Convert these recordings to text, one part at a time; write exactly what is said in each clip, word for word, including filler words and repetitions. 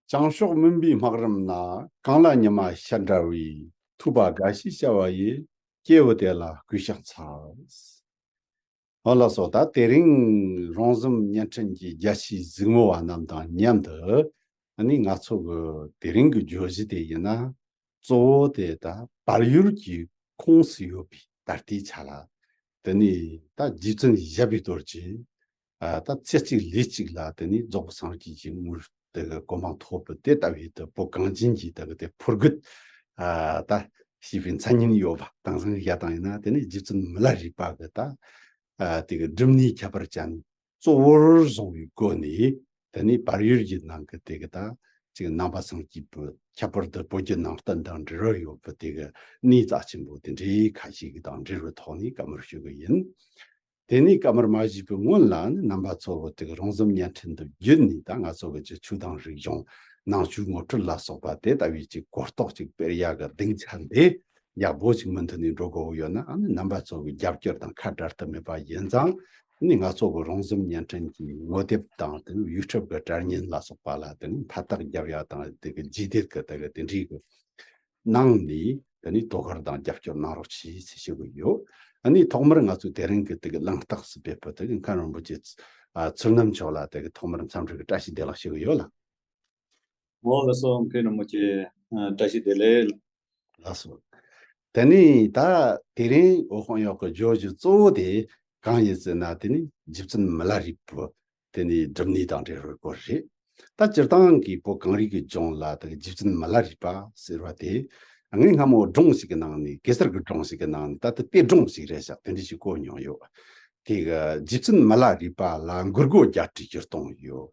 བྱང་ཕྱོགས་མུན་པའི་སྨག་རུམ་ན། གངས་ལ་ཉི་མ་ཤར་འདྲ་བའི། ཐུབ་པ་དགའ་བྱེད་བྱ་བ་ཡི། སྐྱེས་བུ་དེ་ལ་གུས་ཕྱག་འཚལ། འོ་ལགས་སོ། ད་དེ་རིང་རོང་ཟོམ་བརྙན་འཕྲིན་གྱི་རྒྱལ་སྤྱིའི་གཟིགས་མོ་བ་རྣམས་དང་མཉམ་དུ། ཨ་ནི་ང་ཚོ་གི་དེ་རིང་གི་བརྗོད་གཞི་དེ་ཡིན་ན། གཙོ་བོ་དེ་ད་བལ་ཡུལ་གྱི་ཁོངས་སུ་ཡོད་པའི་ད་ལྟའི་ཆ་ལ། དེ་ནས་ད་རྗེ་བཙུན་བཞད་པའི་རྡོ་རྗེ། ཨ། ད་ཚེ་གཅིག་ལུས་གཅིག་ལ་དེ་ནས་རྫོགས་པའི་སངས་རྒྱས་ཀྱི་དངོས་དེ་གི་གོ་འཕང་ཐོབ་པ་དེ་ལྟ་བུའི་དུ་བོད་གངས་ཅན་གྱི་དེ་གི་དེ་ཕུར་རྒོད། ཨ། ད་ཞེས་པའི་མཚན་སྙན་ཡོད་པ་དེང་སང་བཤད་སྟངས་ཡིན་ན། དེ་ནས་རྗེ་བཙུན་མི་ལ་རས་པ་གི་ད། ཨ། དེ་གི་སྒྲུབ་གནས་ཁྱད་པར་ཅན་གཙོ་བོར་བཟུང་བའི་སྒོ་ནས། དེ་ནས་བལ་ཡུལ་གྱི་ནང་གི་དེ་གི་ད་ཅིག་ནང་པ་སངས་རྒྱས་པའི་ཁྱད་པར་དུ་བོད་བརྒྱུད་ནང་བསྟན་དང་འབྲེལ་བ་ཡོད་པའི་དེ་གི་གནས་རྩ་ཆེན་པོ་དེ་འདྲའི་ཁ་ཤས་ཀྱི་དང་འབྲེལ་བའི་ཐོག་ནས་བཀའ་མོལ་ཞུ་གི་ཡིན། དེ་ནས་བཀའ་མོལ་མ་ཞུས་པའི་སྔོན་ལ་ནི། རྣམ་པ་ཚོ་བོད་དེ་གི་རོང་ཟོམ་བརྙན་འཕྲིན་དུ་བརྒྱུད་ནས། ད་ང་ཚོ་གི་ཅིག་ཆོས་དང་རིག་གཞུང་ནང་ཆོས་ངོ་སྤྲོད་ལ་སོགས་པ་དེ་ལྟ་བུའི་ཅིག་གོ་རྟོགས་ཅིག་སྤེལ་ཡག་གི་སྡིངས་ཆ་འདི་ཡག་པོ་ཅིག་མུ་མཐུད་ནས་འགྲོ་དགོས་ཡོད་ན། ཨ་ནི་རྣམ་པ་ཚོ་གི་རྒྱབ་སྐྱོར་དང་ཁ་བྲལ་ཐབས་མེད་པ་ཡིན་ཙང་། ནི་ང་ཚོ་གི་རོང་ཟོམ་བརྙན་འཕྲིན་གྱི་ངོ་དེབ་དང་དེ་ནས་ཡུ་ཊུབ་གི་དྲ་བརྙན་ལ་སོགས་པ་ལ་དེ་ནས་མཐའ་དག་རྒྱབ་ཡག་དང་། དེ་གི་རྗེས་འདེད་གི་དེ་གི་དེ་འདྲའི་གི་གནང་ནས། དེ་ནས་དོ་ཁུར་དང་རྒྱབ་སྐྱོར་གནང་རོགས་གྱིས་ཟེར་ཞུ་གི་ཡོད། ཨ་ནི་ཐོག་མར་ང་ཚོས་དེ་རིང་གི་དེ་གི་གླེང་སྟེགས་སུ་ཕེབས་པའི་དེ་གི་མཁན་རིན་པོ་ཆེ། ཨ། ཚུལ་རྣམ་མཆོག་ལ་དེ་གི་ཐོག་མར་འཚམས་འདྲི་གི་བཀྲ་ཤིས་བདེ་ལེགས་ཞུ་གི་ཡོད་ལགས། འོ་ལགས་སོ། མཁན་རིན་པོ་ཆེ། ཨ། བཀྲ་ཤིས་བདེ་ལེགས། ལགས་སོ། དེ་ནས་ད་དེ་རིང་འོད་དཔག་ཡོད་ཀྱི་བརྗོད་གཞི་གཙོ་བོ་དེ་གང་ཡིན་ཟེར་ན། དེ་ནི་རྗེ་བཙུན་མི་ལ་རས་པའི་དེ་ནས་སྒྲུབ་གནས་དང་འབྲེལ་བའི་སྐོར་རེད། ད་སྤྱིར་བཏང་གི་བོད་གངས་རི་གི་ལྗོངས་ལ་དེ་རྗེ་བཙུན་མི་ལ་རས་པ་ཟེར་བ་དེ། སྔོན་སྔ་མོ་སྒྲུང་ཞིག་གི་ནང་ནས། གེ་སར་གྱི་སྒྲུང་ཞིག་གི་ནང་ནས། ད་དེ་བལྟས་སྒྲུང་ཞིག་རེད་ཤག་དེ་འདྲ་ཞིག་གོ་མྱོང་ཡོད། དེ་གི་རྗེ་བཙུན་མི་ལ་རས་པ་ལ་མགུར་སྒོ་བརྒྱད་ཁྲི་བཅུ་སྟོང་ཡོད།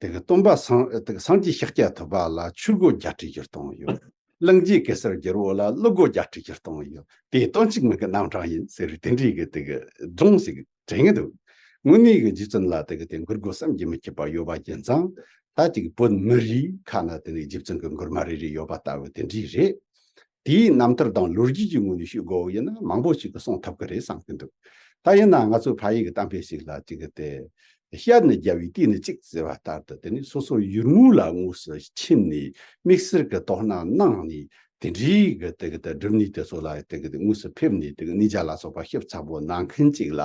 དེ་གི་སྟོན་པ་སངས་དེ་གི་སངས་རྒྱས་ཤཱཀྱ་ཐུབ་པ་ལ་ཆོས་སྒོ་བརྒྱད་ཁྲི་བཅུ་སྟོང་ཡོད། གླིང་རྗེ་གེ་སར་རྒྱལ་པོ་ལ་ཀླུ་སྒོ་བརྒྱད་ཁྲི་བཅུ་སྟོང་ཡོད། དེ་དོན་གཅིག་མིང་གི་རྣམ་གྲངས་ཡིན་ཟེར་བའི་དེ་འདྲའི་གི་དེ་གི་སྒྲུང་ཞིག་དྲན་གི་འདུག་དངོས་གནས་གི་རྗེ་བཙུན་ལ་དེ་གི་དེ་མགུར་སྒོ་བསམ་གྱིས་མི་ཁྱབ་པ་ཡོད་པ་ཡིན་ཙང་། ད་ཅིག་བོད་མི་རིགས་ཁ་ན་དེ་ནས་རྗེ་བཙུན་གི་མགུར་མ་རེ་རེ་ཡོད་པ་ལྟ་བུ་དེ་འདྲའི་རེད། དེའི་རྣམ་ཐར་དང་ལོ་རྒྱུས་ཀྱི་ངོས་ནས་ཞུ་དགོས་པ་ཡིན་ན། མང་པོ་ཞིག་གིས་གསུང་ཐུབ་ཀྱི་རེད་བསམ་གྱི་འདུག་ད་ཡིན་ན་ང་ཚོ་ཕ་ཡུལ་གྱི་གཏམ་དཔེ་ཞིག་ལ་ཅིག་གི་དེ། བཤད་ནི་བརྒྱ་པའི་བལྟས་ནི་གཅིག་ཟེར་བ་ལྟར་དུ། དེ་ནས་སོ་སོ་ཡུལ་དངོས་ལ་དངོས་སུ་ཕྱིན་ནས། དམིགས་བསལ་གྱི་དོ་སྣང་གནང་ནས། དེ་འདྲའི་གི་དེ་གི་དེ་སྒྲུབ་གནས་དེ་ཚོ་ལ་དེ་གི་དེ་དངོས་སུ་ཕེབས་ནས། དེ་གི་གནས་མཇལ་ལ་སོགས་པ་ཞིབ་ཚགས་པོ་གནང་མཁན་ཅིག་ལ་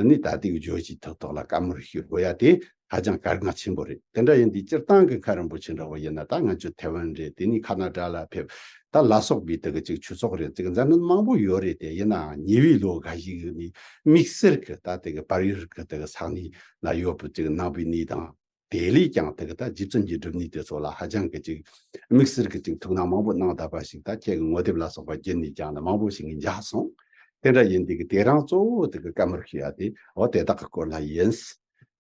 ནི། ད་ལྟའི་བརྗོད་གཞི་ཐོག་ཐོག་ལ་བཀའ་མོལ་ཞུ་དགོས་ཡ་དེ་ཧ་ཅང་གལ་འགངས་ཆེན་པོ་རེད། དེ་འདྲ་ཡིན་དུས་སྤྱིར་བཏང་གི་མཁན་རིན་པོ་ཆེ་འདྲ་བོ་ཡིན་ན། ད་ང་ཚོ་ཐའེ་ཝན་རེད། དེ་ནས་ཁ་ན་ཌ་ལ་ཕེབས། ད་ལ་སོགས་པའི་དེ་གི་ཅིག་ཆོས་ཚོགས་རེད། ཅིག་མཛད་འཕྲིན་མང་པོ་ཡོད་རེད། དེ་ཡིན་ནའང་ཉེ་བའི་ལོ་འགའ་ཞིག་གི་ནི་དམིགས་བསལ་གྱི་ད་དེ་གི་བལ་ཡུལ་གྱི་དེ་གི་ས་གནས་ལ་ཡོད་པའི་ཅིག་ནང་པའི་གནས་དང་། དེ་ལས་ཀྱང་དེ་གི་ད་རྗེ་བཙུན་གྱི་སྒྲུབ་གནས་དེ་ཚོ་ལ་ཧ་ཅང་གི་ཅིག་དམིགས་བསལ་གྱི་ཅིག་ཐུགས་སྣང་མང་པོ་གནང་བསྡད་པ་ཞིག་ད་ཁྱེད་ཀྱི་ངོ་དེབ་ལ་སོགས་པ་བརྒྱུད་ནས་ཀྱང་ནི་མང་པོ་ཞིག་ངས་མཇལ་སོང་། དེ་འདྲ་ཡིན་དུས་ཀྱི་དེ་རིང་གཙོ་བོ་དེ་གི་བཀའ་མོལ་ཞུ་ཡ་དེ། འོ་དེ་དག་གི་སྐོར་ལ་ཡིན།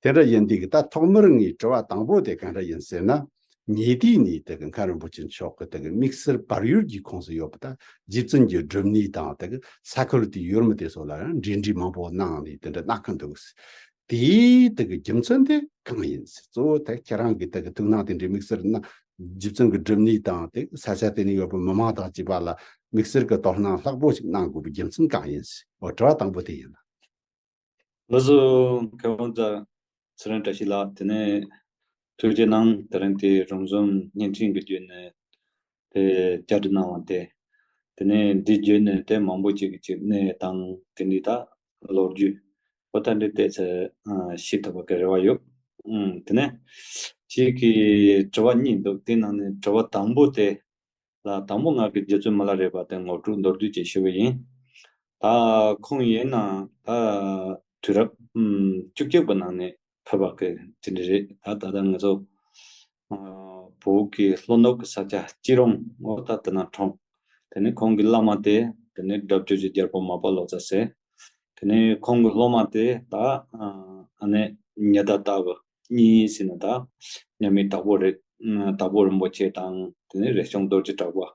དེ་འདྲ་ཡིན་དུས་ཀྱི་ད་ཐོག་མར་ངའི་དྲི་བ་དང་པོ་དེ་ག་འདྲ་ཡིན་ཟེར་ན། ཉེ་དུས་ནས་དེ་གི་མཁན་རིན་པོ་ཆེ་མཆོག་གི་དེ་གི་དམིགས་བསལ་བལ་ཡུལ་གྱི་ཁོངས་སུ་ཡོད་པ་ད་རྗེ་བཙུན་གྱི་སྒྲུབ་གནས་དང་། དེ་གི་ས་ཁུལ་དེའི་ཡུལ་མི་དེ་ཚོ་ལ་ཡང་འབྲེལ་འདྲིས་མང་པོ་གནང་ནས་དེ་འདྲ་གནང་གི་འདུག་དེའི་དེ་གི་རྒྱུ་མཚན་དེ་གང་ཡིན་ཟེར། གཙོ་བོ་དེ་ཁྱེད་རང་གི་དེ་གི་ཐུགས་སྣང་དེ་འདྲའི་དམིགས་བསལ་ན། རྗེ་བཙུན་གྱི་སྒྲུབ་གནས་དང་། དེ་ས་ཆ་དེ་ནས་ཡོད་པའི་མི་མང་དང་བཅས་པ་ལ་དམིགས་བསལ་གྱི་དོ་སྣང་ལྷག་པོ་ཞིག་གནང་དགོས་པའི་རྒྱུ་མཚན་གང་ཡིན་ཟེར། འོ་དྲི་བ་དང་པོ་དེ་ཡིན། ལགས་སོ། མཁས་དབང་ཚེ་རིང་བཀྲ་ཤིས་ལགས། དེ་ནས་ཐུགས་རྗེ་གནང་། དེ་རིང་དེ་རོང་ཟོམ་བརྙན་འཕྲིན་གྱི་བརྒྱུད་ནས་དེ་བཅར་འདྲི་གནང་བ་དེ། དེ་ནས་འདི་བརྒྱུད་ནས་དེ་མང་པོ་ཅིག་གི་ཅིག་གནས་དང་དེ་འདྲའི་ད་ལོ་རྒྱུས་པོ་ད་འདི་ཏོག་ཙམ་ཤེས་ཐུབ་པ་གི་རེ་བ་ཡོད། ཨང་། དེ་ནས་ཅིག་གི་དྲི་བ་གཉིས་འདུག་དེའི་ནང་ནས་དྲི་བ་དང་པོ་དེ་ལ། དང་པོ་ང་གི་རྗེ་བཙུན་མི་ལ་རས་པ་དེ་ངོ་སྤྲོད་མདོར་བསྡུས་ཅིག་ཞུ་གི་ཡིན། ད་ཁོང་ཡིན་ན་ད་དུས་རབས་ཨམ་བཅུ་གཅིག་པའི་ནང་ནས་ཕེབས་པ་གི་དེ་འདྲ་རེད། ད་ད་ལྟ་ང་ཚོ་ཨ་བོད་ཀྱི་ལྷོ་ནུབ་ཀྱི་ས་ཆ་སྐྱིད་རོང་ངོ་ད་དེ་ན་གྲོངས། དེ་ནས་ཁོང་གི་བླ་མ་དེ་དེ་ནས་སྒྲ་བསྒྱུར་གྱི་རྒྱལ་པོ་མར་པ་ལོ་ཙཱ་ཟེར། དེ་ནས་ཁོང་གི་སློབ་མ་དེ་ད་ཨ་ནི་ཉི་ཟླ་ལྟ་བུ་གཉིས་ཟེར་ན་ད་མཉམ་མེད་དྭགས་པོ་རེད། དྭགས་པོ་རིན་པོ་ཆེ་དང་། དེ་ནས་རས་ཆུང་རྡོ་རྗེ་གྲགས་པ།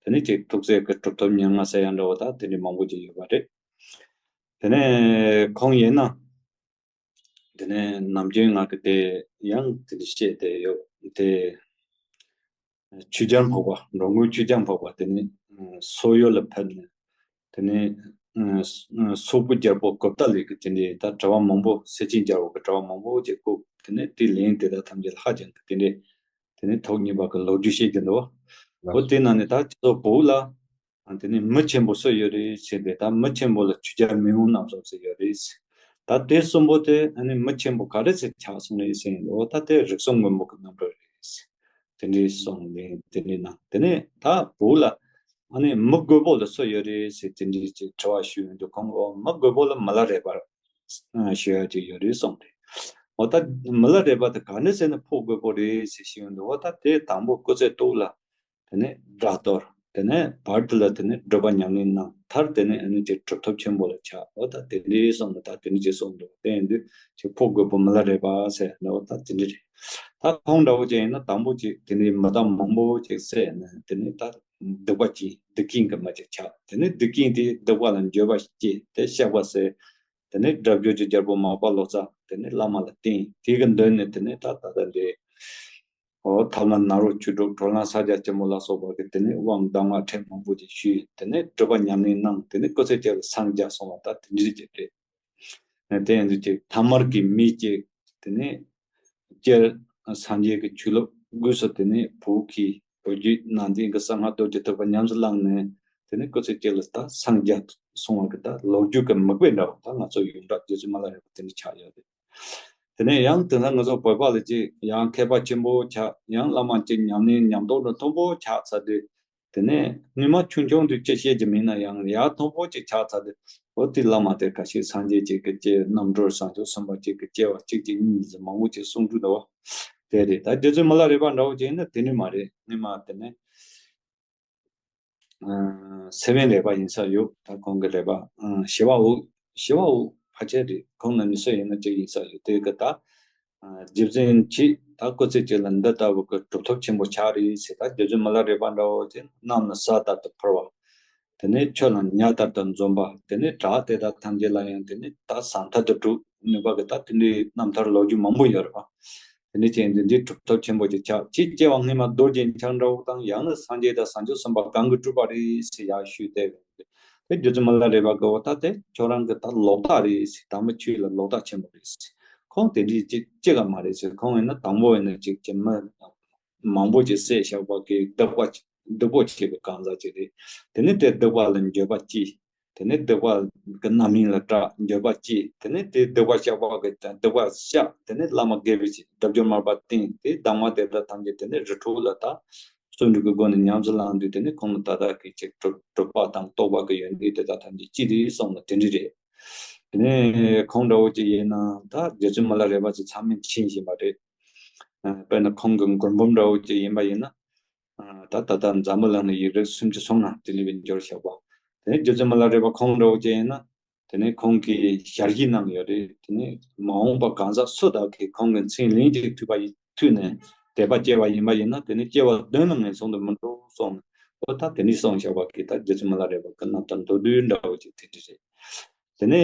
དེ་ནས་ཅིག་ཐུགས་སྲས་ཀྱི་གྲུབ་ཐོབ་ཉེར་ལྔ་ཟེར་ཡ་འདྲ་བོ་ད་དེ་འདྲའི་མང་པོ་ཅིག་ཡོད་པ་རེད། དེ་ནས་ཁོང་ཡིན་ན་དེ་ནས་ནམ་རྒྱུན་ང་གི་དེ་ཡང་དེ་འདྲ་བཤད་དེ་ཡོད་དེ། ཆོས་རྒྱལ་འཕགས་པ། འགྲོ་མགོན་ཆོས་རྒྱལ་འཕགས་པ་དེ་ནི་ཨ་སོག་ཡུལ་ལ་ཕེབས་ནས། དེ་ནས་ཨ་སོག་པོའི་རྒྱལ་པོ་གོ་ཏ་ལའི་གི་དེ་འདྲའི་ད་དྲི་བ་མང་པོ། སེ་ཆེན་རྒྱལ་པོ་གི་དྲི་བ་མང་པོ་ཅིག་བཀོད། དེ་ནས་དེའི་ལན་དེ་དག་ཐམས་ཅད་ཧ་ཅང་གི་དེ་འདྲའི་ དེ་ནས་ཐོག་གཉིས་པ་གི་ལོ་རྒྱུས་བཤད་ཀྱི་འདུག་འོ་དེ་ནང་ནས་ད་ཁྱེད་ཚོ་བོད་ལ་དེ་ནས་མི་ཆེན་པོ་སུ་ཡོད་རེད་ཟེར་ཏེ། ད་མི་ཆེན་པོ་ལ་ཆོས་རྒྱལ་མེས་དབོན་རྣམ་གསུམ་ཟེར་ཡོད་རེད། ད་དེ་གསུམ་པོ་དེ་ཨ་ནི་མི་ཆེན་པོ་ག་རེ་ཟེར་ཆགས་སོང་རེད་ཟེར་ཡིན་འདུག་འོ་ད་དེ་རིགས་གསུམ་མགོན་པོ་གི་རྣམ་གྲངས་རེད། དེ་འདྲའི་གསུངས་ནས་དེ་འདྲའི་ནང་དེ་ནས་ད་བོད་ལ་ཨ་ནི་མི་རྒོད་པོ་ལ་སུ་ཡོད་རེད་ཟེར་དེ་འདྲའི་ཅིག་དྲི་བ་ཞུས་ཡོང་དུས། ཁོང་གིས་མི་རྒོད་པོ་ལ་མི་ལ་རས་པ་ཞུ་ཡ་ཅིག་ཡོད་རེད་གསུངས་ཏེ། འོ་ད་མི་ལ་རས་པ་དེ་ག་འདྲ་ཟེར་ན་ཕོ་རྒོད་པོ་རེད་ཟེར་ཞུས་ཡོང་དུས། འོ་ད་དེ་དང་པོ་སྐུ་ཚེ་སྟོད་ལ་དེ་ནས་དགྲ་གཏོར། དེ་ནས་བར་དུ་ལ་དེ་ནས་སྒྲུབ་པ་ཉམས་ལེན་གནང་མཐར་དེ་ནས་ཨ་ནི་ཅིག་གྲུབ་ཐོབ་ཆེན་པོ་ལ་ཆགས། འོ་ད་དེ་འདྲའི་གསུངས་འདུག་ད་དེ་འདྲ་ཅིག་གསུངས་འདུག་དེ་ཡིན་དུས་ཅིག་ཕོ་རྒོད་པོ་མི་ལ་རས་པ་ཟེར་ན་འོ་ད་དེ་འདྲ་རེད། ད་ཁོང་འདྲ་བོ་ཅིག་ཡིན་ན་དང་པོ་ཅིག་དེ་འདྲའི་མི་དང་མང་པོ་ཅིག་བསད་ནས་དེ་ནས་ད་སྡིག་པ་ཅིག་སྡིག་ཅན་གྱི་མི་ཅིག་ཆགས། དེ་ནས་སྡིག་ཅན་དེས་སྡིག་པ་ལ་འགྱོད་པ་སྐྱེས་ཏེ་བཤགས་པ་ཟེར། དེ་ནས་དགྲ་བཅོམ་གྱི་རྒྱལ་པོ་མར་པ་ལོ་ཙཱ་དེ་ནས་བླ་མ་ལ་བསྟེན། དེ་གི་མདུན་ནས་དེ་ནས་ད་ད་ལྟ་འདི་འོ་ཐབས་ལམ་ནཱ་རོ་ཆོས་དྲུག་གྲོལ་ལམ་ས་བརྒྱ་ཆེན་པོ་ལ་སོགས་པ་གི་དེ་ནས་དབང་གདམས་ངག་ཕྲན་མང་པོ་ཅིག་ཞུས། དེ་ནས་སྒྲུབ་པ་ཉམས་ལེན་གནང་། དེ་ནས་སྐུ་ཚེ་གཅིག་ལ་སངས་རྒྱས་སོང་བ་ད་དེ་འདྲ་ཅིག་རེད། དེ་ཡིན་དུས་ཅིག་ཐ་མལ་གྱི་མི་ཅིག་དེ་ནས་སྤྱིར་སངས་རྒྱས་ཀྱི་ཆོས་ལུགས་སྒོས་སུ་དེ་ནས་བོད་ཀྱི་བོད་བརྒྱུད་ནང་བསྟན་གྱི་གསང་སྔགས་རྡོ་རྗེ་ཐེག་པ་ཉམས་སུ་བླངས་ནས། དེ་ནས་སྐུ་ཚེ་གཅིག་ལ་ད་སངས་རྒྱས་སོང་བ་གི་ད་ལོ་རྒྱུས་ཀྱི་མིག་དཔེ་འདྲ་བོ་ད་ང་ཚོ་ཡོངས་གྲགས་རྗེ་བཙུན་མ་ལ་རས་པ་དེ་འདྲ་ཆགས་ཡོད་རེད། དེ་ནས་ཡང་དེང་སང་ང་ཚོ་བོད་པ་ལ་ཅིག་ཡང་མཁས་པ་ཆེན་པོ་ཆགས། ཡང་བླ་མ་ཅིག་ཉམས་ལེན་ཉམས་རྟོགས་འདྲ་མཐོན་པོ་ཆགས་ཚར་དུས། དེ་ནས་སྔོན་མ་ཆུང་ཆུང་དུས་ཅི་བཤད་ཀྱི་མིན་ན་ཡང་ཡར་མཐོན་པོ་ཅིག་ཆགས་ཚར་དུས། འོ་དེ་བླ་མ་དེ་ཁ་ཤས་སངས་རྒྱས་ཅིག་གི་ཅིག་རྣམ་གྲོལ་བྱང་ཆུབ་སེམས་དཔའ་ཅིག་གི་སྐྱེ་བ་གཅིག་གཅིག་གཉིས་གཉིས་ཟེར་མང་པོ་ཅིག་གསུང་གི་འདུག་བ། དེ་རེད། ད་རྗེ་བཙུན་མི་ལ་རས་པ་འདྲ་བོ་ཅིག་ཡིན་ན་དེ་འདྲ་མ་རེད། སྔོན་མ་དེ་ནས་སེ་བན་རས་པ་ཡིན་ས་ཡོད། ད་ཁོང་གི་རས་པ་ཞི་བ་འོད། ཞི་བ་འོད་ཕལ་ཆེར་རེད། ཁོང་ནང་མི་སུ་ཡིན་ན་ཅིག་ཡིན་ས་ཡོད། དེ་གི་ད་རྗེ་བཙུན་གྱིས་ད་སྐུ་ཚེ་གཅིག་ལ་འདི་ལྟ་བུ་གི་གྲུབ་ཐོབ་ཆེན་པོ་ཆགས་རེད་ཟེར། ད་རྗེ་བཙུན་མི་ལ་རས་པ་འདྲ་བོ་ཅིག་གནམ་ལ་ས་ལྟར་དུ་འཕུར་བ། དེ་ནས་ཆུ་ལ་ཉ་ལྟར་དུ་འཛུམ་པ། དེ་ནས་བྲག་དེ་དག་ཐམས་ཅད་ལ་ཡང་དེ་ནས་ད་ཟམ་ཐབས་དུ་གྲུབ་ནུས་པ་གི་ད་དེ་འདྲའི་རྣམ་ཐར་ལོ་རྒྱུས་མང་པོ་ཡོད་རེད་པ། དེ་ནས་ཅན་འདི་འདྲའི་གྲུབ་ཐོབ་ཆེན་པོ་ཅིག་ཆགས། ཅིག་སྐྱེ་བ་སྔོན་མ་རྡོ་རྗེ་འཆང་འདྲ་བོ་དང་། ཡང་ན་སངས་རྒྱས་དང་བྱང་ཆུབ་སེམས་དཔའ་གང་གིས་སྤྲུལ་པ་རེད་ཟེར་ཡར་ཞུས་ཏེ། དེ་རྗེ་བཙུན་མི་ལ་རས་པ་གི་འོ་ད་དེ་ཁྱོད་རང་གི་ད་ལོག་ལྟ་རེད་ཟེར། དམ་པའི་ཆོས་ལ་ལོག་ལྟ་ཆེན་པོ་རེད་ཟེར། ཁོང་དེ་འདྲའི་ཅིག་ཅི་ག་མ་རེད་ཟེར། ཁོང་ཡིན་ན་དང་པོ་ཡིན་ན་ཅིག་ཅིག་མི་མང་པོ་ཅིག་བསད་བཞག་པ་གི་སྡིག་པ་སྡིག་པོ་བྱས་པའི་གང་ཟག་ཅིག་རེད། དེ་ནས་དེ་སྡིག་པ་ལ་འགྱོད་པ་སྐྱེས། དེ་ནས་སྡིག་པ་གི་རྣམ་སྨིན་ལ་སྐྲག་འགྱོད་པ་སྐྱེས། དེ་ནས་དེ་སྡིག་པ་བཤགས་པ་གི་སྡིག་པ་བཤགས། དེ་ནས་བླ་མ་དགེ་བའི་བཤེས་སྒྲུབ་སྦྱོར་མར་པ་བསྟེན་ཏེ་གདམས་ངག་དེ་དག་ཐམས་ཅད་དེ་ནས་རི་ཁྲོད་ལ་ད་བརྩོན་འགྲུས་ཀྱི་སྒོ་ནས་ཉམས་སུ་བླངས་དུས། དེ་ནས་ཁོང་ནི་ད་ལྟ་གི་ཅིག་གྲུབ་གྲུབ་པ་དང་རྟོགས་པ་གི་ཡོན་ཏན་དེ་དག་ཐམས་ཅད་སྐྱེས་ཏེ་སོང་ལ་དེ་འདྲ་རེད། དེ་ནས་ཁོང་འདྲ་བོ་ཅིག་ཡིན་ན་ད་རྗེ་བཙུན་མི་ལ་རས་པ་ཅིག་ཚང་མས་མཁྱེན་བཞིན་པ་རེད། དཔེར་ན་ཁོང་གི་མགུར་འབུམ་འདྲ་བོ་ཅིག་ཡིན་པ་ཡིན་ན། ད་ད་ལྟ་འཛམ་བུ་གླིང་ནས་ཡིག་རིགས་སུམ་ཅུ་སོ་ལྔ་དེ་ནས་བེད་སྤྱོད་བྱས་པ། དེ་ནས་རྗེ་བཙུན་མི་ལ་རས་པ་ཁོང་འདྲ་བོ་ཅིག་ཡིན་ན། དེ་ནས་ཁོང་གིས་ཞལ་བཞེས་གནང་ཡོད་རེད། དེ་ནས་མ་འོངས་པ་གང་ཟག་སུ་དག་གིས་ཁོང་གི་མཚན་ལན་ཅིག་ཐོས་པ་ཡིན་ཐོས་ནས་དད་པ་སྐྱེས་པ་ཡིན་པ་ཡིན་ན། དེ་ནས་སྐྱེ་བ་བདུན་ལ་ངན་སོང་དུ་མི་འགྲོ་གསུངས། འོ་ད་དེ་ནས་གསུངས་བཞག་པ་གིས་ད་རྗེ་བཙུན་མི་ལ་རས་པ་གི་རྣམ་ཐར་མདོར་བསྡུས་འདྲ་བོ་ཅིག་དེ་འདྲ་རེད། དེ་ནས་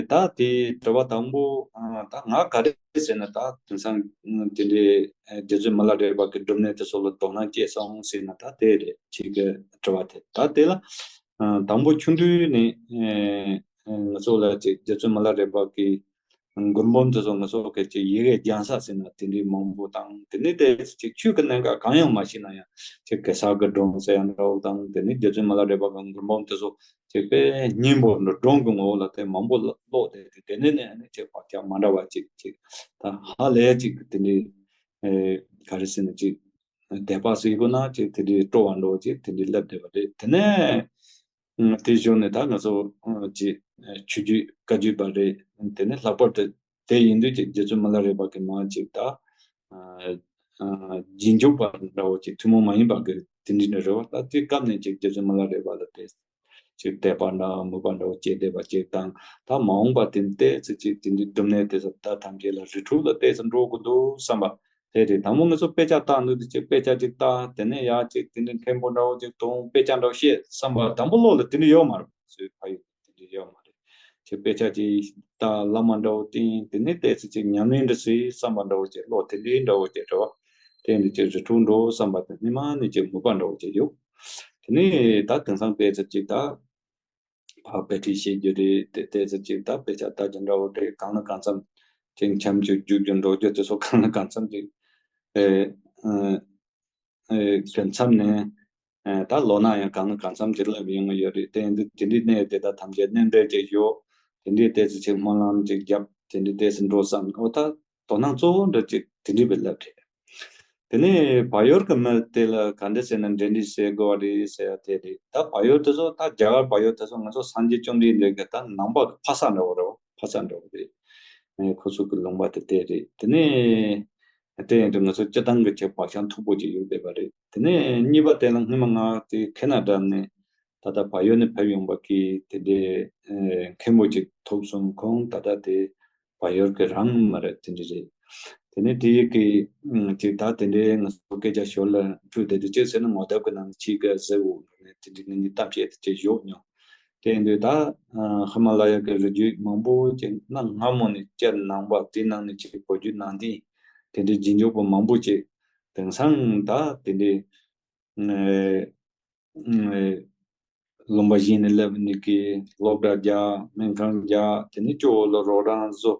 ད་དེའི་དྲི་བ་དང་པོ། ཨ་ད་ང་ག་རེ་ཟེར་ན། ད་དེང་སང་དེ་འདྲའི་རྗེ་བཙུན་མི་ལ་རས་པ་གི་སྒྲུབ་གནས་དེ་ཚོ་ལ་དོ་སྣང་སྐྱེས་སོང་ཟེར་ན། ད་དེ་རེད། ཁྱེད་ཀྱི་དྲི་བ་དེ། ད་དེ་ལ་ཨ་དང་པོ་ཆུང་དུས་ནས་ཨ་ང་ཚོ་ལ་ཅིག་རྗེ་བཙུན་མི་ལ་རས་པ་གི་མགུར་འབུམ་དེ་ཚོ་ང་ཚོ་གི་ཅིག་ཡི་གེ་རྒྱང་ས་ཟེར་ན་དེ་འདྲའི་མང་པོ་དང་། དེ་ནས་དེ་ཅིག་ཆོས་ཀྱི་གནད་འགག་གང་ཡང་མ་ཤེས་ན་ཡང་ཅིག་གེ་སར་གྱི་སྒྲུང་ཟེར་ཡ་འདྲ་བོ་དང་། དེ་ནས་རྗེ་བཙུན་མི་ལ་རས་པ་གི་མགུར་འབུམ་དེ་ཚོ་ཅིག་དཔེ་སྙན་པོ་འདྲ་སྒྲུང་གི་ངོ་བོ་ལ་དེ་མང་པོ་ཀློག་བསྡད་དེ། དེ་ནས་ནས་ནི་ཅིག་བག་ཆགས་མ་འདྲ་བ་ཅིག་ཅིག་ད་ཧ་ལས་ཅིག་དེ་འདྲའི་ཨེ་ག་རེ་ཟེར་ན་ཅིག་དད་པ་ཟེར་དགོས་ན་ཅིག་དེ་འདྲའི་སྤྲོ་བ་འདྲ་བོ་ཅིག་དེ་འདྲའི་སླེབས་བསྡད་པ་རེད། དེ་ནས་དེ་བཞིན་ནས་ད་ང་ཚོ་ཅིག་ཆོས་བརྒྱུད་བཀའ་བརྒྱུད་པ་རེད། དེ་ནས་ལྷག་པར་དུ་དེ་ཡིན་དུས་ཅིག་རྗེ་བཙུན་མི་ལ་རས་པ་གི་མ་ཅིག་ད་རྗེས་འཇུག་པ་འདྲ་བོ་ཅིག་ཐུན་མོང་མ་ཡིན་པ་གི་དེ་འདྲའི་འདྲ་རེད་བ། ད་དེ་སྐབས་ནས་ཅིག་རྗེ་བཙུན་མི་ལ་རས་པ་ལ་དེ་ཅིག་དད་པ་འདྲ་མོས་པ་འདྲ་བོ་སྐྱེས་བསྡད་པ་ཅིག་དང་། ད་མ་འོངས་པ་དེ་ནས་ཏོག་ཙམ་ཅིག་དེ་འདྲའི་སྒྲུབ་གནས་དེ་ཚོ་ད་ཐམས་ཅད་ལ་རི་ཁྲོད་ལ་ཏོག་ཙམ་འགྲོ་དགོས་འདུག་བསམ་པ་དེ་རེད། དང་པོ་ང་ཚོ་དཔེ་ཆ་ལྟ་འདུག་དུས་ཅིག་དཔེ་ཆ་ཅིག་ལྟ། དེ་ནས་ཡང་ཅིག་དེ་འདྲའི་མཁན་པོ་འདྲ་བོ་ཅིག་མཐོང་། དཔེ་ཆ་འདྲ་བོ་བཤད་བསམ་པ་དང་པོ་བློ་ལ་དེ་འདྲ་ཡོད་མ་རེད། སུའི་ཕ་ཡུལ་དེ་འདྲ་ཡོད་མ་རེད། ཅིག་དཔེ་ཆ་ཅིག་ལྟ། བླ་མ་འདྲ་བོ་བསྟེན། དེ་ནས་ཏོག་ཙམ་ཅིག་ཉམས་ལེན་འདྲ་བྱེད་བསམ་པ་འདྲ་བོ་ཅིག་བློ་དེ་འདྲའི་འདྲ་བོ་ཅིག་རེད་བ། དེ་འདྲ་ཅིག་རི་ཁྲོད་འགྲོ་བསམ་པ་དེ་སྔོན་མ་ནས་ཅིག་མོས་པ་འདྲ་བོ་ཅིག་ཡོད། དེ་ནས་ད་དེང་སང་ཏོག་ཙམ་ཅིག་ད་ཕར་དཔེ་ཁྲིད་བཤད་རྒྱུ་རེད། དེ་ཏོག་ཙམ་ཅིག་ད་དཔེ་ཆ་ལྟ་རྒྱུ་འདྲ་བོ་རེད། གང་ལ་གང་འཚམ་ཅིག་འཆམ་རྒྱུ་རྒྱུག་རྒྱུ་འགྲོ་རྒྱུ་དེ་ཚོ་གང་ལ་གང་འཚམ་ཅིག་ཨེ་ཨ་ གི་མཚམས་ནས་ད་ལོ་ན་ཡང་གང་གང་འཚམ་ཅིག་སླེབས་ཡོང་གི་ཡོད་རེད། དེ་ཡིན་དུས་དེ་འདྲའི་གནས་དེ་དག་ཐམས་ཅད་གནས་འབྲེལ་ཅིག་ཞུ། དེ་འདྲའི་ཏོག་ཙམ་ཅིག་སྨོན་ལམ་ཅིག་བརྒྱབ། དེ་འདྲའི་ཏོག་ཙམ་འགྲོ་བསམ། ཨོ་ད་དོ་སྣང་གཙོ་བོ་འདྲ་ཅིག་དེ་འདྲའི་བས་སླེབས་རེད། དེ་ནས་བལ་ཡུལ་གྱི་མི་དེ་ལ་ག་འདྲ་ཟེར་ན་འབྲེལ་འདྲིས་ཟེར་དགོས་པ་རེད་ཟེར་ཡ་དེ་རེད། ད་བལ་ཡུལ་དེ་ཚོ་ད་རྒྱ་གར་བལ་ཡུལ་དེ་ཚོ་ང་ཚོ་སངས་རྒྱས་བཅོམ་ལྡན་འདས་ཀྱི་ད་ནང་པ་གི་ཕ་ས་འདྲ་བོ་རེད། ཕ་ས་འདྲ་བོ་རེད། ཁོ་ཚོ་གི་ལུང་པ་དེ་དེ་རེད། དེ་ནས་དེ་ཡིན་དུས་ང་ཚོ་སྤྱི་བཏང་གི་ཆེད་བག་ཆགས་མཐུག་པོ་ཅིག་ཡོད་བསྡད་པ་རེད། དེ་ནས་གཉིས་པ་དེ་ལ་སྔོན་མ་ང་དེ་ཁེ་ན་ཌ་ནས་ད་ལྟ་བལ་ཡུལ་ནས་ཕེབས་ཡོང་པ་གི་དེ་འདྲའི་མཁན་པོ་ཅིག་ཐུག་སོང་། ཁོང་ད་ལྟ་དེ་བལ་ཡུལ་གྱི་རང་མ་རེད། དེ་འདྲ་རེད། དེ་ནས་དེ་ཡི་གི་ཅིག་ད་དེ་འདྲའི་ང་ཚོ་སྐད་ཆ་ཞོར་ལ་འཕྲོས་བསྡད་དུས་ཅིག་ཟེར་ན་ངོ་དེབ་ཀྱི་ནང་ནས་ཕྱིས་ཀ་ཟེར་འོ་ནས་དེ་འདྲའི་ངེད་གཉིས་གཏམ་བཤད་དེ་ཅིག་བཞུགས་མྱོང་། དེ་ཡིན་དུས་ད་ཧི་མ་ལ་ཡ་གི་རི་རྒྱུད་མང་པོ་ཅིག་གནའ་སྔ་མོ་ནས་སྤྱིར་ནང་པ་དེའི་ནང་ནས་ཅིག་བོད་བརྒྱུད་ནང་བསྟན་དེ་འདྲའི་རྗེས་འཇུག་པ་མང་པོ་ཅིག་དེང་སང་ད་དེ་འདྲའི་ལུང་པ་གཞན་ནས་སླེབས་ནས་ཀྱི་སློབ་གྲྭ་རྒྱག་སྨན་ཁང་རྒྱག་དེ་ནས་ཅོག་ལ་རོགས་རམ་བཟོ།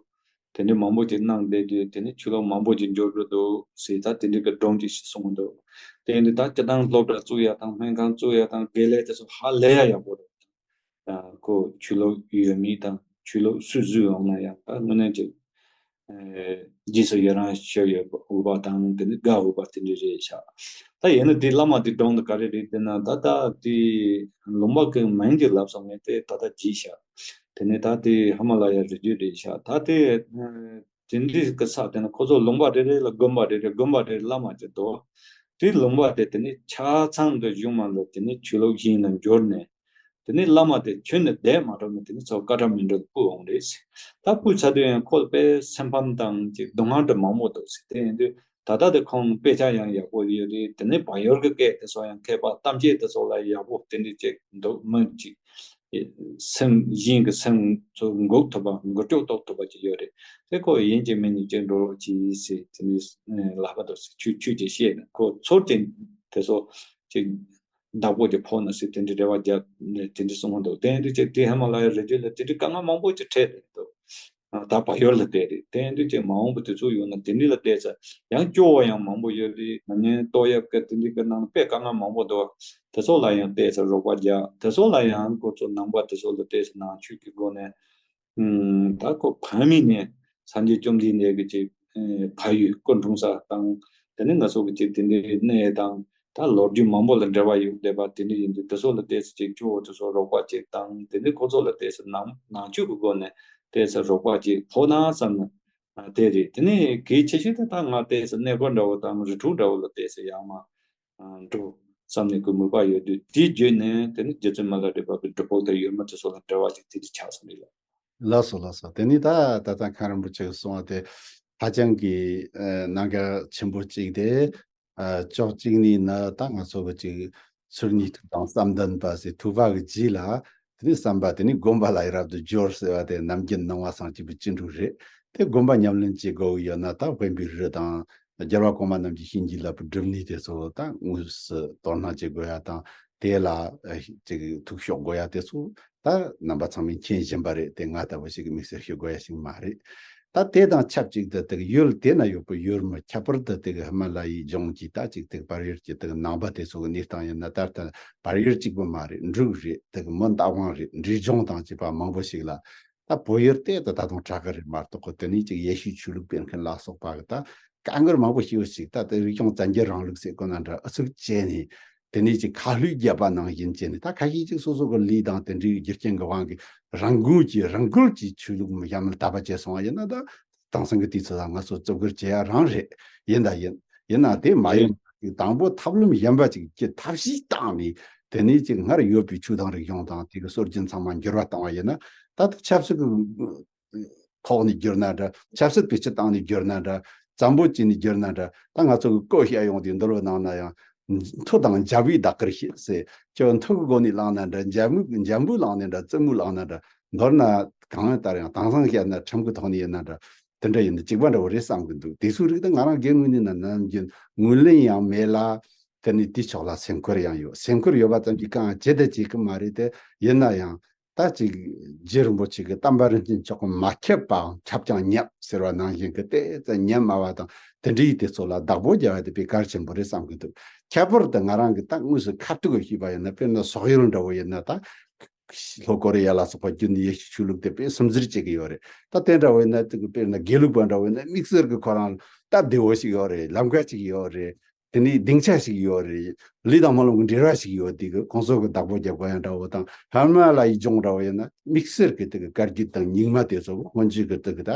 དེ་འདྲའི་མང་པོ་ཅིག་གནང་བསྡད་དུས་དེ་ནས་ཆོས་ལུགས་མང་པོ་ཅིག་འབྱོར་འགྲོ་འདུག་ཟེར་ད་དེ་འདྲའི་གི་སྒྲུང་ཅིག་གསུང་གི་འདུག་དེ་ཡིན་དུས་ད་སྤྱིར་བཏང་སློབ་གྲྭ་བཙུགས་ཡ་དང་སྨན་ཁང་བཙུགས་ཡ་དང་དགེ་ལས་དེ་ཚོ་ཧ་ལས་ཡ་ཡག་པོ་རེད། ཁོ་ཆོས་ལུགས་ཡོད་མེད་དང་ཆོས་ལུགས་སུ་བཟོས་འོང་ན་ཡང་ད་དངོས་གནས་ཀྱི་རྗེས་སུ་ཡི་རང་ཞུ་ཡོད་པ་འོས་པ་དང་དེ་ནི་དགའ་འོས་པ་དེ་འདྲ་རེད་ཤག་ད་ཡིན་ན་དེ་བླ་མ་དེ་སྒྲུང་དེ་ག་རེ་རེད་ཟེར་ན་ད་ལྟ་དེ་ལུང་པ་གི་མིང་དེ་ལབ་སོང་ངས་དེ་ད་ལྟ་བརྗེད་ཤག་དེ་ནས་ད་དེ་ཧི་མ་ལ་ཡ་རི་རྒྱུད་རེད་ཤག་ད་དེ་དེ་འདྲའི་གི་ས་དེ་ན་ཁོ་ཚོ་ལུང་པ་རེ་རེ་ལ་དགོན་པ་རེ་རེ་དགོན་པ་རེ་རེ་བླ་མ་ཅིག་འདུག་དེ་ལུང་པ་དེ་དེ་ནས་ཆ་ཚང་དུ་གཞུང་མ་ལ་དེ་ནས་ཆོས་ལུགས་གཞན་ལ་འབྱོར་ནས། དེ་ནས་བླ་མ་དེ་ཁྱོན་ནས་བསྡད་མ་ཐུབ་ནས་དེ་ནས་ཚོ་བཀའ་ཁྲ་མི་འགྲོ་ལ་བསྐུར་འོང་རེད་ཟེར། ད་བསྐུར་ཚར་དུས་ཡང་ཁོ་ལ་དཔེ་སེམས་ཕམ་དང་ཅིག་སྡུག་བསྔལ་འདྲ་མང་པོ་འདུག་ཟེར། དེ་ཡིན་དུས་ད་ལྟ་དེ་ཁོང་དཔེ་ཆ་ཡང་ཡག་པོ་ཡོད་རེད། དེ་ནས་བལ་ཡུལ་གྱི་སྐད་དེ་ཚོ་ཡང་མཁས་པ་གཏམ་བཤད་དེ་ཚོ་ལ་ཡག་པོ་དེ་འདྲ་ཅིག་འདུག་མི་ཅིག་སེམས་གཞན་གྱི་སེམས་ཚོ་འགུག་ཐུབ་པ་འགུལ་སྐྱོད་གཏོང་ཐུབ་པ་ཅིག་ཡོད་རེད། དེ་ཁོ་ཡིན་གཅིག་མིན་གཉིས་ཅིག་འགྲོ་གྱིས་ཟེར་དེ་འདྲ་ལབ་པ་འདུག་ཟེར། ཆོས་ཆོས་ཅིག་བཤད་ནས་ཁོ་ཚུར་དེ་དེ་ཚོ་ཅིག་བདག་པོ་དེ་ཕོག་ན་ཟེར་དེ་འདྲའི་རེ་བ་རྒྱབ་ནས་དེ་འདྲའི་གསུང་གི་འདུག་དེ་ཡིན་དུས་ཅིག་དེ་ཧི་མ་ལ་ཡ་རི་རྒྱུད་ལ་དེ་འདྲའི་དཀའ་ངལ་མང་པོ་ཅིག་འཕྲད་བསྡད་འདུག་ད་བལ་ཡུལ་ལ་བསྡད་རེད། དེ་ཡིན་དུས་ཅིག་མ་འོངས་པ་དུས་ཚོད་ཡོད་ན་དེ་འདྲའི་ལ་བལྟས་ཚེ་ཡང་སྐྱོ་བོ་ཡང་མང་པོ་ཡོད་རེད། ང་ནི་ཏོག་དབྱིབས་ཀྱི་དེ་འདྲའི་གི་ནང་དཔེ་དཀའ་ངལ་མང་པོ་འདུག་དེ་ཚོ་ལ་ཡང་བལྟས་ཚེ་རོགས་པ་རྒྱག་དེ་ཚོ་ལ་ཡང་ཁོ་ཚོ་ནང་པ་དེ་ཚོ་ལ་བལྟས་ཚེ་ནང་ཆོས་ཀྱི་སྒོ་ནས་ད་ཁོ་ཕ་མེས་ནས་སངས་རྒྱས་བཅོམ་ལྡན་འདས་ཀྱི་ཅིག་ཕ་ཡུལ་སྐུ་འཁྲུངས་ས་དང་དེ་ནས་ང་ཚོ་གི་ཅིག་དེ་འདྲའི་གནས་དང་ད་ལོ་རྒྱུས་མང་པོ་ལ་འབྲེལ་བ་ཡོད་བསྡད་པ་དེ་འདྲ་ཡིན་དུས་དེ་ཚོ་ལ་བལྟས་ཚེ་ཅིག་སྐྱོ་བོ་དེ་ཚོ་རོགས་པ་ཅིག་དང་དེ་འདྲའི་ཁོ་ཚོ་ལ་བལྟས་ཚེ་ནང་ནང་ཆོས་ཀྱི་སྒོ་ནས་བལྟས་ཚེ་རོགས་པ་ཅིག་ཕོག་ན་བསམ་ན་དེ་རེད། དེ་ནས་གལ་ཆེ་ཤོས་དེ་ད་ང་བལྟས་ཚེ་གནས་སྐོར་འདྲ་བོ་དང་རི་ཁྲོད་འདྲ་བོ་ལ་བལྟས་ཚེ་ཡག་མ་འགྲོ་བསམ་ནས་ཀྱི་མོས་པ་ཡོད་དུས་དེའི་བརྒྱུད་ནས་དེ་ནི་རྗེ་བཙུན་མ་ལ་རས་པ་གི་སྒྲུབ་ཕུག་དང་ཡུལ་མི་དེ་ཚོ་ལ་འབྲེལ་བ་ཅིག་དེ་འདྲ་ཆགས་སོང་རེད་ལ། ལགས་སོ་ལགས་སོ། དེ་ནས་ད་ད་ལྟ་མཁན་རིན་པོ་ཆེ་གིས་གསུངས་པ་དེ་ཧ་ཅང་གི་གནད་འགག་ཆེན་པོ་གཅིག་དེ། ཕྱོགས་གཅིག་ནས་ནི་ད་ང་ཚོ་གི་ཅིག་ཚུལ་གཉིས་ཐུགས་དང་བསམ་ལྡན་པ་ཟེར་ཐུབ་པ་གི་རྗེས་ལ་དེ་ནས་བསམ་པ་དེ་ནས་སྒོམ་པ་ལ་ཡི་རབ་ཏུ་སྦྱོར་ཟེར་བ་དེ་ནམ་རྒྱུན་ནང་པ་སངས་རྒྱས་པའི་སྤྱི་འགྲོས་རེད། དེ་སྒོམ་པ་ཉམས་ལེན་བྱེད་དགོས་ཀྱི་ཡོད་ན་ད་དབེན་པའི་རི་དང་རྒྱལ་བ་གོང་མ་རྣམས་ཀྱི་བྱིན་གྱིས་བརླབས་པའི་སྒྲུབ་གནས་དེ་ཚོ་ད་དངོས་སུ་དོ་སྣང་བྱེད་དགོས་ཡ་དང་དེ་ལ་ཅིག་ཐུགས་གཤོག་དགོས་ཡ་དེ་ཚོ་ད་རྣམ་པ་ཚང་མས་མཁྱེན་བཞིན་པ་རེད། དེ་ང་ལྟ་བུ་ཞིག་གིས་དམིགས་བསལ་ཞུ་དགོས་ཡ་ཞིག་མ་རེད། ད་དེ་དང་ཆབས་ཅིག་ཏུ་དེ་གི་ཡུལ་དེ་ན་ཡོད་པའི་ཡུལ་མི་ཁྱད་པར་དུ་དེ་གི་ཧི་མ་ལ་ཡའི་ལྗོངས་ཀྱི་ད་ཅིག་དེ་གི་བལ་ཡུལ་གྱི་དེ་གི་ནང་པ་དེ་ཚོ་གི་གནས་སྟངས་ཡིན་ན་ད་ལྟ་བལ་ཡུལ་གཅིག་པུ་མ་རེད། འབྲུག་རེད། དེ་གི་མི་རྟ་དབང་རེད། འབྲས་ལྗོངས་དང་བཅས་པ་མང་པོ་ཞིག་ལ་ད་བོད་ཡུལ་དེ་ད་ད་དུང་དྲག་གི་རེད་མ་གཏོགས་གི་དེ་ནས་ཅིག་ཡེ་ཤུའི་ཆོས་ལུགས་སྤེལ་མཁན་ལ་སོགས་པ་གི་ད་དཀའ་ངལ་མང་པོ་ཞིག་ཡོད་ཅིག་ད་དེ་རིག་གཞུང་བཙན་རྒྱལ་རིང་ལུགས་ཟེར་གོ་ན་འདྲ་ཨུ་ཚུགས་བྱས་ནས། དེ་ནས་ཅིག་ཁ་ལྷོའི་རྒྱལ་པོ་ནང་བཞིན་བྱས་ནས་ད་ཁ་ཤས་ཅིག་སོ་སོ་གི་ལུས་དང་དེ་འདྲའི་རྒྱུ་རྐྱེན་གྱི་དབང་གིས་རང་འགུལ་གྱིས་རང་འགུལ་གྱིས་ཆོས་ལུགས་མི་ཡ་མེད་དར་བ་བྱས་སོང་བ་ཡིན་ན་ད་དེང་སང་གི་དུས་ཚོད་ལ་ང་ཚོ་བཙུགས་སྒེར་བྱེད་ཡ་རང་རེད། ཡིན་ད་ཡིན་ཡིན་ན་དེ་མ་ཡིན་དང་པོ་ཐབས་ལམ་གཞན་པ་ཅིག་གི་ཐབས་ཤེས་བཏང་ནས་དེ་ནས་ཅིག་སྔར་ཡོད་པའི་ཆོས་དང་རིག་གཞུང་དང་དེ་གི་སྲོལ་རྒྱུན་ཚང་མ་འགྱུར་བ་བཏང་བ་ཡིན་ན་ད་ལྟ་ཆབ་སྲིད་ཀྱི་ཐོག་ནས་བསྒྱུར་ན་འདྲ། ཆབ་སྲིད་བེད་སྤྱོད་བཏང་ནས་བསྒྱུར་ན་འདྲ། བཙན་པོ་བྱས་ནས་བསྒྱུར་ན་འདྲ། ད་ང་ཚོ་གི་བཀོད་བཤད་ཡོང་དུས་འདུལ་བའི་ནང་ན་ཡང་མཐུ་དང་འཇབ་བུས་བདག་གིར་བྱེད་ཟེར། ཁྱོད་མཐུ་གི་སྒོ་ནས་བླངས་ན་འདྲ། འཇབ་མོ་འཇབ་བུས་བླངས་ན་འདྲ། རྩེད་མོ་བླངས་ན་འདྲ། མདོར་ན་གང་ལྟར་ཡང་དེང་སང་བཤད་ན་ཁྲིམས་ཀྱི་ཐོག་ནས་ཡིན་ན་འདྲ། དེ་འདྲ་ཡིན་ན་གཅིག་པ་འདྲ་བོ་རེད་བསམ་གི་འདུག་དེ་ཚོའི་རིགས་དེ་ང་རང་སྒེར་ངོས་ནས་ན་ནམ་རྒྱུན་ངོས་ལེན་ཡང་མེད་ལ། དེ་ནས་དེའི་ཕྱོགས་ལ་སེམས་ཁུར་ཡང་ཡོད། སེམས་ཁུར་ཡོད་པ་ཙམ་གྱིས་གང་ཡང་བྱེད་དེ་བྱེད་ཀྱི་མ་རེད་དེ། ཡིན་ན་ཡང་། ད་ཅིག་རྗེ་རིན་པོ་ཆེ་གི་བསྟན་པ་རིན་ཆེན་མཆོག་གི་མ་ཁྱབ་པའང་ཁྱབ་ཀྱང་ཉམས་ཟེར་བ་ནང་བཞིན་གྱི་དེ་ཙམ་ཉམས་དམའ་བ་དང་དེ་འདྲའི་དེ་ཚོ་ལ་བདག་པོ་རྒྱག་པ་དེ་དཔེ་གལ་ཆེན་པོ་རེད་བསམ་གྱི་འདུག་ཁྱད་པར་དུ་ང་རང་གི་ད་དངོས་སུ་ཁ་ཐུག་གི་ཤེས་པ་ཡིན་ན། དཔེར་ན་སོག་ཡུལ་འདྲ་བོ་ཡིན་ན། ད་ལྷོ་ཀོ་རི་ཡ་ལ་སོགས་པ་བརྒྱུད་ནས་ཡེ་ཤུ་ཆོས་ལུགས་དེ་དཔེ་སིམ་འཛུལ་བྱེད་ཀྱི་ཡོད་རེད། ད་དེ་འདྲ་བོ་ཡིན་ན་དེ་གི་དཔེར་ན་དགེ་ལུགས་པ་འདྲ་བོ་ཡིན་ན་དམིགས་བསལ་གྱི་ཁོ་རང་སྟབས་བདེ་བོ་ཞིག་ཡོད་རེད། ལམ་ཁ་ཅིག་ཡོད་རེད། དེ་ནས་སྡིངས་ཆ་ཞིག་ཡོད་རེད། ལུས་དང་སྨོན་ལམ་གྱི་འབྲེལ་བ་ཞིག་ཡོད། དེ་གི་ཁོང་ཚོ་གི་བདག་པོ་རྒྱག་དགོས་ཡ་འདྲ་བོ་དང་། ཧི་མ་ལ་ཡི་ལྗོངས་འདྲ་བོ་ཡིན་ན་དམིགས་བསལ་གྱི་དེ་གི་བཀའ་བརྒྱུད་དང་རྙིང་མ་དེ་ཚོ་སྔོན་ཆད་གི་དེ་གི་ད་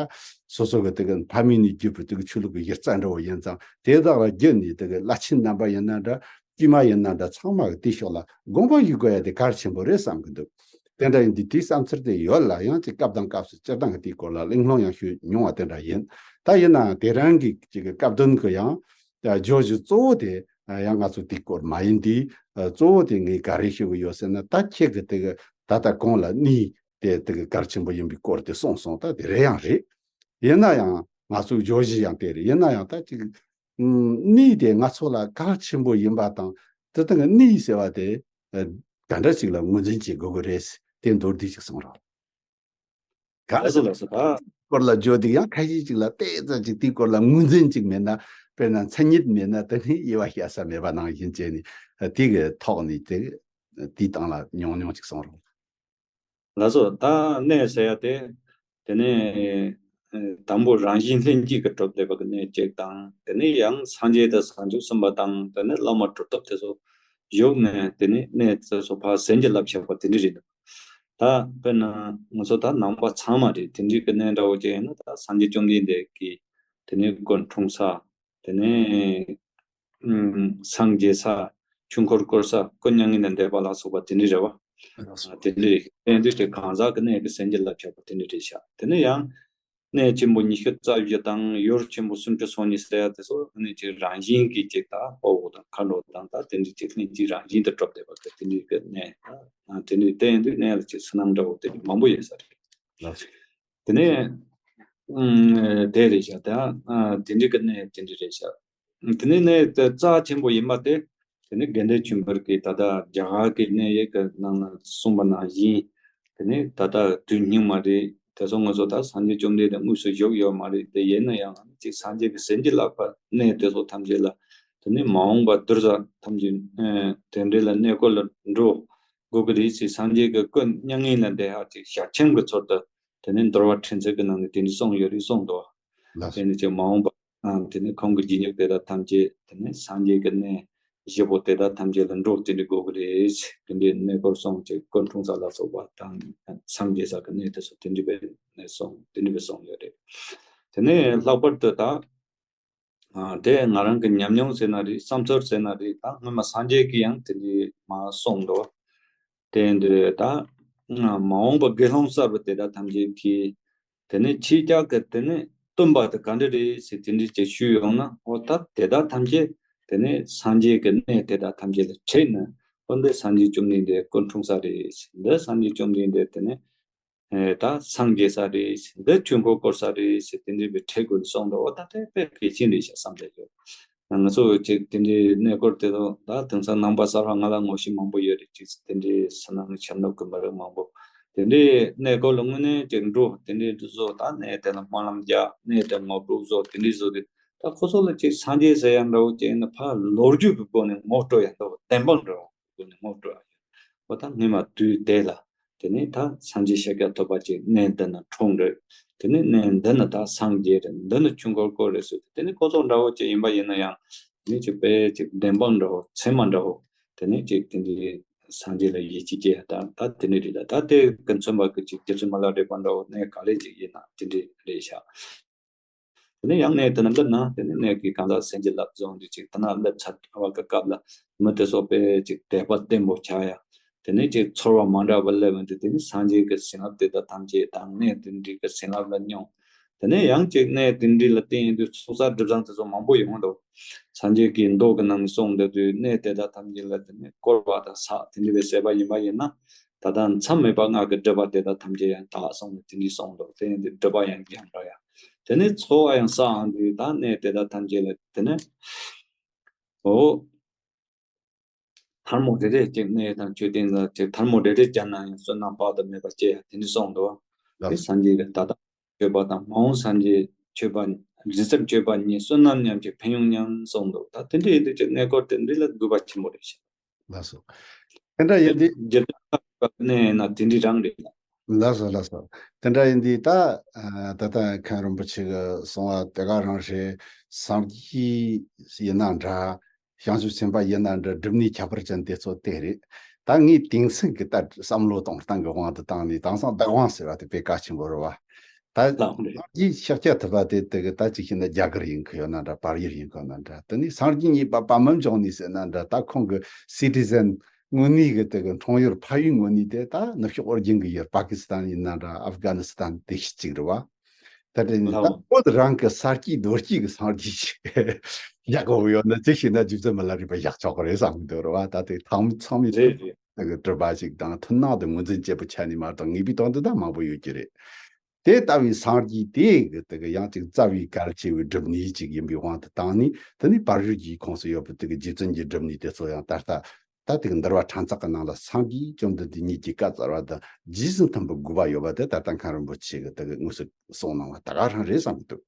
སོ་སོ་གི་དེ་གི་ཕ་མེས་ནས་བརྒྱུད་པའི་དེ་གི་ཆོས་ལུགས་ཀྱི་གཞི་རྩ་འདྲ་བོ་ཡིན་ཙང་། དེ་དག་ལ་བརྒྱུད་ནས་དེ་གི་བླ་ཆེན་རྣམ་པ་ཡིན་ན་འདྲ། དཀྱུས་མ་ཡིན་ན་འདྲ། ཚང་མ་གི་དེའི་ཕྱོགས་ལ་དགོངས་པ་ཞུ་དགོས་ཡ་དེ་གལ་ཆེན་པོ་རེད་བསམ་གྱི་འདུག་དེ་འདྲ་ཡིན་དུས་དེའི་བསམ་ཚུལ་དེ་ཡོད་ལ། ཡང་ཅིག་སྐབས་དང་སྐབས་སུ་སྤྱིར་བཏང་གི་དེའི་སྐོར་ལ་གླེང་སློང་ཡང་ཞུས་མྱོང་བ་དེ་འདྲ་ཡིན། ད་ཡིན་ནའང་དེ་རང་གི་ཅིག་གི་སྐབས་དོན་གྱི་ཡང་བརྗོད་གཞི་གཙོ་བོ་དེ་ཡང་ང་ཚོ་དེའི་སྐོར་མ་ཡིན་དུས། གཙོ་བོ་དེ་ངས་ག་རེ་ཞུ་གི་ཡོད་ཟེར་ན། ད་ཁྱེད་ཀྱི་དེ་གི་ད་ལྟ་གོང་ལ་གནས་དེ་དེ་གི་གལ་ཆེན་པོ་ཡིན་པའི་སྐོར་དེ་གསུངས་སོང་། ད་དེ་རེད་ཡང་རེད། ཡིན་ན་ཡང་ང་ཚོའི་བརྗོད་གཞི་ཡང་དེ་རེད། ཡིན་ན་ཡང་ད་ཅིག་ཨུམ། གནས་དེ་ང་ཚོ་ལ་གལ་ཆེན་པོ་ཡིན་པ་དང་། དེ་དང་གནས་ཟེར་བ་དེ་ཨ་ག་འདྲ་ཞིག་ལ་ངོས་འཛིན་བྱེད་དགོས་ཀྱི་རེད། དེ་མདོར་བསྡུས་ཤིག་གསུང་རོགས། ག་ལགས་སོ། ལགས་སོ། ད་སྐོར་ལ་བརྗོད་དུས་ཡང་ཁ་ཤས་ཅིག་ལ་ཏོག་ཙམ་ཅིག་དེའི་སྐོར་ལ་ངོས་འཛིན་ཅིག་མེད་ན། དཔེར་ན་མཚན་ཉིད་མེད་ན་དེ་ནི་དབྱེ་བ་བྱ་ས་མེད་པ་ནང་བཞིན་བྱས་ནས། དེ་གི་ཐོག་ནས་དེ་དེའི་སྟེང་ལ་ཉུང་ཉུང་ཅིག་གསུང་རོགས། ལགས་སོ། ད་གནས་ཟེར་ཡ་དེ། དེ་ནས་ཨ་དང་པོ་རང་བཞིན་ལྷན་སྐྱེས་ཀྱིས་གྲུབ་བསྡད་པ་གི་གནས་གཅིག་དང་། དེ་ནས་ཡང་སངས་རྒྱས་དང་བྱང་ཆུབ་སེམས་དཔའ་དང་། དེ་ནས་བླ་མ་གྲུབ་ཐོབ་དེ་ཚོ་བཞུགས་ནས། དེ་ནས་གནས་དེ་ཚོ་ཕར་གཟན་གྱི་ལ་ཆགས་པ་དེ་འདྲ་རེད་འདུག་ད་དཔེར་ན་ང་ཚོ་ད་ནང་པ་ཚང་མ་རེད། དེ་འདྲའི་གི་གནས་འདྲ་བོ་ཅིག་ཡིན་ན། ད་སངས་རྒྱས་བཅོམ་ལྡན་འདས་ཀྱི་དེ་ནས་སྐུ་འཁྲུངས་ས། དེ་ནས་ཨུམ། སངས་རྒྱས་ས། ཆོས་འཁོར་བསྐོར་ས། སྐུ་མྱ་ངན་ལས་འདས་པ་ལ་སོགས་པ་དེ་འདྲ་རེད་བ། ལགས་སོ། ཨ། དེ་འདྲ་རེད། དེ་འདྲ་ཅིག་གང་ཟག་གི་གནས་ཀྱི་གཟན་གྱི་ལ་ཆགས་པ་དེ་འདྲ་རེད་ཤག་དེ་ནས་ཡང་གནས་ཆེན་པོ་ཉི་ཤུ་རྩ་བཞི་དང་ཡུལ་ཆེན་པོ་སུམ་ཅུ་སོ་གཉིས་ཟེར་ཡ་དེ་ཚོ་ནི་ཅིག་རང་བཞིན་གྱིས་ཅིག་ད་དཔའ་བོ་དང་མཁའ་འགྲོ་དང་། ད་དེ་འདྲ་ཅིག་ལྷན་སྐྱེས་རང་བཞིན་དུ་གྲུབ་བསྡད་པ་གི་དེ་འདྲའི་གི་གནས། ཨ། དེ་འདྲའི་དེ་ཡིན་དུས་གནས་ལ་ཅིག་ཚུལ་སྣང་འདྲ་བོ་དེ་མང་པོ་ཡོད་ས་རེད། ལགས་སོ། དེ་ནས་ཨུམ། དེ་རེད་ཤག་དེ་ཨ་དེ་འདྲའི་གི་གནས་དེ་འདྲ་རེད་ཤག་དེ་ནས་གནས་དེ་རྩ་ཆེན་པོ་ཡིན་པ་དེ། དེ་ནས་དགེ་འདུན་ཆོས་འཕེལ་གྱིས་ད་ལྟ་རྒྱ་གར་གྱི་གནས་ཡིག་གི་ནང་ན་གསུངས་པ་ནང་བཞིན། དེ་ནས་ད་ལྟ་དུས་སྙིགས་མ་རེད། དེ་ཚོ་ང་ཚོ་ད་སངས་རྒྱས་བཅོམ་ལྡན་འདས་དངོས་སུ་བཞུགས་ཡོད་མ་རེད། དེ་ཡིན་ན་ཡང་ཅིག་སངས་རྒྱས་ཀྱི་གཟན་གྱི་ལག་པ་གནས་དེ་ཚོ་ཐམས་ཅད་ལ། དེ་ནས་མ་འོངས་པ་གདུལ་བྱ་ཐམས་ཅད་ཨ་དེ་འདྲ་ལ་གནས་སྐོར་ལ་འགྲོ་དགོས་ཀྱི་རེད་ཟེར། སངས་རྒྱས་ཀྱི་སྐུ་མྱ་ངན་ལས་འདས་ཧ་ཅིག་ཞལ་ཆེམས་ཀྱི་ཚུལ་དུ་དེ་ནས་འདུལ་བ་ཕྲན་ཚེགས་ཀྱི་ནང་ནས་དེ་འདྲ་གསུངས་ཡོད་རེད་གསུངས་འདུག་ལགས། དེ་ནས་ཅིག་མ་འོངས་པ་ཨ་དེ་ནས་ཁོང་གི་རྗེས་འཇུག་དེ་དག་ཐམས་ཅད་དེ་ནས་སངས་རྒྱས་ཀྱི་གནས་བཞི་པོ་དེ་དག་ཐམས་ཅད་ལ་འགྲོ་དེ་འདྲ་དགོས་ཀྱི་རེད། དེ་འདྲའི་གནས་སྐོར་སོང་ཅིག་སྐུ་འཁྲུངས་ས་ལ་སོགས་པ་དང་། སངས་རྒྱས་ས་གི་གནས་དེ་ཚོ་དེ་འདྲ་བའི་གནས་སོང་། དེ་འདྲ་བའི་སོང་ཡོད་རེད། དེ་ནས་ལྷག་པར་དུ་ད་ཨ་དེ་ང་རང་གི་ཉམས་མྱོང་ཟེར་ན་རེད། བསམ་ཚུལ་ཟེར་ན་རེད། ད་སྔོན་མ་སངས་རྒྱས་ཀྱིས་ཡང་དེ་འདྲའི་མ་གསུངས་འདུག་དེ་འདྲ་ད་མ་འོངས་པ་དགེ་སློང་གསར་པ་དེ་དག་ཐམས་ཅད་ཀྱིས་དེ་ནས་ཁྱེད་ཅག་གི་དེ་ནས་སྟོན་པ་དེ་ག་འདྲ་རེད་ཟེར་དེ་འདྲ་ཅིག་ཞུས་ཡོང་ན། འོ་ད་དེ་དག་ཐམས་ཅད་དེ་ནས་སངས་རྒྱས་ཀྱི་གནས་དེ་དག་ཐམས་ཅད་ལ་ཁྲིད་ནས། འོ་འདི་སངས་རྒྱས་བཅོམ་ལྡན་འདས་སྐུ་འཁྲུངས་ས་རེད། འདི་སངས་རྒྱས་བཅོམ་ལྡན་འདས་དེ་ནས་ཨེ་ད་སངས་རྒྱས་ས་རེད། འདི་ཆོས་འཁོར་བསྐོར་ས་རེད་ཟེར་དེ་འདྲའི་བའི་ཁྲིད་དགོས་ནས་གསུངས་འདུག་འོ་ད་དེ་དཔེ་གལ་ཆེན་རེད་ཤག་བསམ་བསྡད་ཡོད། ང་ཚོ་ཅིག་དེ་འདྲའི་གནས་སྐོར་དེ་ཚོ་ད་དེང་སང་ནང་པ་གསར་པ་ང་ལ་ངོ་ཤེས་མང་པོ་ཡོད་རེད། ཅིག་དེ་འདྲའི་ཕྱི་ནང་ཤར་ནུབ་ཀྱི་མི་རིགས་མང་པོ་དེ་འདྲའི་གནས་སྐོར་ལ་དངོས་གནས་ཅིག་འགྲོ། དེ་འདྲའི་འདི་ཚོ་ད་གནས་དེ་ལ་སྨོན་ལམ་རྒྱག། གནས་དེ་ངོ་སྤྲོད་བཟོ། དེ་འདྲའི་བཟོ་དུས་ད་ཁོ་ཚོ་ལ་ཅིག་སངས་རྒྱས་ཟེར་ཡ་འདྲ་བོ་ཅིག་ནི་ཕར་ལོ་རྒྱུས་ཀྱི་སྒོ་ནས་ངོ་སྤྲོད་ཡ་འདྲ་བོ། བདེན་དཔང་འདྲ་བོ་སྒོ་ནས་ངོ་སྤྲོད་ཡ་ཡོད། འོ་ད་སྔོན་མ་དུས་དེ་ལ་དེ་ནས་ད་སངས་རྒྱས་ཤཱཀྱ་ཐུབ་པ་ཅིག་གནས་འདི་ན་འཁྲུངས་རེད། དེ་ནས་གནས་འདི་ན་ད་སངས་རྒྱས་རེད། འདི་ན་ཆོས་འཁོར་བསྐོར་རེད་ཟེར། དེ་ནས་ཁོ་ཚོ་འདྲ་བོ་ཅིག་ཡིན་པ་ཡིན་ན་ཡང་། དེ་ནས་ཅིག་དཔེ་ཅིག་བདེན་དཔང་འདྲ་བོ། ཚད་མ་འདྲ་བོ། དེ་ནས་ཅིག་དེ་འདྲའི་སངས་རྒྱས་ལ་ཡིད་ཆེས་བྱེད་ཡ་ད་ད་དེ་འདྲ་རེད། ད་ད་དེ་ཀུན་མཚོན་པ་གི་ཅིག་རྗེ་བཙུན་མི་ལ་རས་པ་འདྲ་བོ་གནས་ག་ལེ་ཅིག་ཡིན་ན་དེ་འདྲ་རེད་ཤག་དེ་ནས་ཡང་གནས་དེ་ན་འདི་ན་དེ་ནས་གནས་ཀྱི་གང་ཟག་གཟན་གྱི་ལག་བཟུང་དུས་ཅིག་དེ་ན་སླེབས་ཚར་བ་གི་སྐབས་ལ་མི་དེ་ཚོ་དཔེ་ཅིག་དད་པ་བརྟན་པོ་ཆགས་ཡ། དེ་ནས་ཅིག་ཚོར་བ་མ་འདྲ་བ་སླེབས་ཡོང་དུས་དེ་ནས་སངས་རྒྱས་ཀྱི་བྱིན་རླབས་དེ་དག་ཐམས་ཅད་དང་གནས་དེ་འདྲའི་གི་བྱིན་རླབས་ལ་སྙོམས། དེ་ནས་ཡང་ཅིག་གནས་དེ་འདྲའི་ལ་བརྟེན་ཡོང་དུས་ཚོགས་བསགས་སྒྲིབ་སྦྱང་དེ་ཚོ་མང་པོ་ཡོང་འདུག་སངས་རྒྱས་ཀྱི་མདོ་གི་ནང་ནས་གསུངས་བསྡད་དུས་གནས་དེ་དག་ཐམས་ཅད་ལ་དེ་ནས་བསྐོར་བ་དང་ཕྱག་དེ་འདྲ་བའི་བྱས་པ་ཡིན་པ་ཡིན་ན། ད་ལྟ་མཚམས་མེད་པ་ལྔ་གི་སྒྲིབ་པ་དེ་དག་ཐམས་ཅད་ཡང་དག་སོང་ནས་དེ་འདྲའི་གསུངས་འདུག་དེ་ཡིན་དུས་སྒྲིབ་པ་ཡང་སྦྱངས་འགྲོ་ཡ། དེ་ནས་ཚོགས་པ་ཡང་བསགས་འོང་དུས་ད་གནས་དེ་དག་ཐམས་ཅད་ལ་དེ་ནས་འོ། ཐལ་མོ་རེ་རེ་གཅིག་གནས་དང་མཆོད་རྟེན་ལ་གཅིག་ཐལ་མོ་རེ་རེ་བརྒྱབ་ན་ཡང་བསོད་ནམས་དཔག་ཏུ་མེད་པ་སྐྱེ་ཡ་དེ་འདྲ་གསུངས་འདུག་བ། དེ་སངས་རྒྱས་ཀྱི་ད་ལྟ་མཆོད་པ་དང་མ་འོངས་སངས་རྒྱས་མཆོད་པ། རྗེ་བཙུན་མཆོད་པ་གཉིས་བསོད་ནམས་མཉམ་གཅིག་ཕན་ཡོན་མཉམ་གསུངས་འདུག་ད་དེ་འདྲ་ཡིན་དུས་ཀྱི་གནས་སྐོར་དེ་འདྲ་ལ་དགོས་པ་ཆེན་པོ་རེད་ཤག་ལགས་སོ། དེ་འདྲ་ཡིན་དུས། རྗེ་བཙུན་མཆོད་པ་གནས་ན་དེ་འདྲ་རང་རེད། ལགས་སོ་ལགས་སོ། དེ་འདྲ་ཡིན་དུས་ད། ད་ལྟ་མཁན་རིན་པོ་ཆེ་གི་གསུང་བ་དེ་ག་རང་རེད། སངས་རྒྱས་ཡིན་ན་འདྲ། བྱང་ཆུབ་སེམས་དཔའ་ཡིན་ན་འདྲ། སྒྲུབ་གནས་ཁྱད་པར་ཅན་དེ་ཚོ་དེ་རེད། ད་ངས་དེང་སང་གི་ད་བསམ་བློ་གཏོང་སྟངས་ཀྱི་དབང་དུ་བཏང་ནས་དེང་སང་བདག་དབང་ཟེར་བ་དེ་དཔེ་གལ་ཆེན་པོ་རེད་བ། ད་ལགས་རེད། སངས་རྒྱས་ཤཱཀྱ་ཐུབ་པ་དེ་དེ་གི་ད་ཅིག་བྱས་ན་རྒྱ་གར་ཡིན་གི་ཡོད་ན་འདྲ། བལ་ཡུལ་ཡིན་གི་ཡོད་ན་འདྲ། དེ་ནས་སངས་རྒྱས་གཉིས་པ་པདྨ་འབྱུང་གནས་ཟེར་ན་འདྲ། ད་ཁོང་གི་སི་ཊི་ཟན་དངོས་གནས་གི་དེ་གི་འཁྲུངས་ཡུལ་ཕ་ཡུལ་དངོས་གནས་དེ་ད་ནུབ་ཕྱོགས་ཨོ་རྒྱན་གི་ཡུལ་པ་ཀི་སི་ཐན་ཡིན་ན་འདྲ། ཨབ་གྷ་ནི་སི་ཐན་དེ་ཤི་ཅིག་རེད་བ། ད་དེ་ནི་ད་ལགས། བོད་རང་གི་ས་སྐྱེས་རྡོ་སྐྱེས་གི་སངས་རྒྱས་ཤིག་ཡག་གོ་ཡོད་ན་ཅི་ཤེས་ན་རྗེ་བཙུན་མི་ལ་རས་པ་ཡག་ཆོག་གི་རེད་བསམ་གི་འདུག་རེད་བ། ད་དེ་ཚང་མི་ཚང་མི་རེད་རེད། དེ་གི་གྲུབ་པ་ཞིག་དང་མཐུན་སྣང་དེ་ངོས་འཛིན་བྱེད་པོ་ཆ་ནས་མ་གཏོགས་ངེས་པའི་དོན་དུ་ད་མང་པོ་ཡོད་ཀྱི་རེད། དེ་ལྟ་བུའི་སངས་རྒྱས་དེ་གི་དེ་གི་ཡང་ཅིག་རྩ་བའི་གལ་ཆེ་བའི་སྒྲུབ་གནས་ཅིག་ཡིན་པའི་དབང་དུ་བཏང་ནས། དེ་ནས་བལ་ཡུལ་གྱི་ཁོངས་སུ་ཡོད་པའི་དེ་གི་རྗེ་བཙུན་གྱི་སྒྲུབ་གནས་དེ་ཚོ་ཡང་ད་ལྟ་ད་དེ་གི་འདུལ་བ་ཕྲན་ཚེགས་ཀྱི་ནང་ལ་སངས་རྒྱས་བཅོམ་ལྡན་འདས་ཉིད་ཀྱི་བཀའ་སྩལ་བ་དང་རྗེས་སུ་མཐུན་པའི་དགོས་པ་ཡོད་པ་དེ་ད་ལྟ་མཁན་རིན་པོ་ཆེ་གི་དེ་གི་དངོས་སུ་གསུངས་གནང་བ་ད་ག་རང་རེད་བསམ་གྱི་འདུག་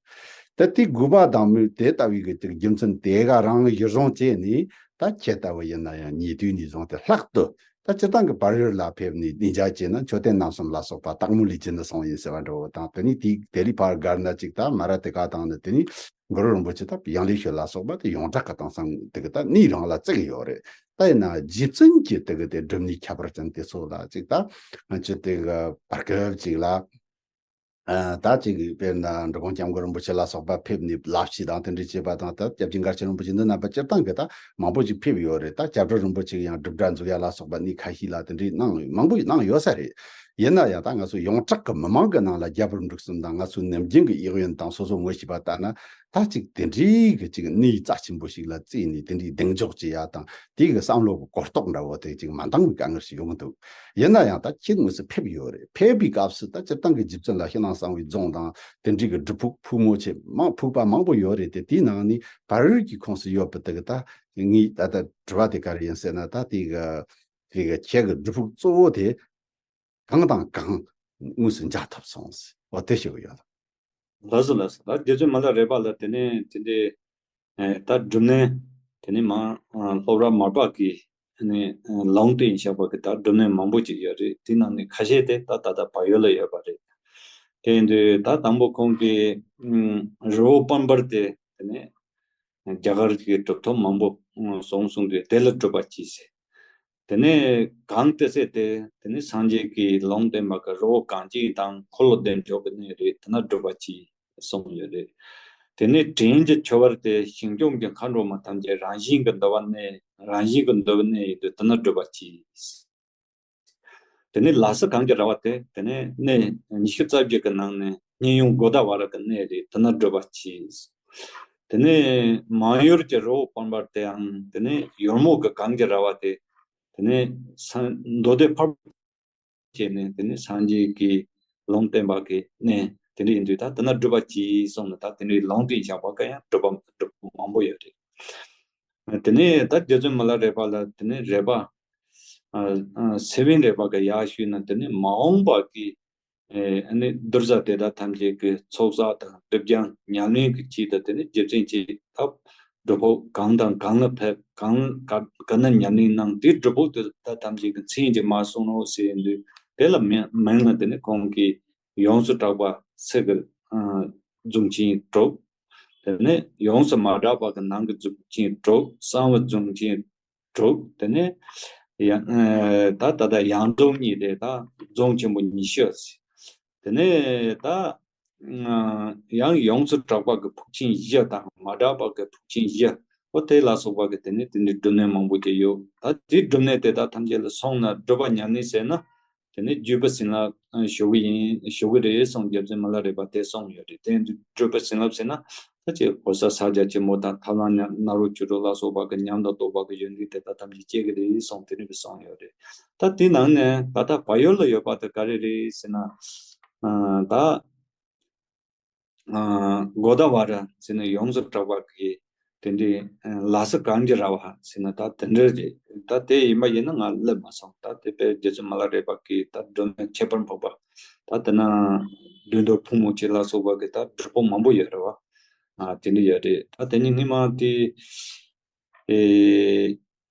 ད་དེ་དགོས་པ་དང་མོས་དེ་ལྟ་བུའི་གི་དེ་གི་རྒྱུ་མཚན་དེ་ག་རང་གཞིར་བཟུང་བྱས་ནས། ད་ཁྱེད་ལྟ་བུ་ཡིན་ན་ཡང་ཉེ་དུས་ནས་བཟུང་སྟེ་ལྷག་ཏུ་ད་སྤྱིར་བཏང་གི་བལ་ཡུལ་ལ་ཕེབས་ནས་གདན་འཇགས་བྱས་ན་མཆོད་རྟེན་རྣམ་གསུམ་ལ་སོགས་པ་སྟག་མོ་ལུས་སྦྱིན་དུ་སོང་ཡིན་ཟེར་བ་འདྲ་བོ་དང་། དེ་ནས་དེ་དེ་ལས་ཕར་བརྒལ་ན་ཅིག་ད་མ་ར་དེ་ག་དང་ནི། དེ་ནས་གུ་རུ་རིན་པོ་ཆེ་ད་ཡང་ལེ་ཤོད་ལ་སོགས་པ་དེ་ཡོངས་གྲགས་ཀྱི་དེང་སང་དེ་གི་ད་གནས་རང་ལ་བརྩི་གི་ཡོད་རེད། ད་ཡིན་ན་རྗེ་བཙུན་གྱི་དེ་གི་དེ་སྒྲུབ་གནས་ཁྱད་པར་ཅན་དེ་ཚོ་ལ་ཅིག་ད་ང་ཚོས་དེ་གི་བར་སྐབས་ཅིག་ལ། ཨ། ད་ཅིག་དཔེར་ན་འབྲི་གུང་སྐྱབས་མགོན་རིན་པོ་ཆེ་ལ་སོགས་པ་ཕེབས་ནས་བསླབ་གཞི་དང་དེ་འདྲ་བྱས་པ་དང་། ད་སྐྱབས་རྗེ་མགར་ཆེན་རིན་པོ་ཆེ་འདི་རྣམ་པ་སྤྱིར་བཏང་གི་ད་མང་པོ་ཅིག་ཕེབས་ཡོད་རེད། ད་སྐྱབས་རྗེ་རིན་པོ་ཆེ་ཡང་སྒྲུབ་གྲྭ་འཛུགས་ཡ་ལ་སོགས་པ་གནས་ཁ་ཤས་ལ་དེ་འདྲའི་གནང་མང་པོ་གནང་ཡོད་ས་རེད། ཡིན་ན་ཡང་ད་ང་ཚོ་ཡོངས་གྲགས་ཀྱི་མི་མང་གི་ནང་ལ་རྒྱལ་པོ་འབྲུག་གསུམ་དང་ང་ཚོའི་ནམ་རྒྱུན་གྱི་གཡས་གཡོན་དང་སོ་སོ་ངོ་ཤེས་པ་ལྟར་ན། ད་ཅིག་དེ་འདྲའི་གི་ཅིག་གནས་རྩ་ཆེན་པོ་ཞིག་ལ་བརྩིས་ནས་དེ་འདྲའི་གདེང་འཇོག་བྱེད་ཡ་དང་། དེའི་གི་བསམ་བློ་གི་གོ་རྟོགས་འདྲ་བོ་དེ་ཅིག་མ་འདང་བའི་དཀའ་ངལ་ཞིག་ཡོང་གི་འདུག་ཡིན་ན་ཡང་ད་ཁྱེད་དངོས་སུ་ཕེབས་ཡོད་རེད། ཕེབས་པའི་སྐབས་སུ་ད་སྤྱིར་བཏང་གི་རྗེ་བཙུན་ལ་ཕྱི་ནང་གསང་བའི་རྫོང་དང་དེ་འདྲའི་གི་སྒྲུབ་ཕུག་ཕུག་མོ་ཆེ་མང་ཕུག་པ་མང་པོ་ཡོད་རེད་དེ། དེའི་ནང་ནས་བལ་ཡུལ་གྱི་ཁོངས་སུ་ཡོད་པ་དེ་གི་ད་ངས་ད་ལྟ་དྲི་བ་དེ་ག་རེ་ཡིན་ཟེར་ན། ད་དེ་གི་དེ་གི་ཁྱེད་གི་སྒྲུབ་ཕུག་གཙོ་བོ་དེ་གང་དང་གང་དངོས་སུ་མཇལ་ཐུབ་སོང་ཟེར་བ་དེ་ཞུ་གི་ཡོད། ལགས་སོ་ལགས་སོ། ད་རྗེ་བཙུན་མི་ལ་རས་པ་ལ་དེ་ནས་དེ་འདྲའི་ཨེ་ད་སྒྲུབ་གནས་དེ་ནས་མ་ཨ་སློབ་གྲྭ་མར་པ་གི་ཨ་ནི་ཨ་ལུང་བསྟན་བཞག་པ་གི་ད་སྒྲུབ་གནས་མང་པོ་ཅིག་ཡོད་རེད། དེ་ནང་ནས་ཁ་ཤས་དེ་ད་ད་ལྟ་བལ་ཡུལ་ལ་ཡོད་པ་རེད། དེ་ཡིན་དུས་ད་དང་པོ་ཁོང་གིས་ཨ་རི་བོ་དཔལ་འབར་དེ་དེ་ནས་རྒྱ་གར་གྱི་གྲུབ་ཐོབ་མང་པོ་ཨ་སོང་གསུངས་དུས་དེ་ལ་སྒྲུབ་པ་གྱིས་ཟེར། དེ་ནས་གངས་ཏི་སེ་དེ་དེ་ནས་སངས་རྒྱས་ཀྱིས་ལུང་བསྟན་པ་གི་རི་བོ་གངས་ཅན་དང་འཁོར་ལོ་བདེ་མཆོག་གི་གནས་རེད། དེ་ན་སྒྲུབ་པ་གྱིས་གསུངས་ཡོད་རེད། དེ་ནས་བྲན་གྱི་ཆོས་བར་དེ་ཞིང་སྐྱོང་གི་མཁའ་འགྲོ་མ་ཐམས་ཅད་རང་བཞིན་གྱི་འདུལ་བ་གནས། རང་བཞིན་གྱི་འདུལ་བ་གནས་ཡོད་དུས་དེ་ན་སྒྲུབ་པ་གྱིས། དེ་ནས་ལ་སི་གངས་ཀྱི་ར་བ་དེ་དེ་ནས་གནས་ཉི་ཤུ་རྩ་བརྒྱད་ཀྱི་ནང་ནས་གཉན་ཡོན་གོ་ད་བ་ར་གི་གནས་རེད། དེ་ན་སྒྲུབ་པ་གྱིས། དེ་ནས་མང་ཡུལ་གྱི་རི་བོ་དཔལ་འབར་དེའང་དེ་ནས་ཡོལ་མོ་གི་གངས་ཀྱི་ར་བ་དེ་དེ་ནས་སངས་མདོ་སྡེ་ཕར་བྱས་ནས་དེ་ནས་སངས་རྒྱས་ཀྱི་ལུང་བསྟན་པ་གི་གནས་དེ་འདྲ་ཡིན་དུས་ད་དེ་ན་སྒྲུབ་པ་གྱིས་གསུངས་ནས་ད་དེ་འདྲའི་ལུང་བསྟན་བཞག་པ་ག་ཡང་སྒྲུབ་པ་སྒྲུབ་པ་མང་པོ་ཡོད་རེད། དེ་ནས་ད་རྗེ་བཙུན་མི་ལ་རས་པ་ལ་དེ་ནས་རས་པ་ཨ་ཨ་སེ་བན་རས་པ་གི་ཡག་ཤོས་ན་དེ་ནས་མ་འོངས་པ་གི་ཨེ་ཨ་ནི་གདུལ་བྱ་དེ་དག་ཐམས་ཅད་ཀྱི་ཚོགས་བསགས་དང་སྒྲིབ་སྦྱང་ཉམས་ལེན་གྱི་ཆེད་དུ་དེ་ནི་རྗེ་བཙུན་གྱིས་ད་སྒྲུབ་ཕུག་གང་དང་གང་ལ་ཕེབས། གང་ག་ག་ན་ཉམས་ལེན་གནང་དེའི་སྒྲུབ་ཕུག་དེ་དག་ཐམས་ཅད་ཀྱི་མཚན་གྱིས་མ་གསུངས་ནོ་ཟེར་དུས་དེ་ལ་མིང་མིང་ལ་དེ་ནི་ཁོང་གིས་ཡོངས་སུ་གྲགས་པ་ཚིག་གི་ཨ་རྫོགས་ཆེན་དྲུག་དེ་ནས་ཡོངས་སུ་མ་གྲགས་པ་གི་ནང་གི་རྫོགས་ཆེན་དྲུག་གསང་བའི་རྫོགས་ཆེན་དྲུག་དེ་ནས་ཡང་ཨ་ད་ད་ལྟ་ཡང་རྫོགས་གཉིས་རེད། ད་རྫོགས་ཆེན་པོ་ཉི་ཤུ་ཟེར། དེ་ནས་ད་ཨ་ཡང་ཡོངས་སུ་གྲགས་པ་གི་ཕུག་ཆེན་བཞི་དང་མ་གྲགས་པ་གི་ཕུག་ཆེན་བཞི། འོ་དེ་ལ་སོགས་པ་གི་དེ་ནས་དེ་འདྲའི་སྒྲུབ་གནས་མང་པོ་ཅིག་ཡོད། ད་དེའི་སྒྲུབ་གནས་དེ་དག་ཐམས་ཅད་ལ་སོང་ན་སྒྲུབ་པ་ཉམས་ལེན་ཟེར་ན། དེ་ནས་བརྒྱུད་པའི་བྱིན་རླབས་ཞུ་གི་ཡིན་ཞུ་གི་རེད་གསུངས། རྗེ་བཙུན་མི་ལ་རས་པ་དེ་གསུངས་ཡོད་རེད། དེ་བརྒྱུད་པའི་བྱིན་རླབས་ཟེར་ན་ད་ཅིག་འོད་གསལ་ཕྱག་རྒྱ་ཆེན་མོ་དང་ཐབས་ལམ་ཉམས་ནཱ་རོ་ཅོ་ཊ་ལ་སོགས་པ་གི་ཉམས་དང་རྟོགས་པ་གི་ཡོན་ཏན་དེ་དག་ཐམས་ཅད་སྐྱེ་གི་རེད་གསུངས། དེ་འདྲ་གི་གསུངས་ཡོད་རེད། ད་དེ་ནང་ནས་ད་ལྟ་བལ་ཡུལ་ལ་ཡོད་པ་དེ་ག་རེ་རེད་ཟེར་ན། ཨ་ད་ཨ་གོ་ད་བ་ར་ཟེར་ན་ཡོངས་སུ་གྲགས་པ་གི་དེ་འདྲའི་ཨ་ལ་སི་གངས་ཀྱི་ར་བ་ཟེར་ན་ད་དེ་འདྲ་རེད། ད་དེ་ཡིན་པ་ཡིན་ན་ང་སླེབས་མ་སོང་། ད་དེ་དཔེ་རྗེ་བཙུན་མ་ལ་རས་པ་གི་ད་སྒྲོན་མེ་ཁྱད་པར་འཕགས་པ། ད་དེ་ན་བདུད་འདུལ་ཕུང་པོ་ཆེ་ལ་སོགས་པ་གི་ད་སྒྲུབ་ཕུག་མང་པོ་ཡོད་རེད་བ། ཨ་དེ་འདྲ་ཡོད་རེད། ད་དེ་ནི་སྔོན་མ་དེ་ཨེ་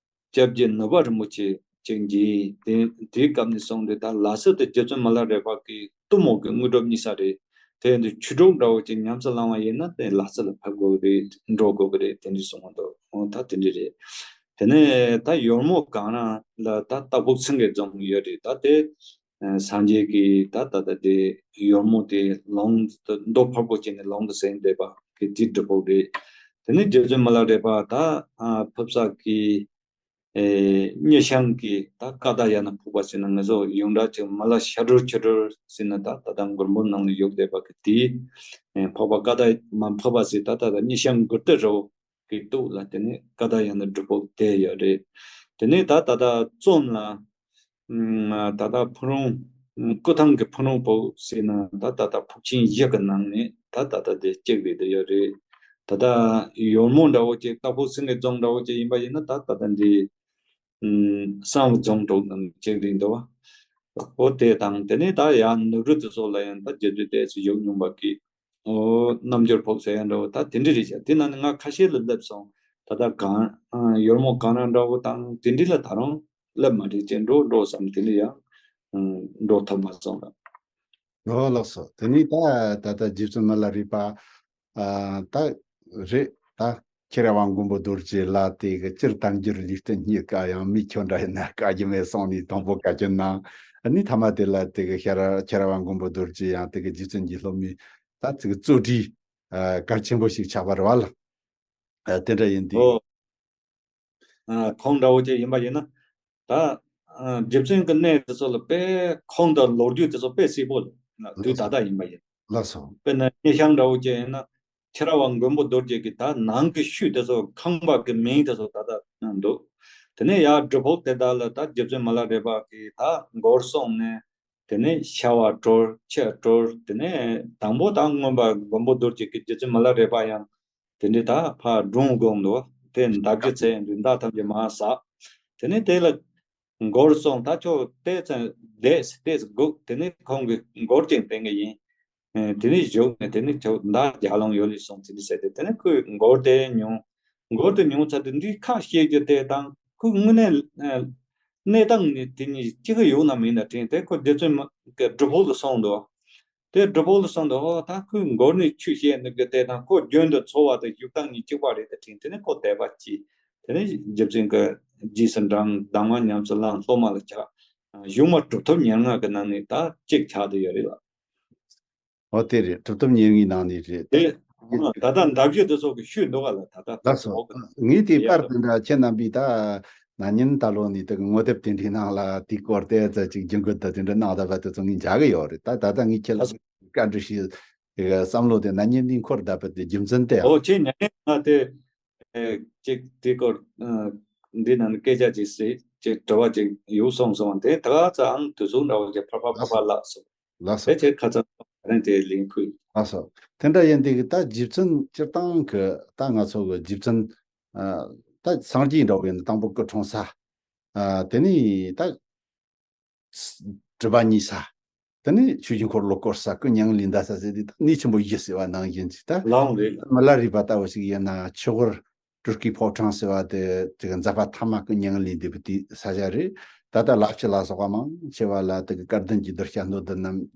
སྐྱབས་རྗེ་ནུབ་པ་རིན་པོ་ཆེ་གཅིག་མཇལ། དེ་དེའི་སྐབས་ནས་བཟུང་སྟེ་ད་ལ་སི་ཏུ་རྗེ་བཙུན་མ་ལ་རས་པ་གི་གཏུམ་མོ་གི་དངོས་གྲུབ་རྙེད་ས་རེད། དེ་འདི་ཆོས་དྲུག་འདྲ་བོ་ཅིག་ཉམས་སུ་བླང་བ་ཡིན་ན་དེ་ལ་སི་ལ་ཕེབས་དགོས་ཀྱི་རེད། འགྲོ་དགོས་ཀྱི་རེད། དེ་འདྲ་གསུངས་པ་འདུག། འོ་ད་དེ་འདྲ་རེད། དེ་ནས་ད་ཡོལ་མོ་གངས་ར་ལ་ད་སྟག་ཕུག་སེང་གེ་རྫོང་ཡོད་རེད། ད་དེ་ཨ་སངས་རྒྱས་ཀྱི་ད་ད་ད་དེ་ཡོལ་མོ་དེ་ལུང་དུ་མདོ་ཕར་བོ་བྱས་ནས་ལུང་དུ་ཟིན་བསྡད་པ་གི་དེའི་སྒྲུབ་ཕུག་རེད། དེ་ནས་རྗེ་བཙུན་མ་ལ་རས་པ་ད་ཨ་ཕེབས་ས་གི་ཨེ་སྙེ་ཤང་གི་ད་ཀ་དག་ཡ་ན་ཕུག་པ་ཟེར་ན་ང་ཚོ་ཡོངས་གྲགས་ཅིག་མ་ལ་ཤ་དྲུར་ཆུ་དྲུར་ཟེར་ན་ད་ད་ད་མགོན་པོ་ནང་ལ་ཡོད་བསྡད་པ་གི་དེའི་ཨེ་འཕགས་པ་ཀ་དག་མ་འཕགས་པ་ཟེར་ད་ད་ད་སྙེ་ཤང་མགུར་ཏུ་རི་བོ་གི་སྟོད་ལ་དེ་ནས་ཀ་དག་ཡ་ན་སྒྲུབ་ཕུག་དེ་ཡོད་རེད། དེ་ནས་ད་ད་ད་བཙོན་ལ་ཨ་ད་ལྟ་ཕུ་རུང་སྐུ་ཐང་གི་ཕུ་རུང་ཕུག་ཟེར་ན་ད་ད་ལྟ་ཕུག་ཆེན་བཞི་གི་ནང་ནས་ད་ད་ལྟ་དེ་གཅིག་རེད། དེ་ཡོད་རེད། ད་ལྟ་ཡོལ་མོ་འདྲ་བོ་ཅིག་སྟག་ཕུག་སེང་གེ་རྫོང་འདྲ་བོ་ཅིག་ཡིན་པ་ཡིན་ན་ད་ད་ལྟ་འདི་ཨམ་གསང་བ་རྫོང་དྲུག་ནང་གཅིག་རེད་འདུག་བ། འོ་དེ་དང་དེ་ནས་ད་ཡང་ནུབ་རི་དེ་ཚོ་ལ་ཡང་ད་རྗེ་བཙུན་ཏོག་ཙམ་བཞུགས་མྱོང་བ་གི། ཨོ་རྣལ་འབྱོར་ཕུག་ཟེར་ཡ་འདྲ་བོ་ད་དེ་འདྲ་རེད་ཤག། དེ་ནང་ནས་ང་ཁ་ཤས་ལ་སླེབས་སོང་། ད་ལྟ་གངས་ཨ་ཡོལ་མོ་གངས་ར་འདྲ་བོ་དང་དེ་འདྲ་ལ་ད་རུང་སླེབས་མ་རེད་ཅེས་འགྲོ་འགྲོ་བསམ་དེ་ལ་ཡང་ཨ་འགྲོ་ཐུབ་མ་སོང་ལ། ཨོ་ལགས་སོ། དེ་ནས་ད་ད་ལྟ་རྗེ་བཙུན་མ་ལ་རས་པ་ཨ་ད་རེད། ད་ཁྱེད་ར་བ་མགོན་པོ་རྡོ་རྗེ་ལ་དེ་གི་སྤྱིར་དལ་འབྱོར་ལུས་རྟེན་རྙེད་དཀའ་ཡང་མི་ཁྱོད་འདྲ་ཡིན་ན་དཀའ་རྒྱུ་མེད་གསུངས་ནས་དང་པོ་བཀའ་བཀྱོན་གནང་། ཨ་ནི་ཐ་མ་དེ་ལ་དེ་གི་ཁྱེད་ར་ཁྱེད་ར་བ་མགོན་པོ་རྡོ་རྗེ་ཡང་དེ་གི་རྗེ་བཙུན་གྱི་སློབ་མའི་ད་ཅིག་གཙོ་གྲས་ཨ་གལ་ཆེན་པོ་ཞིག་ཆགས་པ་རེད་བ་ལ། ཨ་དེ་འདྲ་ཡིན་དུས། ཨོ། ཨ་ཁོང་འདྲ་བོ་ཅིག་ཡིན་པ་ཡིན་ན། ད་ཨ་རྗེ་བཙུན་གྱི་གནས་དེ་ཚོ་ལ་དཔེ་ཁོང་དང་ལོ་རྒྱུས་དེ་ཚོ་དཔེ་གསལ་པོ་རེད། དུས་ད་ལགས་ལྟ་ཡིན་པ་ཡིན། ལགས་སོ། དཔེར་ན་སྙེ་ཤང་འདྲ་བོ་ཅིག་ཡིན་ན། ཁྱེད་ར་བ་མགོན་པོ་རྡོ་རྗེ་གི་ད་ནང་གི་ཤུལ་དེ་ཚོ་ཁང་པ་གི་མིང་དེ་ཚོ་ད་ལྟ་འདུག། དེ་ནས་ཡར་སྒྲུབ་ཕུག་དེ་དག་ལ་ད་རྗེ་བཙུན་མ་ལ་རས་པ་གི་ད་མགུར་གསུངས་ནས། དེ་ནས་ཤ་བ་དཀྲོལ་ཆས་དཀྲོལ། དེ་ནས་དང་པོ་ད་མངོན་པ་མགོན་པོ་རྡོ་རྗེ་གི་རྗེ་བཙུན་མ་ལ་རས་པ་ཡང་དེ་འདྲའི་ད་ཕར་སྒྲུང་དགོངས་འདུག། དེ་འདབ་བརྒྱ་ཚེ་འདི་མདའ་ཐམས་ཅད་མར་ཟག། དེ་ནས་དེ་ལ་མགུར་གསུངས། ད་ཁྱོད་ལྟས་ཙང་བསྡད་ལྟས་སྒུག། དེ་ནས་ཁོང་གིས་མགུར་ཅིག་བསྟན་གི་ཡིན། ཨེ་དེ་ནས་བཞུགས་ནས་དེ་ནས་ཁྱོད་མདའ་རྒྱབ་ལོང་ཡོད་ལེ་སོང་། དེ་ནས་ཟེར་ཏེ་དེ་ནས་ཁོས་མགུར་དེ་མྱོང་། མགུར་དེ་མྱོང་ཚར་དུས་འདིའི་ཁ་བཤད་རྒྱུ་དེ་དང་ཁོའི་དངོས་གནས་ཨ་གནས་སྟངས་ནི་དེ་གཉིས་གཅིག་ཡོད་ན་མེད་ན་དྲན་ཏེ་ཁོ་རྗེ་བཙུན་མ་གི་སྒྲུབ་ཕུག་ལ་སོང་འདུག། དེ་སྒྲུབ་ཕུག་ལ་སོང་འདུག། ཨོ་ད་ཁོས་མགུར་ནས་ཆོས་བཤད་ནི་གི་དེ་དང་ཁོ་རྒྱུན་དུ་འཚོ་བ་དང་བཞུགས་སྟངས་གཉིས་གཅིག་པ་རེད་དེ་དྲན། དེ་ནས་ཁོ་དད་པ་སྐྱེས། དེ་ནས་རྗེ་བཙུན་གྱི་རྗེས་སུ་འབྲངས། གདམས་ངག་ཉམས་སུ་བླངས། སློབ་མ་ལ་ཆགས། གཞུང་མ་གྲུབ་ཐོབ་ཉེར་ལྔ་གི་ནང་ནས་ད་གཅིག་ཆགས་བསྡད་ཡོད་རེད་ལ། ཨོ་དེ་རེད། གྲུབ་ཐོབ་ཉེར་ལྔའི་ནང་ནས་རེད། དེ་ད་ལྟ་མདའ་བརྒྱུད་དེ་ཚོ་གི་ཤུལ་འདུག་ག་ལ་ད་ལྟ་ལགས་སོ། ངས་དེ་ཡ་པར་དེ་འདྲ་ཁྱེད་རྣམ་པས་ད་ན་ནིང་ད་ལོ་ནས་དེ་གི་ངོ་དེབ་དེ་འདྲའི་ནང་ལ་དེའི་སྐོར་དེ་ཙམ་ཅིག་རྒྱུན་འཁྱོངས་དང་དེ་འདྲ་གནང་བསྡད་པ་དེ་ཚོ་ངས་མཇལ་གི་ཡོད་རེད། ད་ད་ལྟ་ངས་ཁྱེད་ལ་བཀའ་འདྲི་ཞུས་དེ་གི་བསམ་བློ་དེ་ན་ནིང་འདི་འཁོར་བསྡད་པ་དེ་རྒྱུ་མཚན་དེ། ཨོ་ཁྱེད་ན་ནིང་ང་དེ་ཨེ་ཅིག་དེ་སྐོར་ཨ་འདི་ནང་ནས་སྐད་ཆ་ཅིག་ཟེར་ཅིག་དྲི་བ་ཅིག་ཡོད་སོང་སོང་། དེ་ད་ག་ཚང་དུས་ཚོད་འདྲ་བོ་ཅིག་ཕར་ཕར་ཕར་ཕར་བརླག་སོང་། ལགས་སོ། དེ་ཚེ་ཁ་ཚ་རང་དེ་ལིང་ཁུ། ལགས་སོ། དེ་འདྲ་ཡིན་དུས་ད་རྗེ་བཙུན་སྤྱིར་བཏང་གི་ད་ང་ཚོ་གི་རྗེ་བཙུན་ཨ་ད་སངས་རྒྱས་འདྲ་བོ་ཡིན་ན་དང་པོ་སྐུ་འཁྲུངས་ས། ཨ་དེ་ནས་ད་སྒྲུབ་པ་བརྙེས་ས། དེ་ནས་ཆོས་ཀྱི་འཁོར་ལོ་བསྐོར་ས། སྐུ་མྱ་ངན་ལས་འདས་ས་ཟེར་དུས་ད་གནས་ཆེན་པོ་བཞི་ཟེར་བ་ནང་བཞིན་ཅིག་ད་ལའང་རེད། མི་ལ་རས་པ་ལྟ་བུ་ཞིག་ཡིན་ན་ཆོས་འཁོར་སྤྲུལ་སྐུའི་ཕོ་བྲང་ཟེར་བ་དེ་དེ་གི་མཛད་པ་ཐ་མ་སྐུ་མྱ་ངན་ལས་འདས་པའི་དུས་ས་ཆ་རེད། ད་ལྟ་ལ་ཕྱི་ལ་སོགས་པ་མང་ཆེ་བ་ལ་དེ་གི་སྐལ་ལྡན་གྱི་གདུལ་བྱ་སྣོད་ལྡན་རྣམས་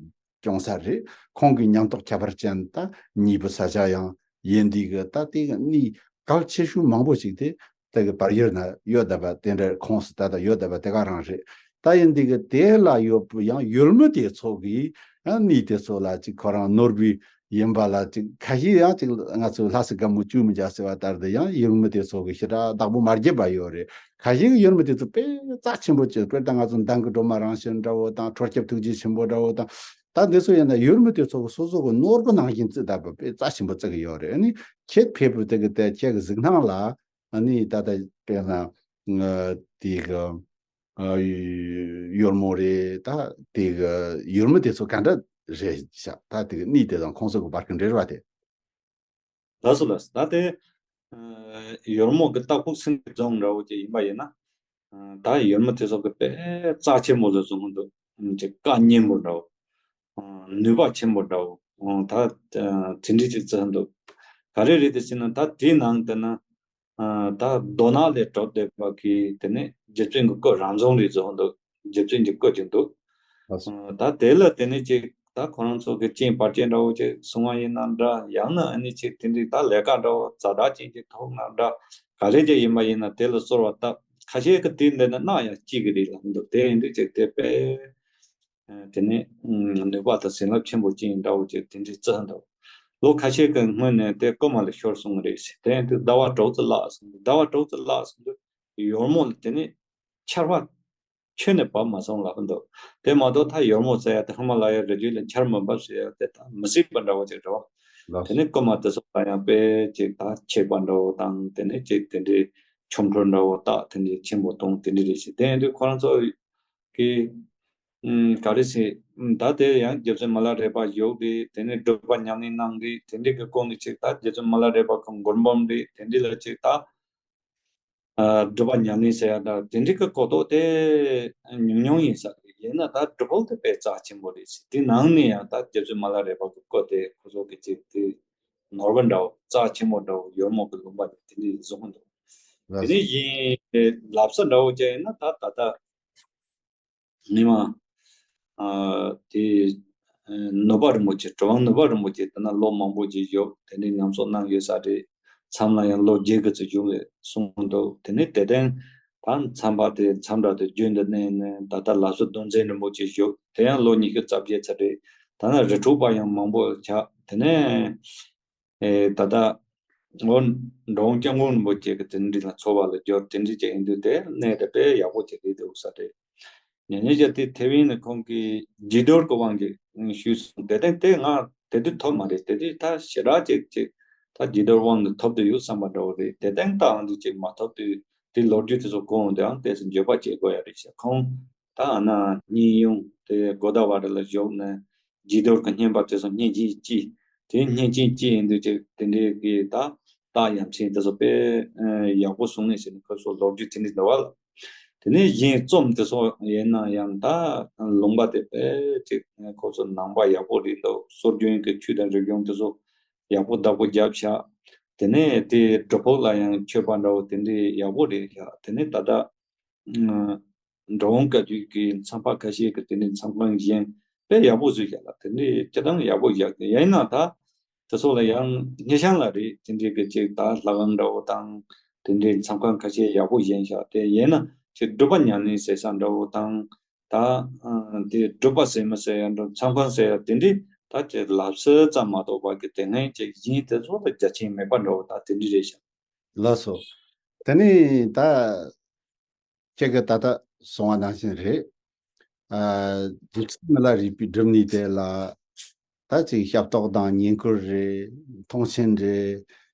སྐྱོང་ས་རེད། ཁོང་གི་ཉམས་རྟོགས་ཁྱད་པར་ཅན་ད་གཉིས་པོ་ས་ཆ་ཡང་ཡིན་དུས་གི་ད་དེ་གི་གནས་གལ་ཆེ་ཤོས་མང་པོ་ཞིག་དེ་དེ་གི་བར་ཡུལ་ན་ཡོད་བསྡད་པ་དེ་འདྲ་ཁོངས་སུ་ད་ལྟ་ཡོད་བསྡད་པ་དེ་ག་རང་རེད། ད་ཡིན་དུས་གི་དེ་ལ་ཡོད་པ་ཡང་ཡུལ་མི་དེ་ཚོ་གིས་ཡང་གནས་དེ་ཚོ་ལ་ཅིག་ཁོ་རང་ནོར་བུ་ཡིན་པ་ལ་ཅིག་ཁ་ཤས་ཡང་ཅིག་ང་ཚོས་ལྷ་སའི་སྒམ་པོ་བཅོས་མི་བྱ་ཟེར་བ་ལྟར་དུ་ཡང་ཡུལ་མི་དེ་ཚོ་གིས་ཞེ་དྲག་བདག་པོ་མ་བརྒྱབ་པ་ཡོད་རེད། ཁ་ཤས་ཀྱིས་ཡུལ་མི་དེ་ཚོ་དཔེ་རྩ་ཆེན་པོ་བྱེད། དཔེར་ན་ང་ཚོ་མདང་གི་སྒྲོལ་མ་རང་བཞིན་འདྲ་བོ་དང་ཁྲོ་སྐྱབས་ཐུགས་རྗེ་ཆེན་པོ་འདྲ་བོ་དང་། ད་འདི་ཚོ་ཡིན་ན་ཡུལ་མི་དེ་ཚོ་གིས་སོ་སོ་གི་ནོར་བུ་ནང་བཞིན་བརྩིས་བསྡད་པ་དཔེ་རྩ་ཆེན་པོ་བརྩི་གི་ཡོད་རེད། ཨ་ནི་ཁྱེད་ཕེབས་པའི་དེ་གི་དེ་ཁྱེད་ཀྱི་གཟིགས་སྣང་ལ་ཨ་ནི་ད་ལྟ་དཔེར་ན་ཨ་དེ་གི་ཨ་ཡུལ་མོ་རེད། ད་དེ་གི་ཡུལ་མི་དེ་ཚོ་ག་འདྲ་རེད་ཤག། ད་དེ་གི་གནས་དེ་དང་ཁོང་ཚོ་གི་བར་གྱི་འབྲེལ་བ་དེ། ལགས་སོ་ལགས་སོ། ད་དེ་ཨ་ཡུལ་མོ་གི་སྟག་ཕུག་སེང་གེ་རྫོང་འདྲ་བོ་ཅིག་ཡིན་པ་ཡིན་ན། ད་ཡུལ་མི་དེ་ཚོ་གི་དཔེ་རྩ་ཆེན་པོ་ལ་བཟུང་གི་འདུག་ཅིག་བཀའ་སྙན་པོ་འདྲ་བོ། ནུས་པ་ཆེན་པོ་འདྲ་བོ། ད་དེ་འདྲའི་ཅིག་བརྩི་འདུག་ག་རེ་རེད་དེ་ཟེར་ན། ད་དེའི་ནང་དེ་ན་ད་རྡོ་ནག་ལས་གྲུབ་བསྡད་པ་གི་དེ་ནས་རྗེ་བཙུན་གྱི་སྐུ་རང་བྱུང་རེད་བཟོ་འདུག་རྗེ་བཙུན་གྱི་སྐུ་ཅིག་འདུག་ད་དེ་ལ་དེ་ནས་ཅིག་ད་ཁོ་རང་ཚོ་གི་རྐྱེན་བར་ཆད་འདྲ་བོ་ཅིག་སོང་བ་ཡིན་ན་འདྲ། ཡང་ན་ཨ་ནི་ཅིག་དེ་འདྲའི་ད་ལས་ཀ་འདྲ་བོ་ཛ་དྲག་ཅན་ཅིག་ཐོབ་ན་འདྲ། ག་རེ་ཅིག་ཡིན་པ་ཡིན་ན་དེ་ལ་གསོལ་བ་བཏབ། ཁ་ཤས་ཀྱིས་དེ་འདི་ནས་གནང་ཡང་སྐྱེ་གི་རེད་ལབ་འདུག་དེ་ཡིན་དུས་ཅིག་དེ་དཔེ་དེ་ནས་ནུས་པ་དང་བྱིན་རླབས་ཆེན་པོ་ཅན་འདྲ་བོ་ཅིག་དེ་འདྲའི་བརྩི་འདུག་ལོ་ཁ་ཤས་ཀྱི་སྔོན་ནས་དེ་རྐུན་མ་ལ་ཤོར་སོང་བ་རེད་ཟེར། དེ་ཡིན་དུས་ཟླ་བ་དྲུག་ཙམ་བརླག་སོང་འདུག་ཟླ་བ་དྲུག་ཙམ་བརླག་སོང་དུས་ཡོལ་མོ་ལ་དེ་ནས་ཆར་པ་ཁྱོན་ནས་བབས་མ་སོང་ལབ་འདུག་དེ་མ་གཏོགས་ད་ཡོལ་མོ་ཟེར་ཡ་དེ་ཧི་མ་ལ་ཡའི་རི་རྒྱུད་ལ་ཆར་མི་འབབ་ཟེར་ཡ་དེ་ད་མི་སྲིད་པ་འདྲ་བོ་ཅིག་རེད་བ། ལགས་དེ་ནས་རྐུན་མ་དེ་ཚོ་ལ་ཡང་དཔེ་ཅིག་ད་ཆད་པ་འདྲ་བོ་དང་། དེ་ནས་ཅིག་དེ་འདྲའི་ཆོ་འཕྲུལ་འདྲ་བོ་བཏགས། དེ་འདྲའི་ཆེན་པོ་གཏོང་། དེ་འདྲའི་རེད་ཟེར། དེ་ཡིན་དུས་ཁོ་རང་ཚོ་གི་ཨུམ། ག་རེ་ཟེར། ད་དེ་ཡང་རྗེ་བཙུན་མི་ལ་རས་པ་བཞུགས་རེད། དེ་ནས་སྒྲུབ་པ་ཉམས་ལེན་གནང་རེད། དེ་འདྲའི་གི་སྐོར་ནས་ཅིག་ད་རྗེ་བཙུན་མི་ལ་རས་པ་གི་མགུར་འབུམ་རེད། དེ་འདྲའི་ལ་ཅིག་ད་ཨ་སྒྲུབ་པ་ཉམས་ལེན་ཟེར་ཡ་ད་དེ་འདྲའི་གི་གོ་རྟོགས་དེ་ཉུང་ཉུང་ཡིན་ས་རེད། ཡིན་ན་ད་སྒྲུབ་ཕུག་དེ་དཔེ་རྩ་ཆེན་པོ་རེད་ཟེར། དེ་ནང་ནས་ཡང་ད་རྗེ་བཙུན་མི་ལ་རས་པ་གི་སྐུ་དེ་ཁོ་ཚོ་གི་ཅིག་དེ་ནོར་བུ་འདྲ་བོ། རྩ་ཆེན་པོ་འདྲ་བོ། ཡོལ་མོ་གི་ལུང་པ་ནས་དེ་འདྲའི་བཟོ་གི་འདུག་དེ་ནས་གཞན་ལབ་ས་འདྲ་བོ་ཅིག་ཡིན་ན། ད་ད་ལྟ་ཉི་མ་ཨ་དེ་ཨ་ནུབ་པ་རིན་པོ་ཆེ། གྲུབ་དབང་ནུབ་པ་རིན་པོ་ཆེ་དེ་ན་ལོ་མང་པོ་ཅིག་བཞུགས། དེ་ནས་ཉམས་གསོ་གནང་ཡོད་ས་རེད། མཚམས་ལ་ཡང་ལོ་བརྒྱད་ཀྱི་ཙམ་བཞུགས་རེད་གསུངས་འདུག་དེ་ནས་དེ་དོན་ད་མཚམས་པ་དེ་མཚམས་འདྲ་དེ་བརྒྱུད་དེ་གནས་ནས་ད་ལྟ་ལ་སོ་གདུང་འཛིན་རིན་པོ་ཆེ་བཞུགས། དེ་ཡང་ལོ་ཉི་ཤུ་རྩ་བརྒྱད་ཙམ་རེད། ད་ན་རི་ཁྲོད་པ་ཡང་མང་པོ་ཆགས། དེ་ནས། ཨེ་ད་ལྟ་འོ་འབྲི་གུང་སྐྱབས་མགོན་རིན་པོ་ཆེ་གི་དེ་འདྲ་ལ་འཚོ་བ་ལ་གྱུར། དེ་འདྲ་ཅིག་ཡིན་དུས་དེ་གནས་དེ་དཔེ་ཡག་པོ་ཅིག་རེད་འདུག་ས་རེད། ཉེ་ཉེ་ཅག་དེ་ཐེ་ཝན་ནས་ཁོང་གིས་རྗེས་ཟློས་ཀྱི་དབང་གིས་ཞུས་སོང་། དེ་དེ་དེ་ང་དེ་དུས་ཐོབ་མ་རེད། དེ་དུས་ད་ཞེ་དྲག་ཅིག་ཅིག་ད་རྗེས་ཟློས་དབང་གིས་ཐོབ་དུ་ཡོད་བསམ་པ་འདྲ་བོ་རེད། དེ་དེང་ད་འང་དུ་ཅིག་མ་ཐོབ་དུས་དེ་ལོ་རྒྱུས་དེ་ཚོ་གོ་འོང་དུས་ཨང་དེ་ཚོ་འགྱོད་པ་བྱེད་དགོས་ཡ་རེད་ཤག་ཁོང་ད་ཨ་ན་གཉིས་ཡོང་དེ་གོ་ད་བ་རི་ལ་བཞུགས་ནས། རྗེས་ཟློས་ཀྱི་བསྙེན་པ་དེ་ཚོ་བསྙེན་ཅིང་བཅས། དེ་བསྙེན་ཅིང་བཅས་ཡིན་དུས་ཅིག་དེ་འདྲའི་གི་ད་རྟགས་ཡ་མཚན་དེ་ཚོ་དཔེ་ཡག་པོ་བྱུང་ནས་ཟེར་ནས་ཁོ་ཚོ་ལོ་རྒྱུས་དེ་འདྲ་འདུག་བ་ལ། དེ་ནས་གཞན་རྩོམ་དེ་ཚོ་ཡིན་ན་ཡང་ད་ལུང་པ་དེ་དཔེ་ཅིག་ཁོ་ཚོ་ནང་པ་ཡག་པོ་རེད་འདུག་སྲོལ་རྒྱུན་གྱི་ཆོས་དང་རིག་གཞུང་དེ་ཚོ་ཡག་པོ་བདག་པོ་བརྒྱབ་ཤག་དེ་ནས་དེ་སྒྲུབ་ཕུག་ལ་ཡང་མཆོད་པ་འདྲ་བོ་དེ་འདྲའི་ཡག་པོ་རེད་ཤག་དེ་ནས་ད་ལྟ། འགྲོ་འོང་བཀའ་བརྒྱུད་ཀྱི་མཚམས་པ་ཁ་ཤས་ཀྱི་དེ་འདྲའི་མཚམས་ཁང་གཞན་དཔེ་ཡག་པོ་བཟོས་བཞག་ལ། དེ་འདྲའི་སྤྱིར་བཏང་ཡག་པོ་བཞག་གི། ཡིན་ན་ད་དེ་ཚོ་ལ་ཡང་སྙེ་ཤང་ལ་རེད། དེ་འདྲའི་གི་ཅིག་ད་ལྷ་ཁང་འདྲ་བོ་དང་དེ་འདྲའི་མཚམས་ཁང་ཁ་ཤས་ཡག་པོ་བཞེངས་བཞག་དེ་ཡིན་ན་ཅིག་སྒྲུབ་པ་ཉམས་ལེན་ཟེར་ས་འདྲ་བོ་དང་། ད་དེ་སྒྲུབ་པ་ཟེར་མི་ཟེར་ཡ་འདྲ། མཚམས་ཁང་ཟེར་ཡ་དེ་འདྲའི་ད་ཅིག་ལབ་སྲོལ་ཙམ་མ་གཏོགས་པ་གི་དེ་སྔའི་ཅིག་གཞན་དེ་ཚོ་ལ་རྒྱ་ཆེན་མེད་པ་འདྲ་བོ་ད་དེ་འདྲ་རེད་ཤག་ལགས་སོ། དེ་ནས་ད། ཁྱེད་ཀྱིས་ད་ལྟ་གསུངས་པ་ནང་བཞིན་རེད། ཨ། རྗེ་བཙུན་མི་ལ་རས་པའི་སྒྲུབ་གནས་དེ་ལ་ད་ཅིག་ཞབས་ཏོག་དང་བསྙེན་བཀུར་རེད། མཐོང་ཆེན་རེད།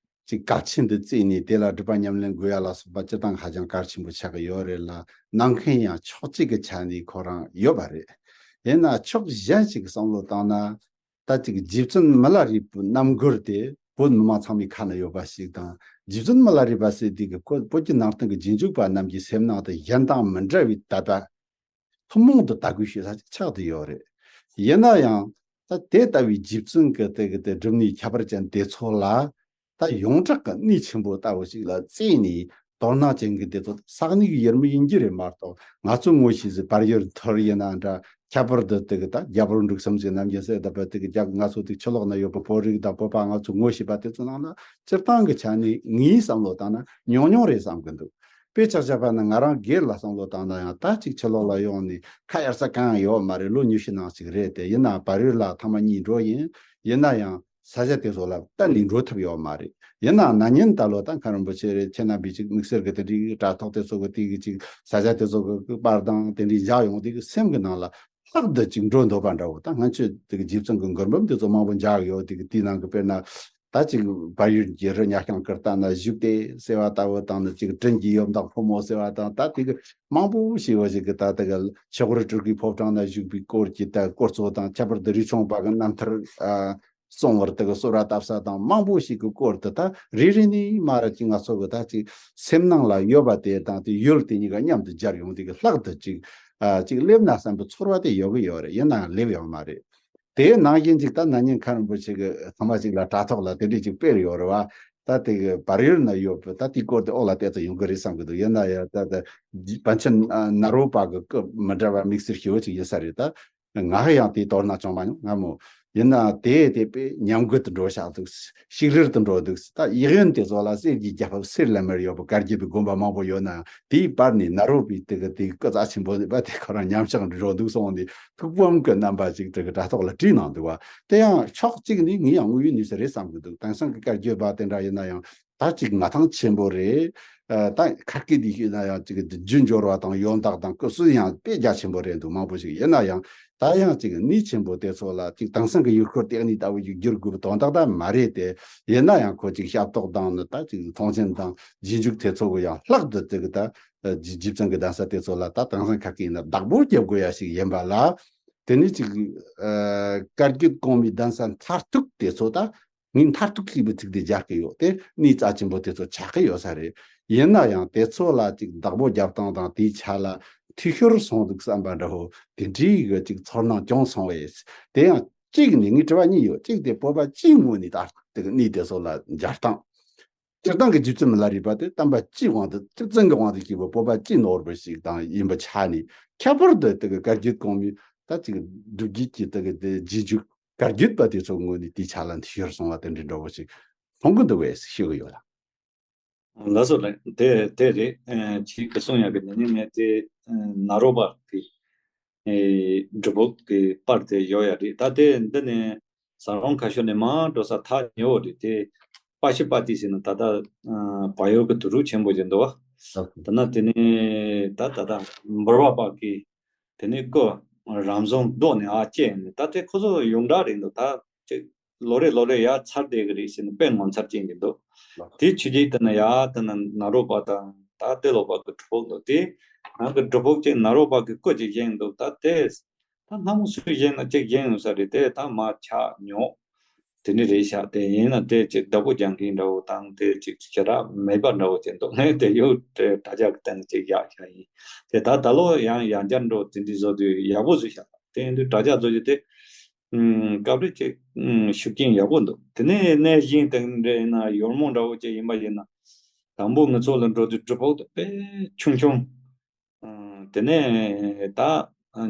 ཅིག་གལ་ཆེན་དུ་བརྩིས་ནས་དེ་ལ་སྒྲུབ་པ་ཉམས་ལེན་དགོས་ཡ་ལ་སོགས་པ་སྤྱིར་བཏང་ཧ་ཅང་གལ་ཆེན་པོ་ཆགས་ཀྱི་ཡོད་རེད་ལ། གནང་མཁན་ཡང་ཕྱོགས་གཅིག་གི་ཆ་ནས་ཁོ་རང་ཡོད་པ་རེད། ཡིན་ན་ཕྱོགས་གཞན་ཞིག་བསམ་བློ་བཏང་ན། ད་ཅིག་རྗེ་བཙུན་མི་ལ་རས་པའི་རྣམ་མགུར་དེ་བོད་མི་མང་ཚང་མའི་ཁ་ན་ཡོད་པ་ཞིག་དང་། རྗེ་བཙུན་མི་ལ་རས་པ་ཟེར་དུས་ཀྱི་བོད་བོད་ཀྱི་ནང་བསྟན་གྱི་རྗེས་འཇུག་པ་རྣམས་ཀྱི་སེམས་ནང་དུ་གཞན་དང་མི་འདྲ་བའི་དད་པ་ཐུན་མོང་དུ་དད་གུས་ཞུ་ས་ཅིག་ཆགས་བསྡད་ཡོད་རེད། ཡིན་ན་ཡང་ད་དེ་ལྟ་བུའི་རྗེ་བཙུན་གྱི་དེ་གི་དེ་སྒྲུབ་གནས་ཁྱད་པར་ཅན་དེ་ཚོ་ལ། ད་ཡོངས་གྲགས་ཀྱི་གནས་ཆེན་པོ་ལྟ་བུ་ཞིག་ལ་བརྩིས་ནས། དོ་སྣང་ཅན་གྱི་དེ་ཚོ་ས་གནས་ཀྱི་ཡུལ་མི་ཡིན་གྱི་རེད་མ་གཏོགས། ང་ཚོ་ངོ་ཤེས་ཟིག་བལ་ཡུལ་མཐོ་རིས་ཡིན་ན་འདྲ། ཁྱད་པར་དུ་དེ་གི་ད་རྒྱ་བོད་འབྲུག་གསུམ་གྱི་རྣམ་རྒྱལ་ཟེར་ད་བར་དེ་གི་རྒྱ་ང་ཚོ་དེ་ཕྱི་ལོགས་ན་ཡོད་པའི་བོད་རིགས་དང་བོད་པ་ང་ཚོ་ངོ་ཤེས་པ་དེ་ཚོ་ནང་ན་སྤྱིར་བཏང་གི་ཆ་ནས་ངའི་བསམ་བློ་བཏང་ན་ཉུང་ཉུང་རེད་བསམ་གི་འདུག་དཔེ་ཆ་བཞག་པ་ན་ང་རང་སྒེར་ལ་བསམ་བློ་བཏང་ན་ཡང་ད་ཅིག་ཕྱི་ལོགས་ལ་ཡོང་ནས་ཁ་གཡར་ས་གང་ཡང་ཡོད་མ་རེད། ལོ་ཉི་ཤུ་ནང་ཞིག་རེད་དེ། ཡིན་ན་བལ་ཡུལ་ལ་ཐེངས་མ་གཉིས་འགྲོ་ཡིན། ཡིན་ན་ཡང་ས་ཆ་དེ་ཚོ་ལ་གཏན་ནས་འགྲོ་ཐུབ་ཡོད་མ་རེད། ཡིན་ནའང་ན་ནིང་ད་ལོ་ད་མཁན་རིན་པོ་ཆེ་རེད། ཁྱེད་རྣམ་པས་ཅིག་དམིགས་བསལ་གྱི་དེ་འདྲའི་དྲ་ཐོག་དེ་ཚོ་གི་དེ་གི་ཅིག་ས་ཆ་དེ་ཚོ་གི་པར་དང་དེ་འདྲའི་མཇལ་ཡོང་དེ་གི་སེམས་ཀྱི་ནང་ལ་ལྷག་ཏུ་ཅིག་འགྲོ་འདོད་པ་འདྲ་བོ། ད་སྔོན་ཆད་དེ་གི་རྗེ་བཙུན་གྱི་མགུར་འབུམ་དེ་ཚོ་མང་པོ་མཇལ་ཡོད། དེ་གི་དེའི་ནང་གི་དཔེར་ན་ད་ཅིག་བལ་ཡུལ་གྱི་རི་ཉག་རྐྱང་ཀིརྟ་ན་བཞུགས་ཏེ་ཟེར་བ་ལྟ་བུ་དང་ནི། ཅིག་དྲིན་གྱི་ཡོབ་འདེགས་ཕོ་མོ་ཟེར་བ་དང་། ད་དེ་གི་མང་པོ་ཞེས་པ་ཞིག་གི་ད་དེ་གི་ཆོས་འཁོར་སྤྲུལ་སྐུའི་ཕོ་བྲང་ན་བཞུགས་པའི་སྐོར་གྱི་ད་སྐོར་ཚོ་དང་། ཁྱད་པར་དུ་རས་ཆུང་པ་གི་རྣམ་ཐར། ཨ། གསུང་བར་དེ་གི་གསོལ་བ་བཏབ་ས་དང་མང་པོ་ཞིག་གི་སྐོར་དུ་ད་རེ་རེ་ནས་མར་ཅིག་ང་ཚོ་གི་ད་ཅིག་སེམས་ནང་ལ་ཡོད་པ་དེ་དང་དེ་ཡུལ་དེ་གཉིས་ཀ་མཉམ་དུ་སྦྱར་ཡོང་དེ་གི་ལྷག་ཏུ་ཅིག་ཨ་ཅིག་སླེབས་ན་བསམ་པའི་ཚོར་བ་དེ་ཡོད་གི་ཡོད་རེད། ཡིན་ནའང་སླེབས་ཡོད་མ་རེད། དེའི་ནང་བཞིན་ཅིག་ད་ན་ནིང་མཁན་རིན་པོ་ཆེ་གི་ཚང་མ་ཅིག་ལ་དྲ་ཐོག་ལ་དེ་འདྲས་ཅིག་སྤེལ་ཡོད་རེད་བ། ད་དེ་གི་བལ་ཡུལ་ན་ཡོད་པའི་ད་དེའི་སྐོར་དེ་འོག་ལ་བལྟས་ཚེ་ཡོང་གི་རེད་བསམ་གི་འདུག། ཡིན་ན་ཡང་ད་ད་པཎ་ཆེན་ནཱ་རོ་པ་གི་སྐབས་མི་འདྲ་བ་དམིགས་བསལ་ཞེ་པོ་ཅིག་ཡིན་ས་རེད། ད་ང་ཡང་དེའི་དོ་སྣང་བྱུང་མ་མྱོང་ང་མོ། ཡིན་ན་དེ་དེ་དཔེ་ཉམས་རྒུད་དུ་འགྲོ་བཞག་འདུག། ཞིག་རལ་དུ་འགྲོ་འདུག། ད་ཡིག་ཡོན་དེ་ཚོ་ལ་གསེར་གྱི་རྒྱལ་ཕབ་གསེར་ལས་མར་ཡོད་པའི་བཀའ་བརྒྱུད་པའི་དགོན་པ་མང་པོ་ཡོད་ན་དེའི་བར་ནས་ནཱ་རོ་པའི་དེ་གི་དེ་སྐུ་རྩ་ཆེན་པོ་ནི་པ་དེ་ཁོ་རང་ཉམས་ཆག་འགྲོ་འདུག་སོང་ནས་ཐུགས་ཕམ་གྱི་རྣམ་པ་ཅིག་དེ་གི་དྲ་ཐོག་ལ་བྲིས་གནང་འདུག་བ། དེ་ཡང་ཕྱོགས་གཅིག་ནས་ངས་ཡང་དངོས་ཡོད་གནས་ཚུལ་རེད་བསམ་གི་འདུག། དེང་སང་གི་བཀའ་བརྒྱུད་པ་དེ་འདྲ་ཡིན་ན་ཡང་ད་ཅིག་མངའ་ཐང་ཆེན་པོ་རེད། ཨ་ད་ཁ་སྐད་འདི་ཤེས་ན་ཡང་ཅིག་རྒྱུ་འབྱོར་བ་དང་ཡོན་བདག་དང་སྐུ་སྲོལ་ཡང་དཔེ་རྒྱ་ཆེན་པོ་རེད་འདུག། མང་པོ་ཞིག་ཡིན་ན་ཡང་ད་ཡང་ཅིག་གནས་ཆེན་པོ་དེ་ཚོ་ལ་ཅིག་དེང་སང་གི་ཡུལ་སྐོར་ལྟེ་གནས་ལྟ་བུ་ཞིག་བསྒྱུར་དགོས་པའི་དོན་དག་ད་མ་རེད་དེ། ཡིན་ན་ཡང་ཁོ་ཅིག་ཞབས་ཏོག་དང་ནི་ད་ཅིག་མཐོང་ཆེན་དང་རྗེས་འཇུག་དེ་ཚོ་གི་ཡང་ལྷག་ཏུ་ཅིག་ད་རྗེ་རྗེ་བཙུན་གྱི་གདན་ས་དེ་ཚོ་ལ་ད་དེང་སང་ཁ་སྐད་ཡིན་ན་བདག་པོ་རྒྱབ་དགོས་ཡ་ཞིག་ཡིན་པ་ལ། དེ་ནི་ཅིག་ཨ་བཀའ་བརྒྱུད་གོང་མའི་གདན་ས་མཐར་ཐུག་དེ་ཚོ་ད་ངས་མཐར་ཐུག་ཞེས་པའི་ཚིག་དེ་སྦྱར་གི་ཡོད་དེ་གནས་རྩ་ཆེན་པོ་དེ་ཚོ་ཆགས་ཀྱི་ཡོད་ས་རེད། ཡིན་ན་ཡང་དེ་ཚོ་ལ་ཅིག་བདག་པོ་རྒྱབ་སྟངས་དང་དེའི་ཆ་ལ་འཐུས་ཤོར་སོང་འདུག་བསམ་པ་འདྲ་བོ་དེ་འདྲའི་གི་ཅིག་ཚོར་སྣང་བྱུང་སོང་བས། དེ་ཡང་གཅིག་ནས་ངས་དྲི་བ་གཉིས་ཡོད། གཅིག་དེ་བོད་པ་སྤྱིའི་ངོས་ནས་ད་དེ་གི་གནས་དེ་ཚོ་ལ་སྦྱར་སྟངས། སྤྱིར་བཏང་གི་རྗེ་བཙུན་མི་ལ་རས་པ་དེ་བསྟན་པ་སྤྱིའི་དབང་དུ་ཆོས་བཙུན་གྱི་དབང་དུ་བྱས་པའི་བོད་པ་སྤྱི་ནོར་བུ་ཞིག་དང་ཡིན་པའི་ཆ་ནས་ཁྱད་པར་དུ་དེ་གི་བཀའ་བརྒྱུད་གོང་མའི་ད་ཅིག་སྒྲུབ་བརྒྱུད་ཀྱི་དེ་གི་དེ་རྗེས་འཇུག་བཀའ་བརྒྱུད་པ་དེ་ཚོ་ངོས་ནས་དེའི་ཆ་ལ་འཐུས་ཤོར་སོང་བ་དེ་འདྲའི་འདྲ་བོ་ཞིག་མཐོང་གི་འདུག་བས་ཞུ་གི་ཡོད་ལ། ལགས་སོ་ལགས། དེ་དེ་རེད། ཨ་ཁྱེད་ཀྱིས་གསུངས་ཡག་གི་ནི་ནི་ངས་དེ་ཨ་ནཱ་རོ་པ་གི་ཨེ་སྒྲུབ་ཕུག་གི་པར་དེ་ཡོད་ཡ་རེད། ད་དེ་འདི་ནས་ཟ་ཁང་ཁ་ཤོར་ནས་མར་འགྲོ་ས་ཐག་ཉེ་བོ་རེད། དེ་པ་ཤི་པ་ཏི་ཟེར་ན་ད་ལྟ་ཨ་བལ་ཡུལ་གྱི་དུ་རུ་ཆེན་པོ་ཅིག་འདུག་བ། ད་ན་དེ་ནས་ད་ད་ལྟ་འབུར་བ་པ་གི་དེ་ནས་ཀོ་རམ་བཟུང་རྡོ་ནས་ཨ་བཅད་ནས་ད་དེ་ཁོ་ཚོ་ཡོངས་གྲགས་རེད་འདུག། ད་ཅིག་ལོ་རེ་ལོ་རེ་ཡར་ཚར་བསྡད་ཀྱི་རེད་ཟེར་ནས་དཔེ་ངོ་མཚར་ཅན་གྱི་འདུག། དེའི་ཆུ་རྒྱུད་དེ་ན་ཡར་དེ་ན་ནཱ་རོ་པ་དང་ད་ཏེ་ལོ་པ་གི་སྒྲུབ་ཕུག་འདུག། དེ་ནང་གི་སྒྲུབ་ཕུག་ཅིག་ནཱ་རོ་པ་གི་སྐུ་ཅིག་བཞེངས་འདུག། ད་དེ་ད་སྔ་མོ་སུས་བཞེངས་ན་ཅིག་བཞེངས་ཡོད་ས་རེད། དེ་ད་མར་ཆག་ཉོག་དེ་འདྲ་རེད་ཤག། དེ་ཡིན་ན་དེ་ཅིག་བདག་པོ་རྒྱག་མཁན་འདྲ་བོ་དང་དེ་ཅིག་ཞེ་དྲག་མེད་པ་འདྲ་བོ་ཅིག་འདུག། ངས་དེ་ཡོད་དྲ་རྒྱ་གི་སྟེང་ཅིག་བཞག་བཞག་ཡིན། དེ་ད་ད་ལོ་ཡང་ཡང་བསྐྱར་འགྲོ་དེ་འདྲ་བཟོ་དུས་ཡག་པོ་བཟོས་ཤག། དེ་ཡིན་དུས་དྲ་རྒྱ་བཟོ་རྒྱུ་དེ་ཨུམ་སྐབས་རེ་ཅིག་ཨུམ་ཤུགས་རྐྱེན་ཡག་པོ་འདུག། དེ་ནས་གནས་གཞན་དེ་འདྲ་ཡིན་ན་ཡོལ་མོ་འདྲ་བོ་ཅིག་ཡིན་པ་ཡིན་ན་དང་པོ་ངེད་ཚོ་ལ་འགྲོ་དུས་སྒྲུབ་ཕུག་དེ་དཔེ་ཆུང་ཆུང་། ཨ་དེ་ནས་ད་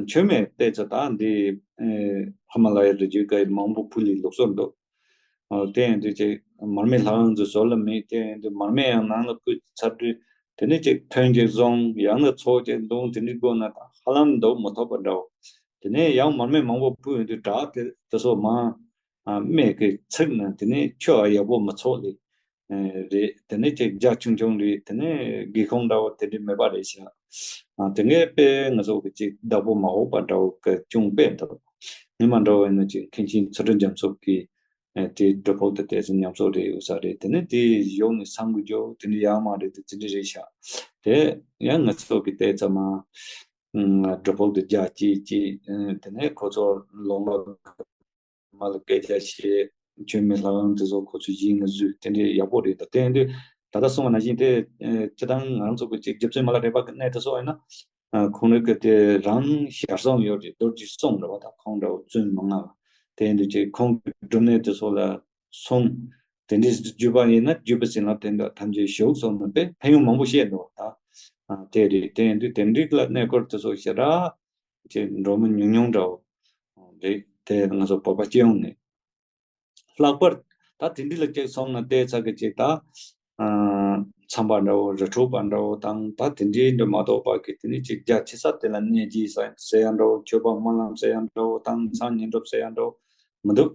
མཆོད་མེ་བལྟས་ཚེ་ད་འདི་ཨེ་ཧི་མ་ལ་ཡའི་རི་རྒྱུད་ཀ་མང་པོ་ཕུལ་ལི་ལུགས་སྲོལ་འདུག། ཨ་དེ་ཡིན་དུས་ཅིག་མར་མེ་ལྷ་ཁང་ཚོ་བཟོ་ལ་མེད། དེ་ཡིན་དུས་མར་མེ་ཡང་ནང་ལ་ཕུལ་ཚར་དུས་དེ་ནས་ཅིག་ཐོན་གྱི་བཟུང་ཡང་ན་ཚོགས་ཀྱི་འདུག། དེ་འདྲའི་སྒོ་ན་ད་ཧ་ལམ་འདུག་མི་ཐུབ་པ་འདྲ་བོ། དེ་ནས་ཡང་མར་མེ་མང་པོ་ཕུལ་ཡོང་དུས་བྲག་དེ་དེ་ཚོ་མར་ཨ་སྨད་ཀྱི་ཚིག་ན་དེ་ནས་ཆུ་ཡག་པོ་མི་ཚོགས་ལེ། ཨེ་རེད། དེ་ནས་ཅིག་རྒྱ་ཆུང་ཆུང་རེད། དེ་ནས་སྒེའུ་ཁུང་འདྲ་བོ་དེ་འདྲ་མེད་པ་རེད་ཤག། ཨ་དེ་ངས་དཔེ་ང་ཚོ་གི་ཅིག་བདག་པོ་མ་འོས་པ་འདྲ་བོ་གི་ཅུང་དཔེ་འདུག། ཉི་མ་འདྲ་བོ་ཡིན་ན་ཅིག་མཁན་ཆེན་ཚུལ་ཁྲིམས་རྒྱ་མཚོ་གི་ཨེ་དེ་སྒྲུབ་ཕུག་དེ་དེ་ཚོ་ཉམས་གསོ་རེད་ཡོད་ས་རེད། དེ་ནས་དེ་གཞུག་ནས་བསམ་གི་འཇོག་དེ་འདྲ་ཡག་མ་རེད། དེ་ཅི་འདྲ་རེད་ཤག། དེ་ཡང་ང་ཚོ་གི་དེ་ཚང་མ་ཨ་སྒྲུབ་ཕུག་དེ་རྒྱ་ཆེ་ཆེ། ཨེ་དེ་ནས་ཁོ་ཚོ་ལུང་པ་མ་ལ་སྐད་ཆ་བཤད། མཆོད་མེ་ལྷ་ཁང་དེ་ཚོ་ཁོ་ཚོ་ཡིན་ང་བཟོས་དེ་འདྲའི་ཡག་པོ་རེད། ད་དེ་ཡིན་དུས་ད་ལྟ་གསུངས་པ་ནང་བཞིན་དེ་ཨེ་སྤྱིར་བཏང་ང་རང་ཚོ་གི་ཅིག་རྗེ་བཙུན་མ་ལ་རས་པ་གི་གནས་དེ་ཚོ་ཡིན་ན་ཨ་ཁོང་རང་གི་དེ་རང་ཞལ་གསུང་ཡོད་རེད། རྡོ་རྗེ་གསུང་རེད་བ། ད་ཁོང་འདྲ་བོ་བཙུན་མ་ལྔ་བ་དེ་ཡིན་དུས་ཅིག་ཁོང་གི་སྒྲུབ་གནས་དེ་ཚོ་ལ་གསུང་དེ་འདྲའི་བརྒྱུད་པ་ཡིན་ན་བརྒྱུད་པའི་བྱིན་རླབས་དེ་འདྲ་ཐམས་ཅད་ཞུགས་སོང་ན་དཔེ་ཕན་ཡོན་མང་པོ་བཤད་འདུག་བ། ད་ཨ་དེ་རེད། དེ་ཡིན་དུས་དེ་འདྲའི་ལ་གནས་སྐོར་དེ་ཚོ་ཞེ་དྲག་ཅིག་འགྲོ་མི་ཉུང་ཉུང་འདྲ་བོ་རེད། དེ་ང་ཚོ་བོད་པ་སྤྱི་ཡོངས་ནས། ལྷག་པར་ད་དེ་འདྲ་ལ་ཅིག་སོང་ན་བལྟས་ཚར་གི་ཅིག་ད་ཨ་མཚམས་པ་འདྲ་བོ་རི་ཁྲོད་པ་འདྲ་བོ་དང་ད་དེ་འདྲའི་འདྲ་མ་གཏོགས་པ་གི་དེ་ནས་ཅིག་རྒྱ་ཆེ་ས་དེ་ལ་གནས་ཀྱི་ཟེར་ཟེར་ཡ་འདྲ་བོ། མཆོད་པ་སྨོན་ལམ་ཟེར་ཡ་འདྲ་བོ་དང་མཚན་ཉིན་སྒྲུབ་ཟེར་ཡ་འདྲ་བོ་མི་འདུག།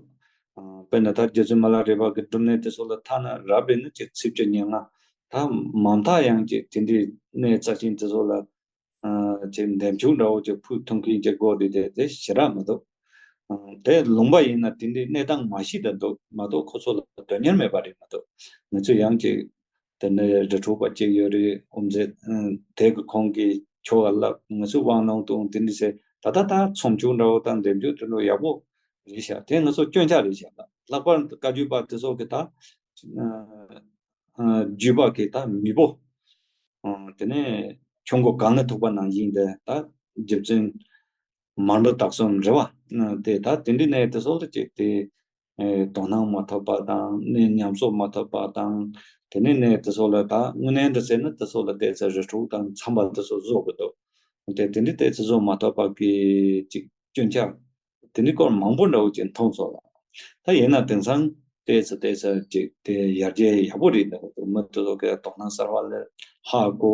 ཨ་དཔེར་ན་ད་རྗེ་བཙུན་མ་ལ་རས་པ་གི་སྒྲུབ་གནས་དེ་ཚོ་ལ་ཐ་ན་རབ་རེད་ན་ཅིག་ཚེས་བཅུ་ཉེར་ལྔ། ད་མ་མཐའ་ཡང་ཅིག་དེ་འདྲའི་གནས་རྩ་ཆེན་དེ་ཚོ་ལ་ཨ་ཅིག་འདེམས་ཆུང་འདྲ་བོ་ཅིག་ཕུལ་ཐུབ་མཁན་ཅིག་དགོས་རེད་དེ་དེ་ཞེ་དྲག་མི་འདུག། ཨ་དེ་ལུང་པ་ཡིན་ན་དེ་འདྲའི་གནས་སྟངས་མ་ཤེས་ད་འདུག་མ་གཏོགས་ཁོ་ཚོ་ལ་དོན་གཉེར་མེད་པ་རེད་མ་གཏོགས། ང་ཚོ་ཡང་ཅིག་དེ་ནས་རི་ཁྲོད་པ་ཅིག་ཡོད་རེད། ཨོམ་ཟེ་དེ་གི་ཁོང་གི་ཆོ་ག་ལ་ང་ཚོ་དབང་གནང་དང་དེ་འདྲ་ཟེར་ད་ད་ད་ཚོམས་ཆུང་འདྲ་བོ་དང་འདེམས་ཆུང་དེ་འདྲ་ཡག་པོ་རེད་ཤག། དེ་ང་ཚོ་སྐྱོན་ཆ་རེད་ཤག་ལ། ལྷག་པར་བཀའ་བརྒྱུད་པ་དེ་ཚོ་གི་ད་ཨ་ཨ་བརྒྱུད་པ་གི་ད་མེས་པོ། ཨ་དེ་ནས་ཁྱུང་པོ་གང་ནས་ཐུག་པ་ནང་བཞིན་དེ་ད་རྗེ་བཙུན་མར་མི་དྭགས་གསུམ་རེད་བ། ཨ་དེ་ད་དེ་འདྲའི་གནས་དེ་ཚོ་ལ་ཅིག་དེ་ཨེ་དོ་སྣང་མ་ཐོབ་པ་དང་གནས་ཉམས་གསོ་མ་ཐོབ་པ་དང་། དེ་ནས་གནས་དེ་ཚོ་ལ་ད་དངོས་གནས་འདྲ་ཟེར་ན་དེ་ཚོ་ལ་བལྟས་ཚེ་རི་ཁྲོད་དང་ཚངས་པ་དེ་ཚོ་བཟོ་དགོས་འདུག་དེ་དེ་འདྲའི་བལྟས་ཚེ་བཟོ་མ་ཐོབ་པ་གི་ཅིག་སྐྱོན་ཆ་དེ་འདྲའི་སྐོར་མང་པོ་འདྲ་བོ་ཅིག་མཐོང་སོང་ལ། ད་ཡིན་ན་དེང་སང་བལྟས་ཚེ་བལྟས་ཚེ་ཅིག་དེ་ཡར་རྒྱས་ཡག་པོ་རེད་འདུག་མི་དེ་ཚོ་གི་དོ་སྣང་གསར་བ་ལ་ཧ་གོ།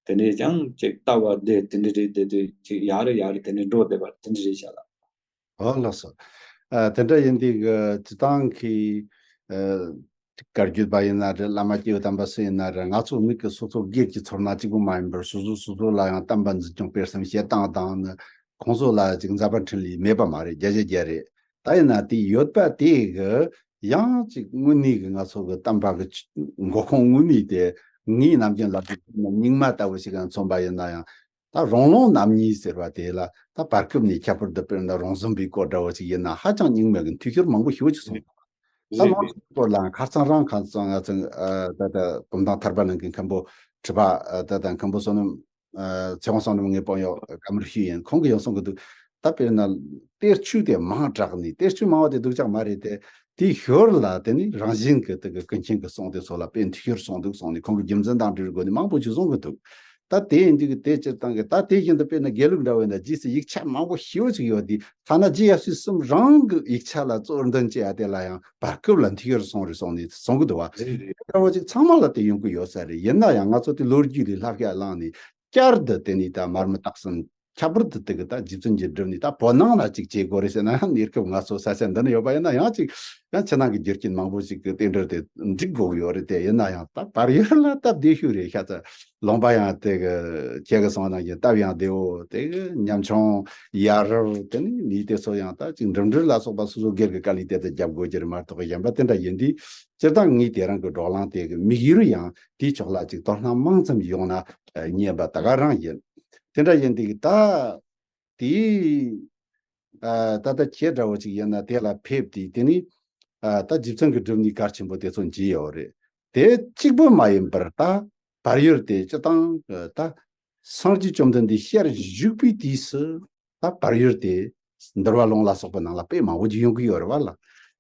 དེ་འདྲའི་ཀྱང་ཅིག་ལྟ་བ་བདེ་དེ་འདྲ་རེད་དེ་དུས་ཅིག་ཡག་རེད་ཡག་རེད་དེ་འདྲའི་འགྲོ་བསྡད་པ་དེ་འདྲ་རེད་ཤག་ལ། ཨོ་ལགས་སོ། ཨ་དེ་འདྲ་ཡིན་དུས་ཀྱི་སྤྱི་བཏང་གི་ཨ་བཀའ་བརྒྱུད་པ་ཡིན་ན་རེད། བླ་མ་སྐྱེས་བུ་དམ་པ་སུ་ཡིན་ན་རེད། ང་ཚོ་མིག་གིས་སོ་སོ་སྒེར་གྱི་ཚོར་སྣང་གཅིག་པུ་མ་ཡིན་པར་སོ་སོ་སོ་སོ་ལ་ཡང་བསྟན་པ་འཛིན་སྐྱོང་སྤེལ་གསུམ་བྱེད་སྟངས་དང་ནི་ཁོང་ཚོ་ལ་ཅིག་མཛད་པ་འཕྲིན་ལས་མེད་པ་མ་རེད། བརྒྱ་ཆ་བརྒྱ་རེད། ད་ཡིན་ན་དེ་ཡོད་པ་དེ་གི་ཡང་ཅིག་དངོས་གནས་ཀྱི་ང་ཚོ་གི་བསྟན་པ་གི་འགོ་ཁུངས་དངོས་གནས་དེ་ངའི་ནམ་རྒྱུན་ལབ་དུས་རྙིང་མ་ལྟ་བུ་ཞིག་ཡང་མཚོན་པ་ཡིན་ན་ཡང་། ད་རང་ལུང་རྣམ་གཉིས་ཟེར་བ་དེ་ལ་ད་བར་སྐབས་ནས་ཁྱད་པར་དུ་དཔེར་ན་རོང་ཟོམ་པའི་སྐོར་འདྲ་བོ་ཞིག་ཡིན་ན་ཧ་ཅང་རྙིང་མ་གི་འཐུས་ཤོར་མང་པོ་ཞེ་པོ་ཅིག་སོང་། ད་རེད་ལོངས་རེད། སྤྱོད་སྐོར་ལའང་ཁ་སང་རང་ཁ་སང་ང་ཚོ་ཨ་ད་ལྟ་བུམ་ཐང་ཐར་པ་ནང་གི་མཁན་པོ་ཁྲི་པ་ཨ་ད་ལྟ་མཁན་པོ་བསོད་ནམས་ཨ་ཚེ་དབང་བསོད་ནམས་ངའི་དཔོན་གཡོག་བཀའ་མོལ་ཞུས་ཡིན། ཁོང་གིས་ཡང་གསུང་གི་འདུག་ད་དཔེར་ན་གཏེར་ཆོས་དེ་མང་དྲགས་ནས། གཏེར་ཆོས་མང་བ་དེ་སྡུག་ཅག་མ་རེད་དེ། དེའི་ཞོར་ལ་དེ་ནི་རང་བཞིན་གྱི་དེ་གི་ཀུན་མཁྱེན་གྱི་གསུང་དེ་ཚོ་ལ་དཔེ་འཐུས་ཤོར་སོང་འདུག་གསུངས་ནས། ཁོང་གི་རྒྱུ་མཚན་དང་འབྲེལ་བའི་སྒོ་ནས་མང་པོ་ཞིག་གསུང་གི་འདུག་ད་དེ་ཡིན་དུས་ཀྱི་དེ་སྤྱིར་བཏང་གི་ད་དེ་བཞིན་དུ་དཔེར་ན་དགེ་ལུགས་འདྲ་བོ་ཡིན་ན་རྗེས་སུ་ཡིག་ཆ་མང་པོ་ཞེ་པོ་ཅིག་ཡོད་དེ། ཐ་ན་རྗེ་ཡབ་སྲས་གསུམ་རང་གི་ཡིག་ཆ་ལ་གཙོར་འདོན་བྱེད་ཡ་དེ་ལ་ཡང་བར་སྐབས་ལ་འཐུས་ཤོར་སོང་རེད་གསུངས་ནས་གསུང་གི་འདུག་བ། རེད་རེད། འདྲ་བོ་ཅིག་ཚང་མ་ལ་དེ་ཡོང་གི་ཡོད་ས་རེད། ཡིན་ན་ཡང་ང་ཚོ་དེ་ལོ་རྒྱུས་ལས་བསླབ་བྱ་བླངས་ནས་བསྐྱར་དུ་དེ་ནས་ད་མར་མི་དྭགས་གསུམ་ཁྱད་པར་དུ་དེ་གི་ད་རྗེ་བཙུན་གྱིས་བསྒྲུབས་ནས་ད་བོད་ནང་ལ་ཅིག་བྱེད་དགོས་རེད་ཟེར་ན་ཡང་། གནས་སྐབས་ང་ཚོ་ས་ཆ་འདི་ན་ཡོད་པ་ཡིན་ན་ཡང་ཅིག་ཡང་ཕྱི་ནང་གི་རྒྱུ་རྐྱེན་མང་པོ་ཞིག་གི་རྟེན་འབྲེལ་དེ་འགྲིག་དགོས་ཀྱི་ཡོད་རེད་དེ། ཡིན་ན་ཡང་ད་བལ་ཡུལ་ལ་སྟབས་བདེ་ཤོས་རེད་ཤག་ཚ། ལུང་པ་ཡང་དེ་གི་ཁྱེད་ཀྱི་གསུང་ནང་བཞིན་སྟབས་ཡང་བདེ་བོ། དེ་གི་ཉམ་ཆུང་ཡ་རབས་དེ་ནི་ནི་དེ་ཚོ་ཡང་ད་ཅིག་འགྲིམ་འགྲུལ་ལ་སོགས་པ་སོ་སོ་སྒེར་གྱི་དཀའ་ལས་དེ་ཚོ་རྒྱབ་དགོས་ཀྱི་རེད་མ་གཏོགས། གཞན་པ་དེ་འདྲ་ཡིན་དུས་སྤྱིར་བཏང་ངས་དེ་རང་གི་བགྲོ་གླེང་དེ་གི་དམིགས་ཡུལ་ཡང་དེའི་ཕྱོགས་ལ་ཅིག་དོ་སྣང་མང་ཙམ་ཡོང་ན་སྙམ་པ་ད་ག་རང་ཡིན། དེ་འདྲ་ཡིན་དུས་ད་དེའི་ཨ་ད་ལྟ་ཁྱེད་འདྲ་བོ་ཅིག་ཡིན་ན་དེ་ལ་ཕེབས་ཏེ། དེ་ནི་ཨ་ད་རྗེ་བཙུན་གྱིས་བསྒྲུབས་ནས་གལ་ཆེན་པོ་དེ་ཚོ་མཇལ་ཡོད་རེད། དེ་གཅིག་པུ་མ་ཡིན་པར་ད་བལ་ཡུལ་དེ་སྤྱིར་བཏང་ད་སངས་རྒྱས་བཅོམ་ལྡན་འདས་ཞལ་བཞུགས་པའི་དུས་སུ་ད་བལ་ཡུལ་དེ་འདུལ་བ་ལུང་ལ་སོགས་པའི་ནང་ལ་དཔེ་མང་པོ་ཅིག་ཡོང་གི་ཡོད་རེད་བ་ལ།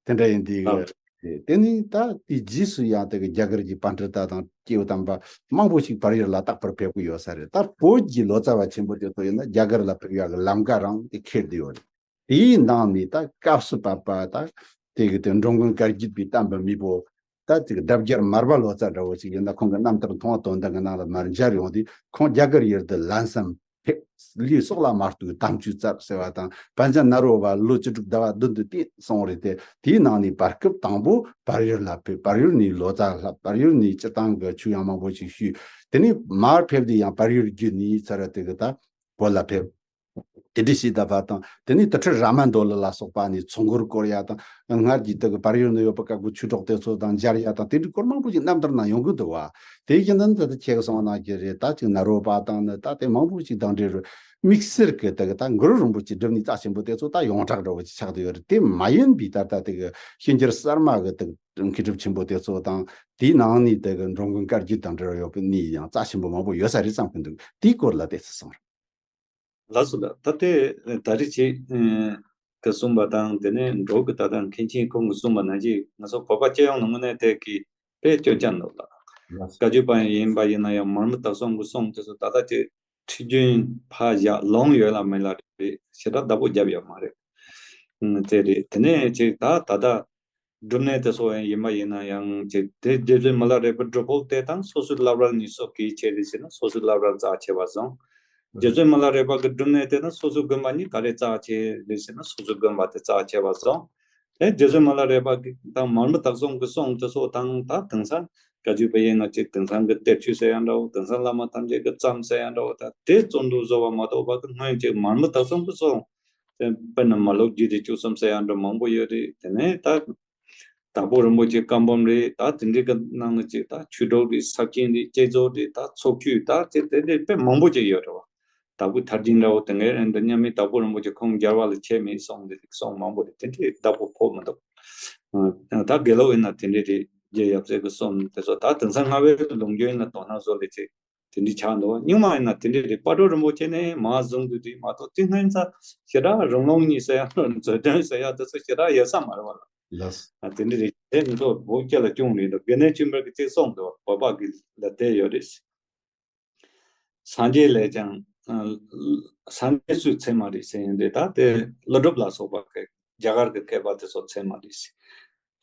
དེ་འདྲ་ཡིན་དུས། ཨ། དེ་ནི་ད་དེའི་རྗེས་སུ་ཡང་དེ་གི་རྒྱ་གར་གྱི་པཎྜི་ཏ་དང་སྐྱེས་བུ་དམ་པ་མང་པོ་ཞིག་བལ་ཡུལ་ལ་རྟག་པར་ཕེབས་ཀྱི་ཡོད་ས་རེད། ད་བོད་ཀྱི་ལོ་ཙཱ་བ་ཆེན་པོ་དེ་ཚོ་ཡིན་ན་རྒྱ་གར་ལ་ཕེབས་ཡག་གི་ལམ་ཀ་རང་དེ་འཁེལ་བསྡད་ཡོད་རེད། དེའི་ནང་ནས་ད་སྐབས་སུ་བབ་པ་ད་དེ་གི་དེ་འགྲོ་མགོན་བཀའ་བརྒྱུད་པའི་བསྟན་པའི་མེས་པོ་ད་ཅིག་ལྡབ་བརྒྱར་མར་པ་ལོ་ཙཱ་འདྲ་བོ་ཞིག་ཡིན་ན། ཁོང་གི་རྣམ་ཐར་མཐོང་བ་དོན་ལྡན་གྱི་ནང་ལ་མར་མཇལ་ཡོང་དུས། ཁོང་རྒྱ་གར་ཡུལ་དུ་ལན་གསུམ་ཕེབས། ལུས་སྲོག་ལ་མ་གཏོགས་དམ་ཆོས་བསྩལ་ཟེར་བ་དང་། པཎ་ཆེན་ནཱ་རོ་པ་ལོ་བཅུ་དྲུག་ཟླ་བ་བདུན་དུ་བསྟེན་གསུངས་རེད་དེ། དེའི་ནང་ནས་བར་སྐབས་དང་པོ་བལ་ཡུལ་ལ་ཕེབས། བལ་ཡུལ་ནས་ལོ་ཙཱ་བསླབས། བལ་ཡུལ་ནས་སྤྱིར་བཏང་གི་ཆོས་ཡང་མང་པོ་ཞིག་ཞུས། དེ་ནས་མར་ཕེབས་དུས་ཡང་བལ་ཡུལ་བརྒྱུད་ནས་ཚར་དེ་གི་ད་བོད་ལ་ཕེབས། དེ་འདྲ་ཞིག་ད་བ་དང་། དེ་ནས་དུར་ཁྲོད་ར་མ་མདོ་ལ་ལ་སོགས་པ་ནས་ཚོགས་འཁོར་བསྐོར་ཡ་དང་། སྔར་གྱི་དེ་གི་བལ་ཡུལ་ན་ཡོད་པ་བཀའ་བརྒྱུད་ཆོས་གྲོགས་དེ་ཚོ་དང་མཇལ་ཡ་དང་། དེ་འདྲའི་སྐོར་མང་པོ་ཞིག་རྣམ་ཐར་ནང་ཡོང་གི་འདུག་བ། དེ་བཞིན་དུ་ད་ལྟ་ཁྱེད་ཀྱིས་གསུངས་གནང་གི་རེད། ད་ཅིག་ནཱ་རོ་པ་དང་ནི་ད་དེ་མང་པོ་ཞིག་དང་འབྲེལ་རུ་དམིགས་བསལ་གྱི་དེ་གི་ད་གུ་རུ་རིན་པོ་ཆེ་སྒྲུབ་ནི་རྩ་ཆེན་པོ་དེ་ཚོ་ད་ཡོངས་གྲགས་འདྲ་བོ་ཞིག་ཆགས་བསྡད་ཡོད་རེད། དེ་མ་ཡིན་པའི་ད་ལྟ་དེ་གི་ཤིང་རྒྱལ་གསར་མ་གི་དེ་གི་མཁས་གྲུབ་ཆེན་པོ་དེ་ཚོ་དང་། དེའི་ནང་ནས་དེ་གི་འགྲོ་མགོན་བཀའ་བརྒྱུད་དང་འབྲེལ་བ་ཡོད་པའི་གནས་ཡང་རྩ་ཆེན་པོ་མང་པོ་ཡོད་ས་རེད་བསམ་གྱི་འདུག་དེའི་སྐོར་ལ་ཏོག་ཙམ་གསུངས་རོགས། ལགས་སོ་ལགས། ད་ལྟའི་ད་རེས་ཁྱེད་ཀྱིས་གསུངས་པ་དང་། དེ་ནས་འབྲོག་གི་ད་ལྟ་མཁན་ཆེན་ཁོང་གིས་གསུངས་པ་ནང་བཞིན་ང་ཚོ་བོད་པ་སྤྱི་ཡོངས་ནས་དངོས་གནས་དེ་གི་དཔེ་སྐྱོན་ཆ་འདུག་ལགས། ལགས་སོ། བཀའ་བརྒྱུད་པ་ཡིན་པ་ཡིན་ན་ཡང་མར་མི་དྭགས་གསུམ་གྱི་གསུང་དེ་ཚོ་ད་ལྟ་ཅིག་ཁྲིད་རྒྱུན་ཕར་བཞག་ལོང་ཡོད་ལ་མེད་ལ་རེད། ཞེ་དྲག་བདག་པོ་བརྒྱབ་ཡོད་མ་རེད། ཨང་། དེ་རེད། དེ་ནས་ཅིག་ད་ད་ལྟ་སྒྲུབ་གནས་དེ་ཚོ་ཡང་ཡིན་པ་ཡིན་ན་ཡང་ཅིག་དེ་རྗེ་བཙུན་མི་ལ་རས་པའི་སྒྲུབ་ཕུག་དེ་དང་སོ་སོའི་བསླབ་གྲྭ་གཉིས་སུ་གལ་ཆེ་རེད་ཟེར་ན་སོ་སོའི་བསླབ་གྲྭ་རྩ་ཆེ་བ་བཟུང་། རྗེ་བཙུན་མི་ལ་རས་པ་གི་སྒྲུབ་གནས་དེ་དང་སོ་སོའི་དགོན་པ་གཉིས་ག་རེ་རྩ་ཆེ་རེད་ཟེར་ན་སོ་སོའི་དགོན་པ་དེ་རྩ་ཆེ་བ་བཟུང་། དེ་རྗེ་བཙུན་མི་ལ་རས་པ་གི་དང་མར་མི་དྭགས་གསུམ་གི་གསུང་དེ་ཚོ་དང་། ད་དེང་སང་བཀའ་བརྒྱུད་པ་ཡིན་ན་ཅིག་དེང་སང་གི་གཏེར་ཆོས་ཟེར་ཡང་འདྲ་བོ། དེང་སང་བླ་མ་ཐམས་ཅད་ཀྱིས་བརྩམས་ཟེར་ཡང་འདྲ་བོ། ད་དེ་བཙོན་དུ་བཟོ་བ་མ་གཏོགས་པ་གི་སྔོན་ཅིག་མར་མི་དྭགས་གསུམ་གི་གསུང་དེ་དཔེར་ན་མ་ལུག་རྒྱུད་སྡེ་བཅུ་གསུམ་ཟེར་ཡང་འདྲ་མང་པོ་ཡོད་རེད། དེ་ནས་ད་དྭགས་པོ་རིན་པོ་ཆེ་བཀའ་འབུམ་རེད། ད་དེ་འདྲའི་གི་ནང་ནས་ཅིག་ད་ཆོས་དྲུག་རེད། ས་བཅད་རེད། བསྐྱེད་རྫོགས་རེད། ད་ཚོགས་ཆོས། ད་ཅིག་དེ་འདྲའི་དཔེ་མང་པོ་ཅིག་ཡོད་རེད་བ། དྭགས་པོའི་ཐར་རྒྱན་འདྲ་བོ་དེ་འདྲ་འདི་མཉམ་མེད་དྭགས་པོ་རིན་པོ་ཆེ་ཁོང་རྒྱལ་བ་ལ་ཆད་མེད་གསུངས་འདི་གསུངས་མང་པོ་རེད། དེ་འདྲའི་བདག་པོ་ཕོག་མི་འདུག་ཨ་ད་དགེ་ལུགས་ཡིན་ན་དེ་འདྲའི་རེད། རྗེ་ཡབ་སྲས་ཀྱི་གསུང་དེ་ཚོ་ད་དེང་སང་སྔ་བའི་ལུང་རྒྱུན་ཡིན་ན་དོ་སྣང་བཟོ་ལས་ཆེ་དེ་འདྲའི་ཆགས་འདུག་སྔོན་མ་ཡིན་ན་དེ་འདྲའི་རེད། སྤ་གྲོ་རིན་པོ་ཆེ་ནས་མ་བཟུང་དུས་དེ་མ་གཏོགས་དེ་སྔོན་ས་ཞེ་དྲག་རང་ལུགས་གཉིས་ཟེར་ཡ་མཛོད་འགྲེལ་ཟེར་ཡ་དེ་ཚོ་ཞེ་དྲག་ཡོད་ས་མ་རེད་བ་ལ། ལགས། ཨ་དེ་འདྲ་རེད། དེ་མི་ཚོ་བོད་སྐད་ལ་སྐྱོན་རེད་འདུག་དགེ་འདུན་ཆོས་འཕེལ་གྱིས་གཅིག་གསུངས་འདུག་བོད་པ་གི་ལ་དེ་ཡོད་རེད། སངས་རྒྱས་ལས་ཀྱང་། ཨ་སངས་རྒྱས་སུས་ཚད་མ་རེད་ཟེར་ཡིན་དེ་ད་དེ་ཀླུ་སྒྲུབ་ལ་སོགས་པ་གི་རྒྱ་གར་གྱི་མཁས་པ་དེ་ཚོ་ཚད་མ་རེད་ཟེར།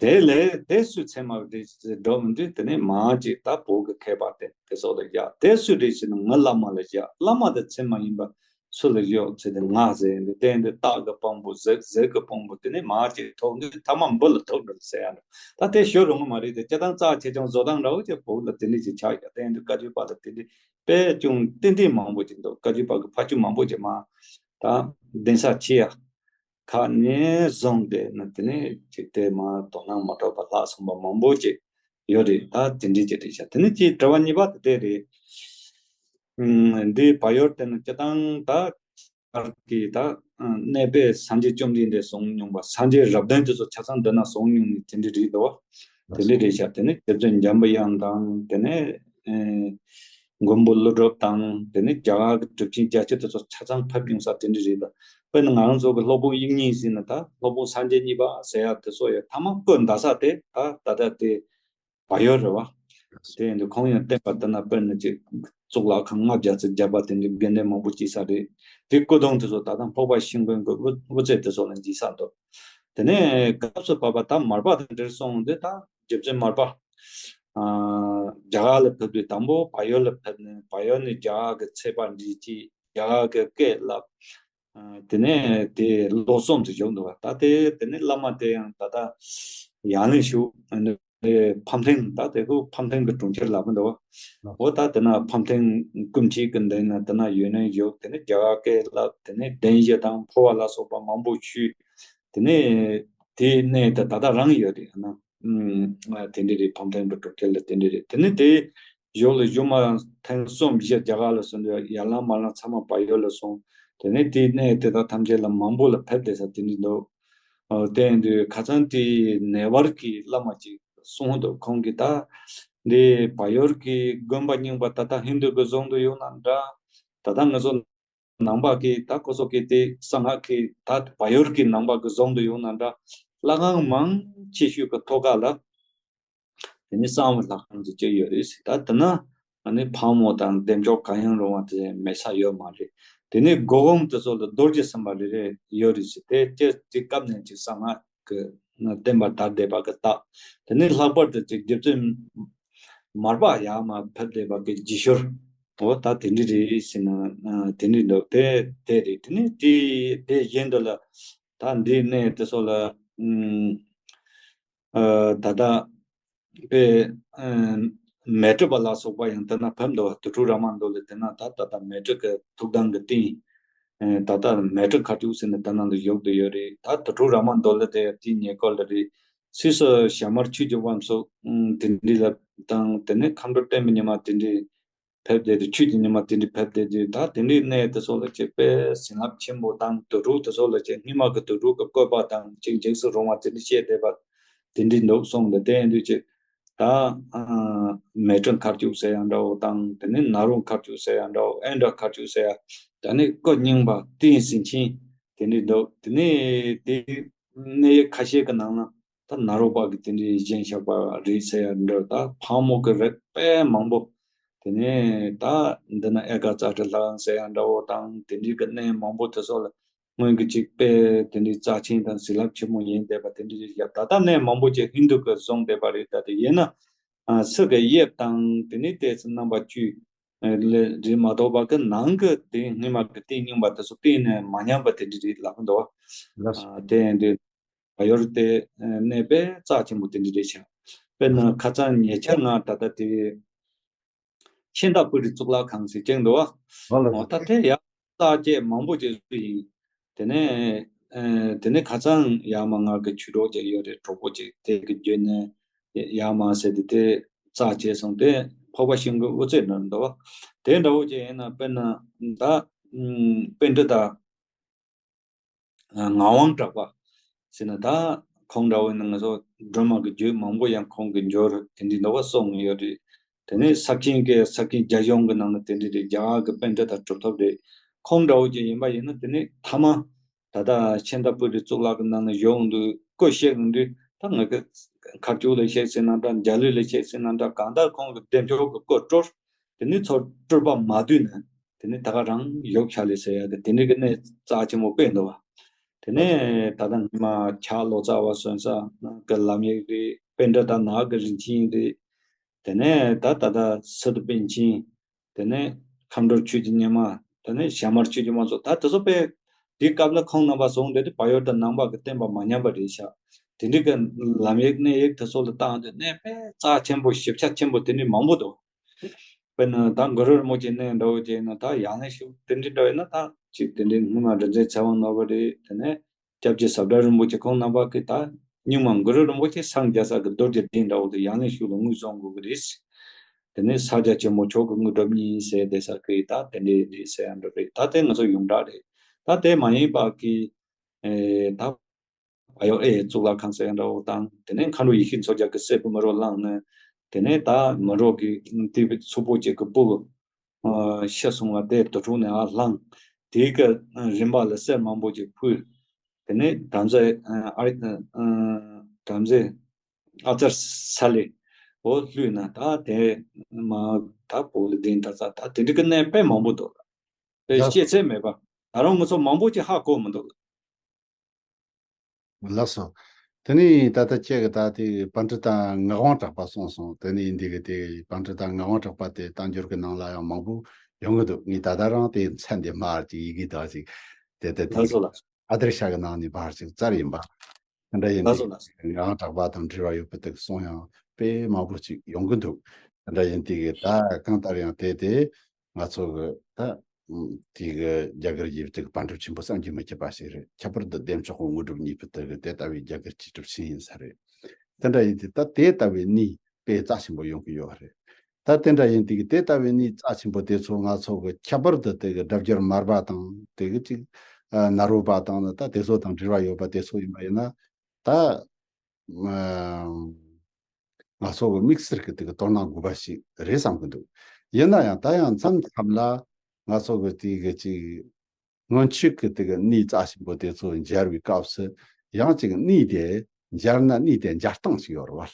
དེ་ལས་དེ་སུས་ཚད་མ་རེད་ཟེར་འགྲོ་མི་འདུག་དེ་ནས་མ་ཅིག་ད་བོད་ཀྱི་མཁས་པ་དེ་དེ་ཚོ་ལ་བཞག་དེ་སུ་རེད་ཟེར་ན་ང་བླ་མ་ལ་བཞག་བླ་མ་དེ་ཚད་མ་ཡིན་པ། སུ་ལ་གཡོག་ཚེ་དེ་ང་ཟེར་འདི་བསྟན་འདི་སྟག་གི་དཔང་པོ་གཟིག་གཟིག་གི་དཔང་པོ་དེ་ནས་མ་ཅིག་ཐོག་འདི་ཐ་མ་འབུ་ལ་ཐུག་འགྲོ་ཟེར་ཡ་འདྲ། ད་དེ་ཤོད་རུང་མ་རེད་དེ་སྤྱི་བཏང་རྩ་ཆེ་ཆུང་བཟོ་སྟངས་འདྲ་བོ་ཅིག་བོད་ལ་དེ་འདྲ་ཅིག་ཆགས་ཡ་བསྟན་འདི་བཀའ་བརྒྱུད་པ་ལ་དེ་འདྲ་དཔེ་ཅུང་ཏན་ཏན་མང་པོ་ཅིག་འདུག་བཀའ་བརྒྱུད་པ་གི་ཕ་ཆུ་མང་པོ་ཅིག་མ་ད་གདན་ས་ཆེ་ཡ་ཁ་ནས་བཟུང་སྟེ་ན་དེ་ནས་ཅིག་དེ་མ་དོ་སྣང་མ་འགྲོ་བ་ལྷག་སོང་བ་མང་པོ་ཅིག་ཡོད་རེད། ད་དེ་འདྲ་ཅིག་རེད་ཤག་དེ་ནས་ཅིག་དྲི་བ་གཉིས་པ་དེ་དེ་རེད། ཨུམ། འདི་བལ་ཡུལ་དེ་ནི་སྤྱི་བཏང་ད་ཨར་གྱི་ད་གནས་པའི་སངས་རྒྱས་བཅོམ་ལྡན་འདས་གསུང་མྱོང་བ་སངས་རྒྱས་རབ་བདུན་དེ་ཚོ་ཆ་ཚང་འདི་ན་གསུང་མྱོང་ནི་དེ་འདྲ་རེད་འདུག་བ། དེ་འདྲ་རེད་ཤག་དེ་ནི་རྗེ་བཙུན་འཇམ་པའི་དབྱངས་དང་དེ་ནས་ཨེ་མགོན་པོ་ཀླུ་སྒྲུབ་དང་དེ་ནས་རྒྱ་གར་གྱི་གྲུབ་ཆེན་རྒྱལ་སྲས་དེ་ཚོ་ཆ་ཚང་ཕེབས་མྱོང་ས་དེ་འདྲ་རེད་ད། དཔེར་ན་ང་རང་ཚོ་གི་སློབ་དཔོན་དབྱིག་གཉེན་ཟེར་ན་ད་སློབ་དཔོན་སངས་རྒྱས་གཉིས་པ་ཟེར་ཡ་དེ་ཚོ་ཡ་ཐ་མ་སྐུ་འདའ་ས་དེ་ད་ད་ལྟ་དེ། བལ་ཡུལ་རེད་བ། དེ་ཡིན་དུས་ཁོང་ཡང་བསྟན་པ་དེ་ན་དཔེར་ན་ཅིག་གཙུག་ལག་ཁང་ལྔ་བརྒྱ་ཙམ་བརྒྱབ་པ་དེ་འདྲའི་དགེ་འདུན་མང་པོ་སྐྱེས་ས་རེད། དེ་སྐུ་གདུང་དེ་ཚོ་ད་ལྟ་འཕགས་པ་ཤིང་ཀུན་གྱི་དབུ་དབུ་རྩེ་དེ་ཚོ་ལ་འཇིག་ས་འདུག་དེ་ནས་སྐབས་སུ་བབ་པ་ད་མར་པ་དང་འབྲེལ་སོང་དུས་ད་རྗེ་བཙུན་མར་པ། ཨ་རྒྱ་གར་ལ་ཕེབས་དུས་དང་པོ་བལ་ཡུལ་ལ་ཕེབས་ནས་བལ་ཡུལ་ནས་རྒྱ་གར་གྱི་ཚེས་པ་འདྲི་ཅིག་རྒྱ་གར་གྱི་སྐད་བསླབ། ཨ་དེ་ནས་དེ་ལོ་གསུམ་དུ་བཞུགས་འདུག་བ། ད་དེ་དེ་ནས་བླ་མ་དེ་ཡང་ད་ལྟ་ཡང་ལེ་ཞུ། ཨ་ནི་ཕམ་ཐེང་ད་དེ་ཁོ་ཕམ་ཐེང་གི་གྲོང་ཁྱེར་ལབ་ཀྱི་འདུག་བ། འོ་ད་དེ་ན་ཕམ་ཐེང་སྐུ་མཆེད་ཀྱི་འདི་ན་དེ་ན་ཡོད་ན་ཡོད། དེ་ནས་རྒྱ་གར་སྐད་ལབ། དེ་ནས་གདན་བཞི་དང་འཕོ་བ་ལ་སོགས་པ་མང་པོ་ཞུས། དེ་ནས་དེའི་གནས་དེ་ད་ལྟ་རང་ཡོད་རེད་ན། ཨུམ། དེ་འདྲ་རེད། ཕམ་ཐེང་གི་གྲོང་ཁྱེར་ལ་དེ་འདྲ་རེད། དེ་ནས་དེ་ཡོག་ལ་བཞུགས་མ་ཐེངས་གསུམ་བཞི་རྒྱ་གར་ལ་སོང་དུས་ཡར་ལངས་མར་ལངས་ཚང་མ་བལ་ཡུལ་ལ་སོང་། དེ་ནས་དེའི་གནས་དེ་དག་ཐམས་ཅད་ལ་མང་པོ་ལ་ཕེབས་བསྡད་ས་དེ་འདྲ་འདུག་ཨ་དེ་ཡིན་དུས་ཁ་སང་དེའི་ནེ་ཝར་གྱི་བླ་མ་ཅིག་གསུངས་འདུག་ཁོང་གིས་ད་འདི་བལ་ཡུལ་གྱི་དགོན་པ་རྙིང་པ་ད་ལྟ་ཧིན་རྡུ་གི་བཟོ་འདུག་ཡོང་ན་འདྲ། ད་ལྟ་ང་ཚོ་ནང་པ་གི་ད་ཁོ་ཚོ་གི་དེ་གསང་སྔགས་ཀྱི་ད་བལ་ཡུལ་གྱི་ནང་པ་གི་བཟོ་འདུག་ཡོང་ན་འདྲ། ལྷ་ཁང་མང་ཆེ་ཤོས་ཀྱི་ཐོག་ཁ་ལ། དེ་ནས་གསང་བའི་ལྷ་ཁང་དུ་སྐྱེས་ཡོད་རེད་ཟེར། ད་དེ་ན་ཨ་ནི་ཕག་མོ་དང་བདེ་མཆོག་གང་ཡང་རུང་བ་དེ་མེད་ས་ཡོད་མ་རེད། དེ་ནས་སྒོ་གོང་དེ་ཚོ་ལ་རྡོ་རྗེ་སེམས་དཔའ་རེ་རེ་ཡོད་རེད་ཟེར། དེ་དེ་དེ་སྐབས་ནས་ཅིག་གསང་སྔགས་ཀྱི་བསྟན་པ་དར་བསྡད་པ་གི་རྟགས། དེ་ནས་ལྷག་པར་དུ་ཅིག་རྗེ་བཙུན་མར་པ་ཡར་མར་ཕེབས་བསྡད་པ་གི་རྗེས་ཤུལ། འོ་ད་དེ་འདྲ་རེད་ཟེར་ན་དེ་འདྲ་འདུག་དེ་དེ་རེད། དེ་ནས་དེ་དེ་བཞིན་དུ་ལ་ད་འདི་གནས་དེ་ཚོ་ལ་ཨུམ། ཨ་ད་ལྟ་དཔེ་ཨ་མཻ་ཏྲི་པ་ལ་སོགས་པ་ཡང་དེ་ན་ཕེབས་འདུག་དུར་ཁྲོད་ར་མ་མདོ་ལ་དེ་ན་ད་ད་ལྟ་མཻ་ཏྲི་གི་ཐུགས་དམ་གི་རྟེན། ཨ་ད་ལྟ་མཻ་ཏྲི་མཁར་སྟོད་ཟེར་ནས་དེ་ན་ལ་བཞུགས་བསྡད་ཡོད་རེད། ད་དུར་ཁྲོད་ར་མ་མདོ་ལ་དེ་དེའི་ཉེ་འཁོར་ལ་རེད། སུད་སི་ཞྭ་དམར་ཆོས་ཀྱི་དབང་ཕྱུག་ཨ་དེ་འདྲ་ལ་དང་དེ་ནས་མཁའ་འགྲོ་བསྟན་པའི་ཉི་མ་དེ་འདྲའི་ཕེབས་བསྡད་དུས་ཆོས་ཀྱི་ཉི་མ་དེ་འདྲའི་ཕེབས་བསྡད་དུས་ད་དེ་འདྲའི་གནས་དེ་ཚོ་ལ་ཅིག་དཔེ་བྱིན་རླབས་ཆེན་པོ་དང་དུར་ཁྲོད་དེ་ཚོ་ལ་ཅིག་སྔོན་མ་གི་དུར་ཁྲོད་ཀྱི་བཀོད་པ་དང་ཅིག་འཇིགས་སུ་རུང་བ་དེ་འདྲ་བཤད་བསྡད་པ་དེ་འདྲའི་འདུག་གསུངས་འདུག་དེ་ཡིན་དུས་ཅིག་ད་ཨ་མཻ་ཏྲི་མཁར་སྟོད་ཟེར་ཡ་འདྲ་བོ་དང་དེ་ནས་ནཱ་རོ་མཁར་སྟོད་ཟེར་ཡ་འདྲ་བོ་ཨིནྡྲ་མཁར་སྟོད་ཟེར་ཡ་ད་ནི་སྐུ་རྙིང་པ་ཏིང་ངེ་འཛིན་ཆེན་དེ་འདྲའི་འདུག་དེ་ནས་དེ་གནས་ཡུལ་ཁ་ཤས་ཀྱི་ནང་ན། ད་ནཱ་རོ་པ་གི་དེ་འདྲའི་བཞེངས་བཞག་པ་རེད་ཟེར་ཡ་འདྲ། ད་ཕག་མོ་གི་རིགས་དཔེ་མང་པོ། དེ་ནས་ད་འདི་ན་ཨེ་ཀ་ཙ་ཏྲ་ལྷ་ཁང་ཟེར་ཡ་འདྲ་བོ་དང་དེ་འདྲའི་གི་གནས་མང་པོ་དེ་ཚོ་ལ་སྔོན་གྱི་ཅིག་དཔེ་དེ་འདྲའི་རྩ་ཆེན་དང་བྱིན་རླབས་ཆེན་མོ་ཡིན་བསྡད་པ་དེ་འདྲའི་རེད་ཤག་ད་ལྟ་གནས་མང་པོ་ཅིག་ཧིན་རྡུ་གིས་བཟུང་བསྡད་པ་རེད། ད་དེ་ཡིན་ན་ཨ་སུ་གི་དབྱིབས་དང་དེ་ནས་ཏོག་ཙམ་རྣམ་པ་བཅུ་ལས་རེད་མ་གཏོགས་པ་གི་ནང་གི་དེ་སྔོན་མ་གི་རྟེན་རྙིང་པ་དེ་ཚོ་གཏན་ནས་མ་ཉམས་པ་དེ་འདྲ་རེད་ལབ་ཀྱི་འདུག་ལགས་སོ། ཨ་དེ་ཡིན་དུས། བལ་ཡུལ་དེ་གནས་དཔེ་རྩ་ཆེན་པོ་དེ་འདྲ་རེད་ཤག་དཔེར་ན་ཁ་སང་ཉེ་ཆར་ང་ད་ལྟ་དེ་ཤིན་ཏ་པུ་རི་གཙུག་ལག་ཁང་ཟེར་བྱས་འདུག་བ། ཨོ་ལགས་སོ། ད་དེ་ཡག་རྟགས་བཅས་མང་པོ་བྱས་སུ་ཡིན། དེ་ནས་ཨ་དེ་ནས་ཁ་སང་ཡར་མར་ང་གི་ཆོས་གྲོགས་ཅིག་ཡོད་རེད། གྲོགས་པོ་ཅིག་དེ་གི་བརྒྱུད་ནས་ཡར་མར་ཟེར་དེ་དེ་རྩ་བྱས་སོང་། དེ་འཕགས་པ་ཤིང་ཀུན་དབུ་རྩེ་ནོར་འདུག་བ། དེ་འདྲ་བོ་ཅིག་ཡིན་ན་དཔེར་ན་ད་ པཎྜི་ཏ་ངག་དབང་གྲགས་པ་ཟེར་ན། ད་ཁོང་འདྲ་བོ་ཡིན་ན་ང་ཚོ་སྒྲོལ་མ་གི་རྒྱུད་མང་པོ་ཡང་ཁོང་གི་འབྱོར་དེ་འདྲའི་འདྲ་བ་གསུངས་ཡོད་རེད། དེ་ནས་ས་ཀྱིན་གྱི་ས་ཀྱིན་རྒྱ་གཞུང་གི་ནང་ན་དེ་འདྲའི་རེད། རྒྱ་གར་གྱི་པཎྜི་ཏ་གྲུབ་ཐོབ་རེད། ཁོང་འདྲ་བོ་ཅིག་ཡིན་པ་ཡིན་ན། དེ་ནས་ཐ་མ་ད་ལྟ་ཤཱནྟ་པུ་རི་གཙུག་ལག་གི་ནང་ན་ཡོང་དུས་སྐུ་གཤེགས་ཡོང་དུས། ད་ང་གི་མཁར་ཆུ་ལ་གཤེགས་ཟེར་ན་འདྲ། འཇའ་ལུས་ལ་གཤེགས་ཟེར་ན་འདྲ། གང་ལྟར་ཁོང་གི་བདེ་མཆོག་གི་སྐུ་སྤྲུལ། དེ་ནས་ཚུར་སྤྲུལ་པ་མ་བསྡུས་ན། དེ་ནས་ད་ག་རང་ཡོག་ཆ་ལེ་ཟེར་ཡ་གི་དེ་འདྲའི་གི་གནས་རྩ་ཆེན་པོ་དཔེ་འདུག་བ། དེ་ནས་ད་ལྟ་སྔོན་མ་ཕྱག་ལོ་ཙཱ་བ་སོན་ས་གི་ལམ་ཡིག་རེད། པཎྜི་ཏ་ནག་གི་རིན་ཆེན་རེད། དེ་ནས་ད་ད་ལྟ་སི་ཏུ་པཎ་ཆེན། དེ་ནས་མཁའ་འགྲོ་ཆོས་ཀྱི་ཉི་མ། དེ་ནས་ཞྭ་དམར་ཆོས་ཀྱི་དབང་ཕྱུག། ད་དེ་ཚོ་དཔེ་དེའི་སྐབས་ལ་ཁོང་རྣམ་པ་བཟུང་བསྡད་དེ། བལ་ཡུལ་དང་ནང་པ་གི་བསྟན་པ་མ་ཉམས་པ་རེད་ཤག་དེ་འདྲའི་གི་ལམ་ཡིག་གནས་ཡིག་དེ་ཚོ་ལ་བཏང་དུས་གནས་དཔེ་རྩ་ཆེན་པོ་ཞིབ་ཆ་ཆེན་པོ་དེ་འདྲའི་མང་པོ་འདུག་དཔེར་ན་ད་གུ་རུ་རིན་པོ་ཆེ་གནས་འདྲ་བོ་བྱས་ན། ད་ཡང་ན་ཤུགས་དེ་འདྲའི་འདྲ་བས་ན། ད་ཅིག་དེ་འདྲའི་སྔོན་མ་རིག་འཛིན་ཚེ་དབང་ནོར་བུ་རེད། དེ་ནས་སྐྱབས་རྗེ་ཟབ་དྲག་རིན་པོ་ཆེ་ཁོང་རྣམ་པ་གིས་ད་སྙིང་མ་གུ་རུ་རིན་པོ་ཆེ་སངས་རྒྱས་ས་གི་རྡོ་རྗེ་གདན་འདྲ་བོ་དེ་ཡང་ན་ཤུགས་ལ་ངོས་བཟུང་དགོས་ཀྱི་རེད། དེ་ནས་ས་རྒྱ་ཆེན་པོ་མཆོག་གི་དངོས་གྲུབ་བརྙེས་ཟེར་བསྡད་ས་གི་ད་དེ་འདྲའི་རེད་ཟེར་ཡ་འདྲ་རེད། ད་དེ་ང་ཚོ་ཡོངས་གྲགས་རེད། ད་དེ་མ་ཡིན་པ་གི་ཨེ་ད་བལ་ཡུལ་ཨེ་གཙུག་ལག་ཁང་ཟེར་ཡ་འདྲ་བོ་དང་། དེ་ནས་མཁའ་འགྲོ་ཡེ་ཤེས་མཚོ་རྒྱལ་གྱི་སྲས་པོ་མི་རོ་བླངས་ནས། དེ་ནས་ད་མི་རོ་གི་དེ་བའི་ཚུལ་པོ་གཅིག་གི་བུ་གི་ཤི་སོང་བ་དེ་དུར་ཁྲོད་ནས་ཨ་བླངས། དེའི་གི་རིམ་པ་ལ་གསེར་མང་པོ་ཅིག་ཕུལ། དེ་ནས་བྲམ་ཟེ་ཨ་བྲམ་ཟེ་ཨ་ཙར་ས་ལེ་འོ་བླུགས་ན། ད་དེ་མ་ད་བོད་ལ་གདན་དྲངས་ས། ད་དེ་འདྲ་གི་གནས་དཔེ་མང་པོ་འདུག་དཔེ་ལགས་སོ། ཤེས་ཚད་མེད་པ། ད་རུང་ང་ཚོ་མང་པོ་ཅིག་ཧ་གོ་མི་འདུག་ལགས་སོ། དེ་ནས་ད་ལྟ་ཁྱེད་ཀྱིས་ད་དེ་པཎྜི་ཏ་ངག་དབང་གྲགས་པ་གསུངས་སོང་། དེ་ནས་འདི་གི་དེ་པཎྜི་ཏ་ངག་དབང་གྲགས་པ་དེ་བསྟན་འགྱུར་གྱི་ནང་ལ་ཡང་མང་པོ་ཡོང་གི་འདུག་ངས་ད་ལྟ་རང་དེ་མཚན་དེ་མར་ཅིག་ཡི་གེ་དག་ཅིག་དེ་ལྟ་དེ་ལགས་སོ་ལགས་སོ། ཨ་དར་ཤ་གི་ནང་ནས་ཕར་ཅིག་བཙལ་ཡིན་པ། དེ་འདྲ་ཡིན་ལགས་དུས་སོ་ལགས་སོ། ངག་དབང་གྲགས་པ་དང་འབྲེལ་བ་ཡོད་པའི་དེ་གསུང་ཡང་དཔེ་མང་པོ་ཅིག་ཡོང་གི་འདུག་དེ་འདྲ་ཡིན་དུས་ཀྱི་ད་གང་ལྟར་ཡང་དེ་དེ་ང་ཚོ་གི་ད་དེ་གི་རྒྱ་གར་ཡི་དེ་གི་པཎ་གྲུབ་ཆེན་པོ་བསམ་གྱིས་མི་ཁྱབ་པ་ཞིག་རེད། ཁྱད་པར་དུ་བདེ་མཆོག་གི་དངོས་གྲུབ་བརྙེས་པའི་དེ་གི་དེ་ལྟ་བུའི་རྒྱ་གར་སྐྱེས་གྲུབ་ཆེན་ཡིན་ས་རེད། དེ་འདྲ་ཡིན་དུས་ད་དེ་ལྟ་བུའི་གནས་དཔེ་རྩ་ཆེན་པོ་ཡོང་གི་ཡོད་རེད། ད་དེ་འདྲ་ཡིན་དུས་དེ་ལྟ་བུའི་གནས་རྩ་ཆེན་པོ་དེ་ཚོ་ང་ཚོ་གི་ཁྱད་པར་དུ་དེ་གི་སྒྲ་བསྒྱུར་མར་པ་དང་། དེ་གི་ཅིག་ཨ་ནཱ་རོ་པ་དང་ནི་ད་དེ་ཚོ་དང་འབྲེལ་བ་ཡོད་པ་དེ་ཚོ་ཡིན་པ་ཡིན་ན། ད་ཨ་ང་ཚོ་གི་དམིགས་བསལ་གི་དེ་གི་དོ་སྣང་དགོས་པ་ཞིག་རེད་བསམ་གི་འདུག་ཡིན་ན་ཡང་ད་ཡང་མཚམས་མཚམས་ལ་ང་ཚོ་གི་དེ་གི་ཅིག་སྔོན་ཆད་ཀྱི་དེ་གི་གནས་རྩ་ཆེན་པོ་དེ་ཚོ་མཇལ་བའི་སྐབས་སུ་ཡང་ཅིག་གནས་དེ་མཇལ་ན་གནས་དེ་མཇལ་སྟངས་ཤིག་ཡོད་རེད་བ།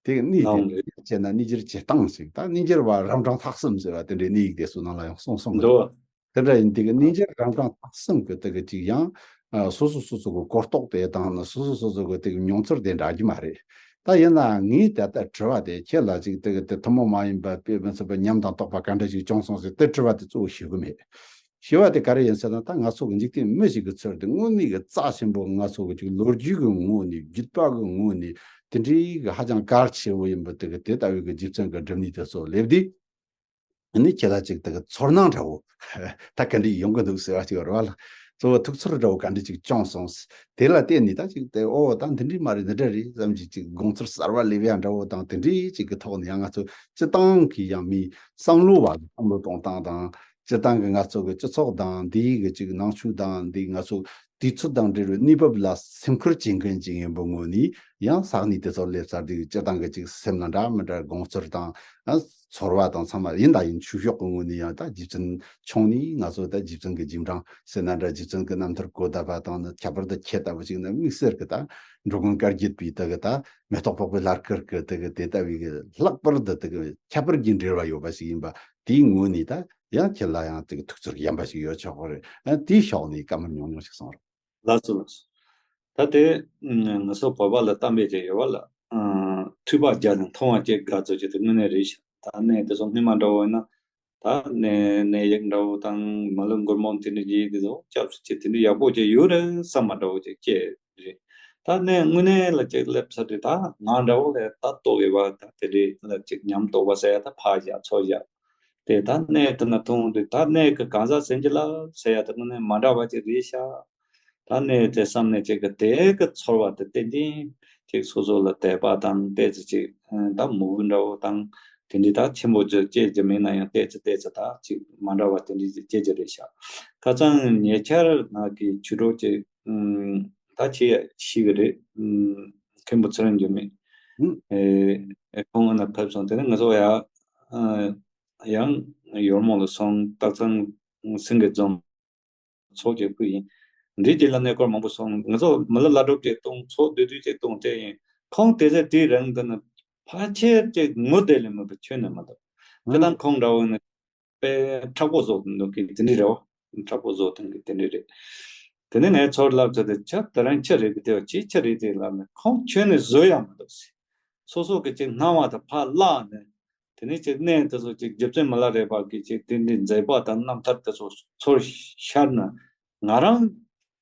དེ་གི་གནས་དེ་ནང་རེད། མཇལ་ན་གནས་མཇལ་བྱེད་སྟངས་ཤིག་ད་གནས་མཇལ་བ་རབ་འབྲིང་ཐ་གསུམ་ཟེར་བ་དེ་འདྲའི་གནས་ཡིག་དེ་ཚོ་ནང་ལ་ཡང་གསུངས་སོང་གི་འདུག་དེ་འདྲ་ཡིན་དུས་གནས་མཇལ་རབ་འབྲིང་ཐ་གསུམ་གི་དེ་གི་ཅིག་ཡང་ཨ་སོ་སོ་སོ་སོ་གི་གོ་རྟོགས་དེ་དང་ནི་སོ་སོ་སོ་སོ་གི་དེ་གི་མྱོང་ཚོར་དེ་འདྲ་གི་མ་རེད། ད་ཡིན་ན་ངས་ད་ལྟ་དྲི་བ་དེ་ཁྱེད་ལ་ཅིག་དེ་གི་དེ་ཐུན་མོང་མ་ཡིན་པ་དཔེ་མི་སྲིད་པ་ཉམས་དང་རྟོགས་པ་ག་འདྲ་ཞིག་བྱུང་སོང་ཟེར་དེ་དྲི་བ་དེ་གཙོ་བོ་ཞུ་གི་མེད། ཞུ་བ་དེ་ག་རེ་ཡིན་ཟེར་ན། ད་ང་ཚོ་གི་འཇིག་རྟེན་མི་ཞིག་གི་ཚུལ་དེ་དངོས་གནས་གི་རྩ་ཆེན་པོ་ང་ཚོ་གི་ཅིག་ལོ་རྒྱུས་གི་ངོས་ནས་བརྒྱུད་པ་གི་ངོས་ནས་དེ་འདྲའི་གི་ཧ་ཅང་གལ་ཆེ་བོ་ཡིན་པ་དེ་གི་དེ་ལྟ་བུའི་གི་རྗེ་བཙུན་གི་སྒྲུབ་གནས་དེ་ཚོ་སླེབས་དུས། ཨ་ནི་ཁྱེད་ལ་ཅིག་དེ་གི་ཚོར་སྣང་འདྲ་བོ་ད་ག་འདྲ་ཡོང་གི་འདུག་ཟེར་བ་ཅིག་ཡོད་རེད་བ་ལ། གཙོ་བོ་ཐུགས་ཚོར་འདྲ་བོ་ག་འདྲ་ཅིག་བྱུང་སོང་། དེ་ལ་བརྟེན་ནས་ད་ཅིག་དེ་ཨོ་ད་འདི་འདྲ་མ་རེད། འདི་འདྲ་རེད་བསམ་གྱི་ཅིག་དགོངས་ཚུལ་གསར་བ་སླེབས་ཡ་འདྲ་བོ་དང་། དེ་འདྲའི་ཅིག་གི་ཐོག་ནས་ཡང་ང་ཚོ་སྤྱི་བཏང་གི་ཡང་མིའི་བསམ་བློ་བ་བསམ་བློ་གཏོང་སྟངས་དང་། སྤྱི་བཏང་གི་ང་ཚོ་གི་སྤྱི་ཚོགས་དང་འདིའི་གི་ཅིག་ནང་ཆོས་དང་འདིའི་ང་ཚོ་དུས་ཚོད་དང་འབྲེལ་བའི་གནས་བབ་ལ་སེམས་ཁུར་བྱེད་མཁན་ཅིག་ཡིན་པའི་ངོས་ནས་ཡང་ས་གནས་དེ་ཚོར་སླེབས་ཚར་དུས་སྤྱི་བཏང་གི་ཅིག་སེམས་ལ་འདྲ་མི་འདྲ་དགོངས་ཚུལ་དང་། ཨ་ཚོར་བ་དང་ཚང་མ་ཡིན་དང་ཡིན། ཆོས་ཕྱོགས་ཀྱི་ངོས་ནས་ཡང་ད་རྗེ་བཙུན་ཆུང་ནས་ང་ཚོ་ད་རྗེ་བཙུན་གྱི་རྗེས་འབྲང་ཟེར་ན་འདྲ། རྗེ་བཙུན་གྱི་རྣམ་ཐར་གོ་བསྡད་པ་དང་ནི། ཁྱད་པར་དུ་ཁྱེད་ལྟ་བུ་ཅིག་ནི་དམིགས་བསལ་གྱི་ད་འགྲོ་མགོན་བཀའ་བརྒྱུད་པའི་དེ་གི་ད་མེ་ཏོག་ཕོག་པའི་ལྷ་སྐུ་གི་དེ་གི་དེ་ལྟ་བུའི་གི་ལྷག་པར་དུ་དེ་གི་ཁྱད་པར་གྱི་འབྲེལ་བ་ཡོད་པ་ཞིག་ཡིན་པ་དེའི་ངོས་ནས་ད་ཡང་ཁྱེད་ལ་ཡང་དེ་གི་ཐུགས་ཚོར་གཞན་པ་ཞིག་ཡོད་ཆོག་གི་རེད། ཨ་དེའི་ཕྱོགས་ནས་བཀའ་མོལ་ཉུང་ཉུང་ཞིག་གསུང་རོགས། ལགས་སོ་ལགས་སོ། ད་དེ་ང་ཚོ་བོད་པ་ལ་གཏམ་དཔེ་ཅིག་ཡོད་པ་ལ། ཨ་ཐོས་པ་བརྒྱ་དང་མཐོང་བ་གཅིག་དགའ་ཚོད་ཅིག་དེ་དངོས་གནས་རེད་ཤག་ད་གནས་དེ་ཚོ་སྔོན་མ་འདྲ་བོ་ཡིན་ན། ད་གནས་གནས་ཡིག་འདྲ་བོ་དང་མ་ལུས་མགུར་མོ་དེ་འདྲ་ཡིན་དེ་ཚོ་སྐྱབས་སུ་མཆི། དེ་འདྲ་ཡག་པོ་ཅིག་ཡོད་རེད་བསམ་པ་འདྲ་བོ་ཅིག་སྐྱེ་རེད། ད་གནས་དངོས་གནས་ལ་ཅིག་སླེབས་ཚར་དུས་ད་ང་འདྲ་བོ་ལ་ད་རྟོགས་ཡོད་པ། ད་དེ་འདྲ་ལ་ཅིག་ཉམས་རྟོགས་པ་ཟེར་ཡ་ད་ཕར་བཞག་ཚུར་བཞག་དེ་ད་གནས་དེ་ན་མཐོང་དུས་ད་གནས་ཀྱི་གང་ཟག་ཟིན་གྱི་ལ་ཟེར་ཡ་ད་དངོས་གནས་མ་འདྲ་བ་ཅིག་རེད་ཤག་ད་གནས་དེ་བསམ་ནས་ཅིག་གི་དེ་གི་ཚོར་བ་དེ་ཏན་ཏན་ཅིག་སོ་སོ་ལ་དད་པ་དང་ཏོག་ཙམ་ཅིག་ད་མོས་གུས་འདྲ་བོ་དང་ དེ་འདྲའི་ད་ཆེན་པོ་ཅིག་སྐྱེ་རྒྱུ་མེད་ན་ཡང་ཏོག་ཙམ་ཏོག་ཙམ་ད་ཅིག་མ་འདྲ་བ་དེ་འདྲའི་ཅིག་སྐྱེ་རྒྱུ་རེད་ཤག་ཁ་སང་ཉེ་ཆར་ང་གི་ཆོས་གྲོགས་ཅིག་ཨུམ། ད་ཁྱེད་ཤེས་ཀྱི་རེད། ཨུམ། མཁན་པོ་ཚེ་རིང་འགྱུར་མེད། ཨུམ། ཨེ། ཨེ། ཁོང་ཨ་ན་ཕེབས་སོང་། དེ་ནས་ང་ཚོ་ཡ། ཨ། ཡང་ཡོལ་མོ་ལ་སོང་། སྟག་ཚང་སེང་གེ་རྫོང་ཚོགས་ཀྱི་སྐུ་ཡིན། འདིའི་རྗེས་ལ་གནས་སྐོར་མང་པོ་སོང་། ང་ཚོ་མི་ལ་བླ་སྒྲུབ་ཅིག་གཏོང་། ཚོགས་བསྡུས་བསྡུས་ཅིག་གཏོང་། དེ་ཡིན། ཁོང་དེ་ཚེ་དེའི་རིང་དུ་ནི་ཕལ་ཆེར་ཅིག་ངུ་བསྡད་ལས་མེད་པ་ཁྱོན་ནས་མ་གཏོགས། དེ་དང་ཁོང་འདྲ་བོ་ནི། དཔེ་མཁྲེགས་པོ་བཟོ་འདུག་གི་དེ་འདྲ་རེད་བ། མཁྲེགས་པོ་བཟོ་སྟངས་ཀྱི་དེ་འདྲ་རེད། དེ་ནས་ངས་ཚུར་ལབ་ཚར་ཏེ། ཁྱོད་དེ་རིང་ཅི་རེད་གི་དེ་བ། ཅི་ཅི་རེད་དེ་ལབ་ནས། ཁོང་ཁྱོན་ནས་བཟོད་ཡག་མི་འདུག་ཟེར། སོ་སོ་གི་ཅིག་སྣང་བ་དང་ཕར་བརླག་ནས། དེ་ནས་ཅིག་གནས་དེ་ཚོ་ཅིག་རྗེ་བཙུན་མི་ལ་རས་པ་གི་ཅིག་དེ་འདྲའི་མཛད་པ་དང་རྣམ་ཐར་དེ་ཚོ་ཚུར་ཤར་ན། ང་རང་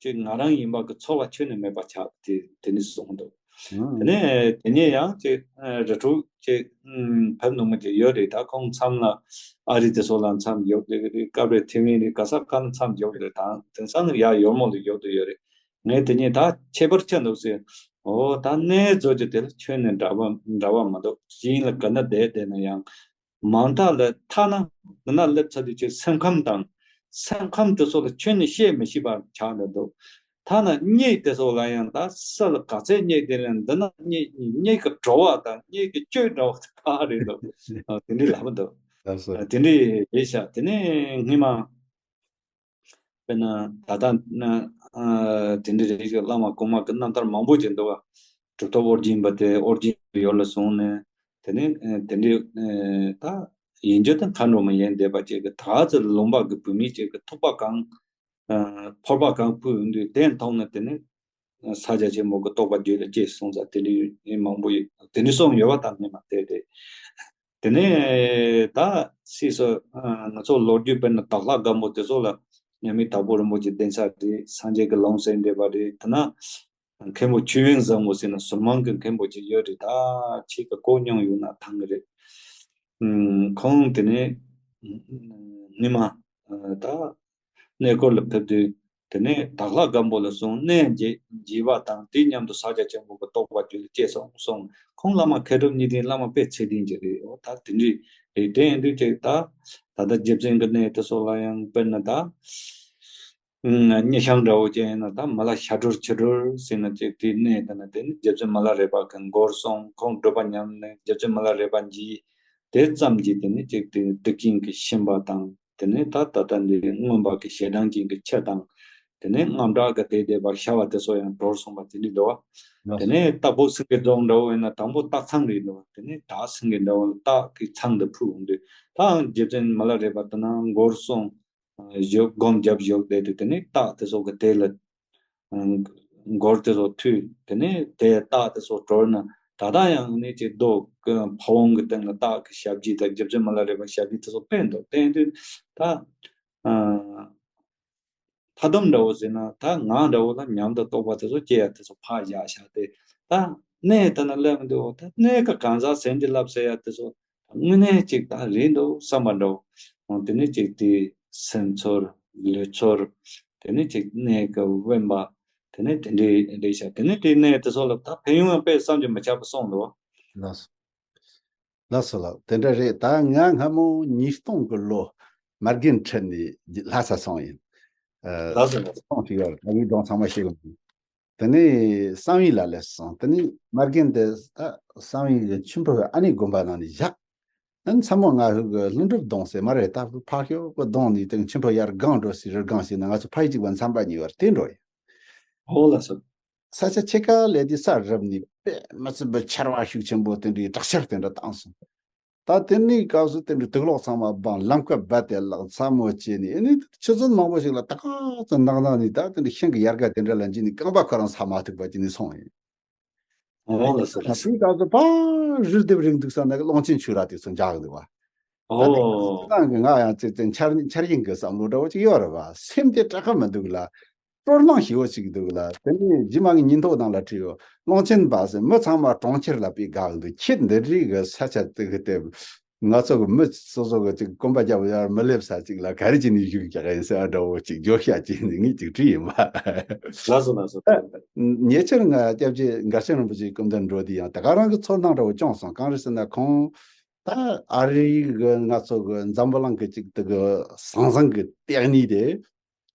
ཅིག་ང་རང་ཡིན་པ་གི་ཚོར་བ་ཁྱོན་ནས་མེད་པ་ཆགས། དེ་དེ་ནས་གསུངས་འདུག་དེ་ནས་དེ་ནས་ཡང་ཅིག་རི་ཁྲོད་ཅིག་ཕེབས་མྱོང་མཁན་ཅིག་ཡོད་རེད། ད་ཁོང་མཚམས་ལ་ཨ་རི་དེ་ཚོ་ལ་མཚམས་འཇོག་བསྡད་ཀྱི་རེད། སྐབས་རེ་ཐེ་ཝན་རེད། ག་ས་ག་ལ་མཚམས་འཇོག་གི་རེད། ད་དེང་སང་ཡ་ཡོལ་མོ་ལ་འཇོག་བསྡད་ཡོད་རེད། ངས་དེ་ནས་ད་ཁྱད་པར་ཆེ་འདུག་ཟེར། འོ། ད་གནས་བཟོ་རྒྱུ་དེ་ལ་ཁྱོན་ནས་འདྲ་བ་འདྲ་བ་མི་འདུག་གཞན་ལ་ག་འདྲ་བསྡད་བསྡད་ན་ཡང་། མང་དག་ལ་ཐ་ན་འདི་ན་སླེབས་ཚར་དུས་ཅིག་སེམས་ཁམས་དང་། སེམས་ཁམས་དེ་ཚོ་ལ་ཁྱོན་ནས་བཤད་མི་ཤེས་པ་ཆགས་འགྲོ་འདུག་ཐ་ན་གཉིད་དེ་ཚོ་ལ་ཡང་ད་ས་ལ་ག་ཚད་གཉིད་དེ་ལ་འདི་ན་གཉིད་གཉིད་ཀྱི་བྲོ་བ་དང་གཉིད་ཀྱི་བཅོས་འདྲ་བ་དེ་ག་རེད་འདུག་ཨ། དེ་འདྲའི་ལབ་འདུག་ལགས་སོ། ཨ། དེ་འདྲའི་རེད་ཤག་དེ་ནས་སྔོན་མ། དཔེར་ན་ད་ལྟ་ན། ཨ། དེ་འདྲའི་རིགས་ཀྱི་བླ་མ་གོང་མ་གི་རྣམ་ཐར་མང་པོ་ཅིག་འདུག་བ། གྲུབ་ཐོབ་ཨོ་རྒྱན་པ་དེ་ཨོ་རྒྱན་པའི་ཡུལ་ལ་སོང་ནས། དེ་ནས་ཨ་དེ་འདྲའི་ཨ་ད་ཡིན་རྒྱུ་དེ་མཁའ་འགྲོ་མ་ཡིན་བསྡད་པ་ཅིག་གི། ད་ཚེ་ལུང་པ་གི་བུད་མེད་ཅིག་གི་ཐུག་པ་གང་། ཨ་ཕོར་པ་གང་ཕུལ་ཡོང་དུས། དེ་མཐོང་ནས་དེ་ནས་ས་སྐྱ་ཆེན་པོ་གི་རྟོགས་པ་རྒྱུད་ལ་སྐྱེས་སོང་ཟེར། དེ་འདྲའི་མང་པོ་ཡོད། དེ་འདྲའི་གསུངས་ཡོད་པ་དང་། སྔོན་མ་དེ་དེ། དེ་ནས་ད་སྲིད་སོ། ང་ཚོ་ལོ་རྒྱུས་དཔེར་ན་དྭགས་ལྷ་སྒམ་པོ་དེ་ཚོ་ལ་མཉམ་མེད་དྭགས་པོ་རིན་པོ་ཆེ་གདན་ས་རེད། སངས་རྒྱས་ཀྱི་ལུང་ཟེར་འདྲ་བ་རེད། དེ་ན་མཁན་པོ་ཆོས་དབྱིངས་བཟང་པོ་ཟེར་ན་ཟུར་མང་གི་མཁན་པོ་ཅིག་ཡོད་རེད། ད་ཁྱེད་ཀྱིས་གོ་མྱོང་ཡོད་ན་ཐང་གི་རེད། ཁོང་དེ་ནས་སྔོན་མ་ད་གནས་སྐོར་ལ་ཕེབས་དུས། དེ་ནས་དྭགས་ལྷ་སྒམ་པོ་ལ་སོང་། གནས་མཇལ་མཇལ་བ་དང་། དེ་མཉམ་དུ་ས་སྐྱ་ཆེན་པོ་གི་རྟོགས་པ་རྒྱུད་ལ་སྐྱེས་སོང་གསུངས། ཁོང་བླ་མ་མཁས་གྲུབ་གཉིས་ལྡན། བླ་མ་དཔེ་ཚད་ལྡན་ཅིག་རེད། འོ་ད་དེ་འདྲའི་རེད། དེ་ཡིན་དུས་ཅིག་ད་ད་ལྟ་རྗེ་བཙུན་གྱི་གནས་དེ་ཚོ་ལ་ཡང་དཔེར་ན་ད་ཨ་སྙེ་ཤང་འདྲ་བོ་ཅིག་ཡིན་ན། ད་མ་ལ་ཤ་སྒྲོལ་ཆུ་སྒྲོལ་ཟེར་ན་ཅིག་དེའི་གནས་དེ་ན། དེ་ནི་རྗེ་བཙུན་མི་ལ་རས་པ་གི་མགོར་སོང་། ཁོང་སྒྲུབ་པ་ཉམས་ནས་རྗེ་བཙུན་མི་ལ་རས་པ་མཇལ། དེ་ཙམ་གྱིས་དེ་ནི་ཅིག་དེ་དུས་རྒྱུན་གྱི་ཤན་པ་དང་། དེ་ནས་ད་ད་ལྟ་འདི་མངོན་པ་གི་ཞེ་སྡང་ཅན་གྱི་ཁྱི་དང་། དེ་ནས་དངངས་སྐྲག་གི་དེ་བསྡད་པ་ཤ་བ་དེ་ཚོ་ཡང་གྲོལ་སོང་བ་དེ་འདྲ་འདུག་བ། དེ་ནས་སྟག་ཕུ་སེང་གེ་རྫོང་འདྲ་བོ་ཡིན་ན། དང་པོ་སྟག་ཚང་རེད་འདུག་བ། དེ་ནས་སྟག་སེང་གེ་འདྲ་བོ་ལ་སྟག་གི་ཚང་དུ་འཕུར་འོང་དུས། ད་རྗེ་བཙུན་མི་ལ་རས་པ་དེ་ན་མགོར་སོང་། བཞུགས། སྒོམ་རྒྱབ་བཞུགས་བསྡད་དུས། དེ་ནས་སྟག་དེ་ཚོ་གི་དེ་ལ་མགོར་དེ་ཚོ་ཐུག་དེ་ནས་དེ་སྟག་དེ་ཚོ་གྲོལ་ན། ད་ལྟ་ཡང་ནི་ཅིག་རྡོ་གི་ཕ་བོང་གི་སྟེང་ལ་སྟག་གི་ཞབས་རྗེས་དང་། རྗེ་བཙུན་མི་ལ་རས་པའི་ཞབས་རྗེས་དེ་ཚོ་དཔེ་འདུག་དེ་ཡིན་དུས་ད་ཨ་ཐ་དམ་འདྲ་བོ་ཟེར་ན། ད་ང་འདྲ་བོ་ལ་ཉམས་དང་རྟོགས་པ་དེ་ཚོ་སྐྱེ་ཡ་དེ་ཚོ་ཕར་བཞག་བཞག་སྟེ། ད་གནས་དེ་ན་སླེབས་འདུག་ད་གནས་ཀྱི་གང་ཟག་ཟེར་འདི་ལབ་ཟེར་ཡ་དེ་ཚོ། དངོས་གནས་ཅིག་ད་རེད་འདུག་བསམ་པ་འདྲ་བོ། དེ་ནས་ཅིག་དེ་སེམས་ཚོར། ལུས་ཚོར། དེ་ནས་ཅིག་གནས་ཀྱི་དབེན་པ། དེ་ནས་དེ་འདྲའི་རེད་ཤག་དེ་ནས་དེ་གནས་དེ་ཚོ་ལ་ད་ཕན་ཡོན་དཔེ་བསམ་གྱིས་མི་ཁྱབ་པ་གསུངས་འདུག་ལགས་སོ། ལགས་སོ་ལགས། དེ་འདྲ་རེད། ད་ང་སྔ་མོ་ཉིས་སྟོང་གི་ལོ་མ་རྒན་ཁྲིད་ནས་ལྷ་ས་སོང་ཡིན། ཨ། ལགས་སོ་ལགས་སོ། སོང་ཞིག་ཡོད་རེད། ད་ངའི་སྒྲུང་ཚང་མ་ཤེས་གི་མ་རེད། དེ་ནས་བསམ་ཡས་ལ་སླེབས་སོང་། དེ་ནས་མ་རྒན་དེ་ད་བསམ་ཡས་ཀྱི་མཆིམས་ཕུ་ཨ་ནེ་དགོན་པ་ནང་ནས་བཞག་ཨ་ནི་མཚན་མོ་ང་ཧུ་གི་ལྷུན་གྲུབ་གདོང་ཟེར་མ་རེད། ད་ཕར་ཞོག་གི་གདོང་ནས་དེ་མཆིམས་ཕུ་ཡར་སྒང་འགྲོ་སའི་རི་སྒང་ཞིག་ན་ང་ཚོ་ཕ་ཡུལ་གཅིག་པ་མཚམས་པ་གཉིས་བར་དེ་འགྲོ་ཡིན། ཨོ་ལགས་སོ། ས་ཆ་ཕྱེད་ཀ་སླེབས་དུས་ས་རུབ་ནས་དཔེ་མི་སྲིད་པའི་ཆར་པ་ཤུགས་ཆེན་པོ་དེ་འདྲའི་དྲག་ཆར་དེ་འདྲ་བཏང་སོང་། ད་དེ་ནས་སྐབས་སུ་དེ་འདྲའི་དུག་ལོག་ཚང་མ་སྦངས། ལམ་ཁ་རྦད་དེ་བརླག་མཚན་མོ་བྱས་ནས། ཨ་ནི་ཆུ་ཚོད་མང་པོ་ཞིག་ལ་ད་ག་ཚོད་ནག་ནག་ནས། ད་དེ་འདྲའི་ཤིང་གི་ཡལ་ག་དེ་འདྲ་ལ་འཇིགས་ནས་རྐང་པ་ཁོ་རང་ས་མ་ཐུག་པ་བྱས་ནས་སོང་ཡིན། ཨོ་ལགས་སོ་ལགས་སོ། དེའི་སྐབས་སུ་ཕར་རི་ལྡེབས་རིང་འདུག་ས་ན་གླང་ཆེན་ཆུ་ར་དེ་ཚོ་འཇག་འདུག་བ། ད་དེ་ཨོ། ཁྱེད་རང་གི་ང་ཡང་ཙི་ཙི་འཆར་འཆར་ཡིན་གི་བསམ་བློ་འདྲ་བོ་ཅིག་ཡོད་རེད་བ། སེམས་དེ་སྐྲག་གི་མི་འདུག་ལ། སྤྲོ་སྣང་ཞེ་པོ་ཅིག་འདུག་ལ། དེ་ནས་རྗེས་མ་ངས་ཉིན་ཐོ་ནང་ལ་བྲིས་ཡོད། གླང་ཆེན་པ་ཟེར་མི་ཚང་མ་གྲོང་ཁྱེར་ལ་ཕེབས་དགའ་གི་འདུག་ཁྱེད་འདི་རིགས་གི་ས་ཆ་དེ་གི་དེ་ང་ཚོ་གི་མི་སོ་སོ་གི་ཅིག་གོམ་པ་རྒྱབ་ཡར་མི་སླེབས་ས་ཅིག་ལ་ག་རེ་བྱས་ནས་བཞུགས་རྒྱག་ཡིན་ཟེར་འདྲ་བོ་ཅིག་བརྗོད་བྱ་བྱས་ནས་ངས་ཅིག་བྲིས་ཡིན་པ། ལགས་སོ་ལགས་སོ། ཉེ་ཆར་ང་སྐྱབས་རྗེ་མགར་ཆེན་རིན་པོ་ཆེའི་སྐུ་མདུན་འགྲོ་དུས་ཡང་ད་ག་རང་གི་ཚོར་སྣང་འདྲ་བོ་བྱུང་སོང་། གང་རེད་ཟེར་ན་ཁོང་ ད་ཨ་རིའི་གི་ང་ཚོ་གི་འཛམ་བུ་གླིང་གི་ཅིག་དེ་གི་ཟང་ཟིང་གི་ལྟེ་གནས་དེ།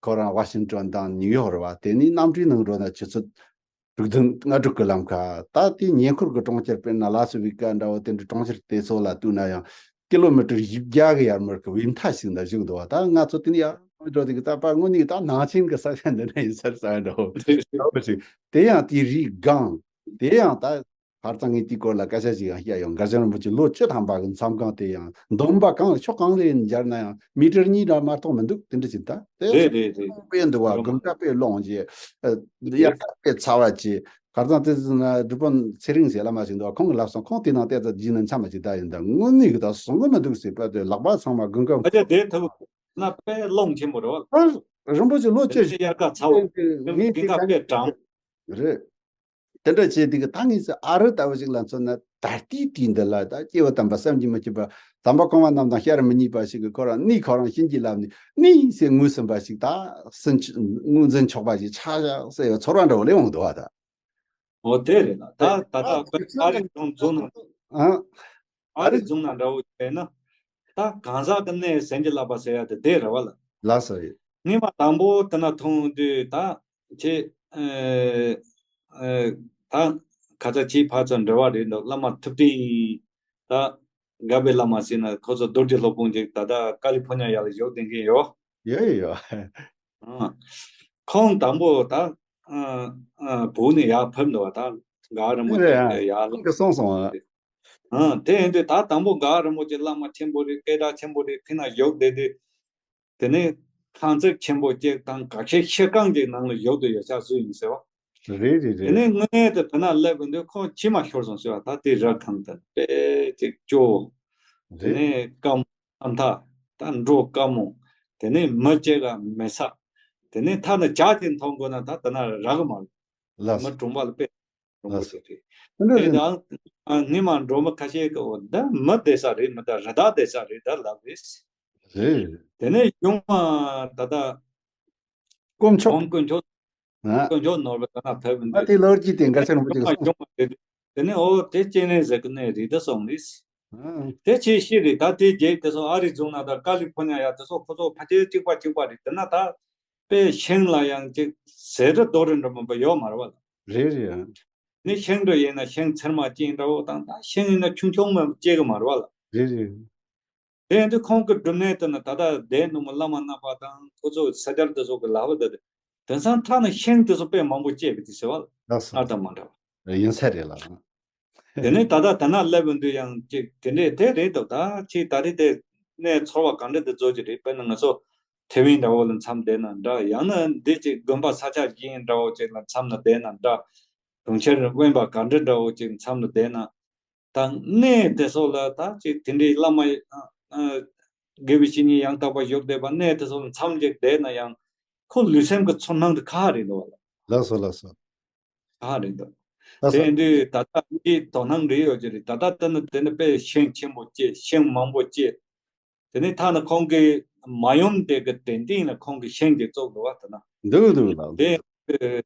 ཁོ་རང་ཝ་ཤིང་ཏོན་དང་ནིའུ་ཡོག་རེད་བ། དེ་ནས་གནམ་གྲུའི་ནང་འགྲོ་ན་ཆུ་ཚོད་དྲུག་བདུན་ལྔ་དྲུག་གི་ལམ་ཁ། ད་དེ་ཉེ་འཁོར་གི་གྲོང་ཁྱེར་དཔེར་ན་ལ་སི་ཝེ་ག་འདྲ་བོ་དེ་འདྲའི་གྲོང་ཁྱེར་དེ་ཚོ་ལ་བལྟས་ན་ཡང་ཀི་ལོ་མི་ཊར་བཞི་བརྒྱ་གི་ཡར་མར་གི་བས་མཐའ་ཞིག་འདྲ་བཞུགས་འདུག་བ། ད་ང་ཚོ་དེ་ནས་ཡར་འགྲོ་དེ་གི་ད་པ་དངོས་གནས་ད་ནང་ཆེན་གི་ས་ཆ་འདི་ན་ཡིན་ས་རེད་ས་འདྲ་བོ་ཞིག་དེ་ཡང་དེའི་རིགས་སྒང་། དེ་ཡང་ད་ཧར་ཙང་ངས་དེའི་སྐོར་ལ་སྐད་ཆ་ཞིག་ཡང་བཤད་ཡོང་། མགར་ཆེན་རིན་པོ་ཆེ་ལོ་བཅུ་ཐམ་པ་གི་མཚམས་སྒང་དེ་ཡང་འདོམ་པ་གང་ཕྱོགས་གང་ལ་ཡིན་སྦྱར་ན་ཡང་མི་ཊར་གཉིས་འདྲ་མ་གཏོགས་མི་འདུག་དེ་འདྲ་ཞིག་ད་དེ་རེད་རེད་རེད། དཔེ་འདུག་བ། རོ་དགུན་ཁ་དཔེ་སློང་བྱས། ཨ། དབྱར་ཁ་དཔེ་ཚ་བ་བྱས། ཧར་ཙང་དེ་ན་སྒྲུབ་དཔོན་ཚེ་རིང་ཟེར་བླ་མ་ཞིག་འདུག་བ། ཁོང་གི་ལབ་སོང་། ཁོང་དེ་ནང་བལྟས་ཙང་རྗེས་ནས་མཚམས་མ་ཅིག་ད་ཡིན། ད་དངོས་གནས་གི་ད་སོང་གི་མི་འདུག་ཟེར་པ་དེ་ལག་པ་ཚང་མ་དགུན་ཁ། ཨ་ཅག་དེ་ཐུབ་ན་དཔེ་སློང་ཆེན་པོ་རེད་བ། ཨ། རིན་པོ་ཆེ་ལོ་བཅུ་ཞིག་དབྱར་ཁ་ཚ་བ་དགུན་ཁ་དཔེ་གྲང་། རེད། དེ་འདྲ་བྱས་དུས་ད་ངས་ཟེར་ཨ་རི་ལྟ་བུ་ཞིག་ལ་མཚོན་ན་ད་ལྟའི་དུས་འདི་ལ་ད་སྐྱེས་བུ་དམ་པ་བསམ་གྱིས་མི་ཁྱབ་པ་དམ་པ་གོང་མ་རྣམས་དང་ཤར་མི་གཉིས་པ་ཞིག་གིས་ཁོ་རང་གནས་ཁོ་རང་བྱིན་གྱིས་བརླབས་ནས་གནས་ཟེར་ངོས་ཟིན་པ་ཞིག་ད་སུན་ངོས་འཛིན་ཆོག་པ་ཞིག་ཆགས་བཞག་ཟེར་བའི་ཚོར་བ་འདྲ་བོ་སླེབས་འོང་འདུག་བ་ད། འོ་དེ་རེད་ལ། ད་ད་ད་ཨ་རི་རྫོང་རྫོང་ནང་ཨ་ཨ་རི་རྫོང་ནང་འདྲ་བོ་བྱས་ན། ད་གང་ཟག་གི་གནས་ཟིན་གྱིས་བརླབས་པ་ཟེར་ཡ་དེ་དེ་རེད་བ་ལ། ལགས་སོ། ངས་མ་དང་པོ་དེ་ན་མཐོང་དུས་ད་ཁྱེད་ཨ་ཨ་ད་ཁ་ཚ་ཁྱེད་ཕར་ཚུར་འབྲེལ་བ་རེད་འདུག་བླ་མ་ཐུབ་བསྟན་ད་དགའ་བའི་བླ་མ་ཟེར་ན་ཁོ་ཚོ་རྡོ་རྗེ་སློབ་དཔོན་ཅིག་ད་ལྟ་ཀ་ལི་ཕོར་ཉ་ཡ་ལ་བཞུགས་བསྡད་མཁན་ཡོད། ཡོད་ཡོད། ཨ། ཁོང་དང་པོ་ད་ཨ་ཨ་བོད་ནས་ཡར་ཕེབས་འདུག་བ། ད་འགག་རིན་པོ་ཆེ་ཡར་ལ། ཁོང་གིས་གསུངས་སོང་ཨ། ཨ། དེ་ཡིན་དུས་ད་དང་པོ་འགག་རིན་པོ་ཆེ་བླ་མ་ཆེན་པོ་རེད། སྐད་གྲགས་ཆེན་པོ་རེད། ཕི་ན་བཞུགས་བསྡད་དུས། དེ་ནས་ཁང་བརྩེགས་ཆེན་པོ་གཅིག་དང་ག་ཁའི་ཤེལ་ཁང་གཅིག་ནང་ལ་བཞུགས་བསྡད་ཡོད་ཤག་སུ་ཡིན་ཟེར་བ། རེད་རེད་དེ་རེད། ནས་དངོས་གནས་དུ་དེ་ན་སླེབས་པ་འདི་ཁོ་ཕྱི་མ་ཤོར་སོང་ཟེར་བ། ད་དེ་ར་ཁང་དང་དཔེ་ཅིག་སྐྱོ། དེ་རེད། ནས་དཀའ་མོ་ཨ་མཐའ་ད་འགྲོ་དཀའ་མོ། དེ་ནས་མི་གཅིག་ག་མེད་ས། དེ་ནས་ཐ་ན་ཇ་ཅིག་འཐུང་དགོས་ན་ད་དེ་ན་རག་གི་མ་རེད། ལགས་མི་སོ། གྲོང་པ་ལ་དཔེ་རོང་པོ་ལགས་སོ། ཞིག་རེད། དེ་འདྲ་དེ་ཡིན། དང་ངས་མ་འགྲོ་མི་ཁ་ཤས་ཀྱི་འོ་ད་མི་བསྡད་ས་རེད། མི་ད་རི་དྭགས་བསྡད་ས་རེད་ད་ལབ་རེད། རེད། དེ་ནས་གཞུང་མ་ད་ལྟ་དཀོན་མཆོག་དཀོན་མཆོག་ཨ། དཀོན་མཆོག་ནོར་བུ་ད་ན་ཕེབས་ཨ་འདུག་དེ་ལོ་རྒྱུས་དེ་འགའ་ཤས་རིང་པོ་ཅིག་གསུངས། གཞུང་མ་དེ་དེ་ནས་འོ་དེ་སྐྱེ་གནས་ཟེར་གི་གནས་རེད་ད་སོང་རེད། ཨ། དེ་ཆེ་ཤེས་རེད། ད་དེ་རྗེས་དེ་ཚོ་ཨ་རི་རྫོང་ན་ད་ཀ་ལི་ཕོར་ཉ་ཡ་དེ་ཚོ་ཁོ་ཚོ་ཕལ་ཆེར་གཅིག་པ་གཅིག་པ་རེད། དེ་ན་ད་དཔེ་ཤིང་ལ་ཡང་ཅིག་ཟེར་ར་རྡོ་རིང་འདྲ་མིན་པ་ཡོད་མ་རེད་བ་ལ། རེད་རེད། ནི་ཤིང་འདྲ་ཡིན་ན་ཤིང་ཚེར་མ་ཅན་འདྲ་བོ་དང་ད་ཤིང་ཡིན་ན་ཆུང་ཆུང་མ་སྐྱེ་གི་མ་རེད་བ་ལ། རེད་རེད། དེ་ཡིན་དུས་ཁོང་གི་སྒྲུབ་གནས་དེ་ནི་ད་ལྟ་སྡེ་སྣོད་མི་བླ་མ་རྣམ་པ་དང་ཁོ་ཚོ་ས་སྐྱར་དེ་ཚོ་གི་ལག་པ་དེ་དེང་སང་ཐ་ན་ཤིང་དེ་ཚོ་དཔེ་མང་པོ་སྐྱེས་པ་དེ་ཟེར་བ་ལ། ལགས་སོ། སྔར་དང་མ་འདྲ་བ། ཡིན་ས་རེད་ལགས། དེ་ནས་ད་ལྟ་དེ་ན་སླེབས་པ་འདི་ཡང་ཅིག་དེ་འདྲས་དེ་རེད་འདུག་ད་ཅིག་ད་རེས་དེ་གནས་ཚོར་བ་ག་འདྲ་དེ་བཟོ་གི་རེད། དཔེར་ན་ང་ཚོ་ཐེ་ཝན་འདྲ་བོ་ལ་མཚམས་བསྡད་ན་འདྲ། ཡང་ན་འདི་ཅིག་དགོན་པ་ས་ཆ་གཞན་འདྲ་བོ་ཅིག་ལ་མཚམས་ན་བསྡད་ན་འདྲ། གྲོང་ཁྱེར་དབེན་པ་ག་འདྲ་འདྲ་བོ་ཅིག་མཚམས་ན་བསྡད་ན། ད་གནས་དེ་ཚོ་ལ་ད་ཅིག་དེ་འདྲའི་བླ་མ་ཨ་ཨ་དགེ་བའི་བཤེས་གཉེན་ཡང་དག་པ་བཞུགས་བསྡད་པ་གནས་དེ་ཚོ་ལ་མཚམས་ཅིག་བསྡད་ན་ཡང་ཁོ་ལུས་སེམས་ཀྱི་ཚོར་སྣང་དེ་ཁག་རེད་འདུག་བ་ལ། ལགས་སོ་ལགས་སོ། ཁག་རེད་འདུག་ལགས་སོ། དེ་ཡིན་དུས་ད་ལྟ་འདི་དོ་སྣང་རེ་ཡོད་ཀྱི་རེད། ད་ལྟ་ལྟ་ན་དེ་ནི་དཔེ་ཤིང་ཆེན་པོ་སྐྱེས། ཤིང་མང་པོ་སྐྱེས། དེ་ནས་ཐ་ན་ཁོང་གི་མ་ཡུམ་དེ་གི་གདན་སྟེང་ལ་ཁོང་གི་ཤིང་གི་བཙུགས་འདུག་བ་དེ་ན། འདུག་འདུག་ལགས། དེ་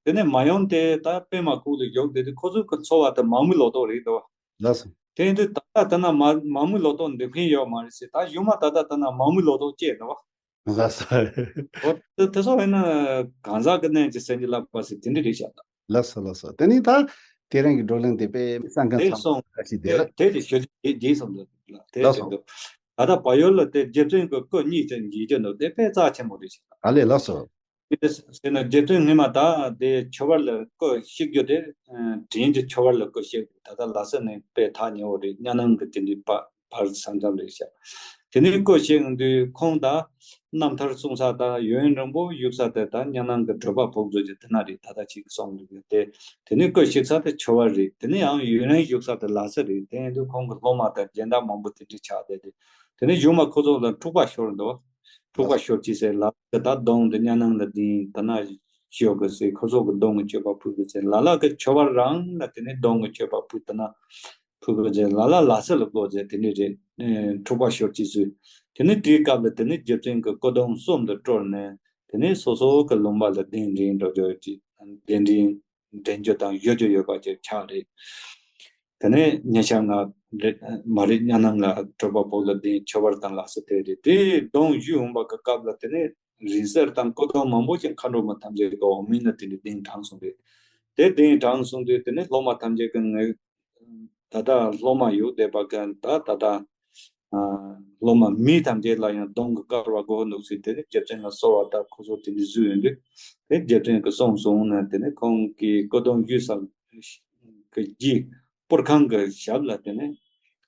དེ་ནས་མ་ཡུམ་དེ་ད་པད་མ་ཁུག་ལ་བཞུགས་བསྡད་དུས་ཁོ་ཚོ་གི་འཚོ་བ་དེ་མ་རྨོས་ལོ་ཏོག་རེད་འདུག་བ། ལགས་སོ། དེ་ཡིན་དུས་ད་ལྟ་དེ་ན་མ་མ་རྨོས་ལོ་ཏོག་འདེབས་མཁན་ཡོད་མ་རེད་ཟེར། ད་གཞུག་མ་ད་ལྟ་དེ་ན་མ་རྨོས་ལོ་ཏོག་སྐྱེས་འདུག་བ། ལགས་སོ། འོ་དེ་དེ་ཚོ་ཡིན་ན་གང་ཟག་གི་གནས་ཀྱི་སེམས་ཀྱི་བསླབ་པ་ཟེར་དེ་འདྲ་རེད་བཞག་ད། ལགས་སོ་ལགས་སོ། དེ་ནས་ད་དེ་རིང་གི་བགྲོ་གླེང་དེ་དཔེ་གསན་མཁན་དེ་ཚང་སོང་མ་ཞིག་དེ་དེ་ལ། དེ་དེ་ཞོ་རྗེས་རྗེས་སོང་འདུག་ལ། དེ་ལགས་དེ་སོ། འདུག་ད་ལྟ་བལ་ཡུལ་ལ་དེ་རྗེ་བཙུན་གྱི་སྐུ་གཉིས་ཅན་འཇིག་རྒྱུ་འདུག་དེ་དཔེ་རྩ་ཆེན་པོ་རེད་ཞིག་ད། ཨ་ལས་ལགས་སོ། དེ་ཟེར་ན་རྗེ་བཙུན་སྔོན་མ་ད་དེ་ཆོས་བར་ལ་སྐུ་གཤེགས་རྒྱུ་དེ་དྲིན་གྱི་ཆོས་བར་ལ་སྐུ་གཤེགས་ད་ལྟ་ལ་ས་ནས་དཔེ་ཐག་ཉེ་བོ་རེད། གཉའ་ནང་གི་དེ་འདྲའི་པ། བར་ས་མཚམས་རེད་ཤག་དེ་ནས་སྐུ་གཤེགས་དུས་ཁོང་ད་རྣམ་ཐར་གསུང་ས་དང་ཡུན་རིང་པོ་བཞུགས་ས་དེ་ད་གཉའ་ནང་གི་བགྲོད་པ་ཕུག་མཛོད་ཀྱི་དེ་ན་རེད། ད་ལྟ་ཅིག་གསུང་འདུག་གི་དེ། དེ་ནས་སྐུ་གཤེགས་ས་དེ་ཆོས་བར་རེད། དེ་ནས་ཡང་ཡུན་རིང་བཞུགས་ས་དེ་ལ་ས་རེད། དེ་ཡིན་དུས་ཁོང་གི་སློབ་མ་དང་སྦྱིན་བདག་མང་པོ་དེ་འདྲ་ཆགས་བསྡད་དེ། དེ་ནས་གཞུག་མ་ཁོ་ཚོ་ལ་འཁྲུག་པ་ཤོར་འདུག་འཁྲུག་པ་ཤོར་ཅི་ཟེར་ལ་ད་གདོང་དེ་གཉའ་ནང་ལ་ལྡིང་ད་ན་ཞོག་གི་ཟེར། ཁོ་ཚོ་གི་གདོང་གི་མཆོད་པ་ཕུལ་གི་ཟེར། ལ་ལ་གི་ཆོས་བར་རང་ལ་དེ་ནས་གདོང་གི་མཆོད་པ་ཕུལ་ད་ན། ཕུལ་དགོས་ཟེར། ལ་ལ་ལ་ས་ལ་བསྐོར་ཟེར། དེ་ནས་རེད། ཨེ། འཁྲུག་པ་ཤོར་ཅི་ཟེར། དེ་ནས་དེའི་སྐབས་ལ་དེ་ནས་རྗེ་བཙུན་གྱི་སྐུ་གདུང་གསུམ་དུ་དཀྲོལ་ནས་དེ་ནས་སོ་སོ་གི་ལུང་པ་ལ་གདན་འདྲེན་འགྲོ་རྒྱུ་ཅིག་གདན་འདྲེན་འདྲེན་རྒྱུ་དང་བཞུགས་རྒྱུ་ཡོད་པ་ཅིག་ཆགས་རེད། དེ་ནས་ཉེ་ཆར་ང་རེ་མ་རེད། གཉའ་ནང་ལ་གྲོད་པ་ཕོག་ལ་དེ་མཆོད་པར་དང་ལ་སོགས་དེ་རེད། དེ་གདོང་བཞུས་འོང་བ་གི་སྐབས་ལ་དེ་ནས་རིང་བསྲེལ་དང་སྐུ་གདུང་མང་པོ་ཅིག་མཁའ་འགྲོ་མ་ཐམས་ཅད་ཀྱི་འོག་མིན་ལ་དེ་ནས་གདན་དྲངས་སོང་རེད། དེ་གདན་དྲངས་སོང་དུས་དེ་ནས་སློབ་མ་ཐམས་ཅད་ཀྱི་ངས་ད་ལྟ་སློབ་མ་ཡོད་བསྡད་པ་གི་ད་ད་ལྟ་ཨ་སློབ་མ་མི་ཐམས་ཅད་ལ་ཡང་གདོང་གི་དཀར་བ་དགོས་འདུག་ཟེར། དེ་ནས་རྗེ་བཙུན་ལ་གསོལ་བ་དང་ཁོ་ཚོ་དེ་འདྲ་བཟོས་ཡོང་དུས་དེ་རྗེ་བཙུན་གྱིས་གསུངས་སོང་ན། དེ་ནས་ཁོང་གི་སྐུ་གདུང་བཞུས་ས་གི་རྒྱུད་པུར་ཁང་གི་ཞབས་ལ་དེ་ནས་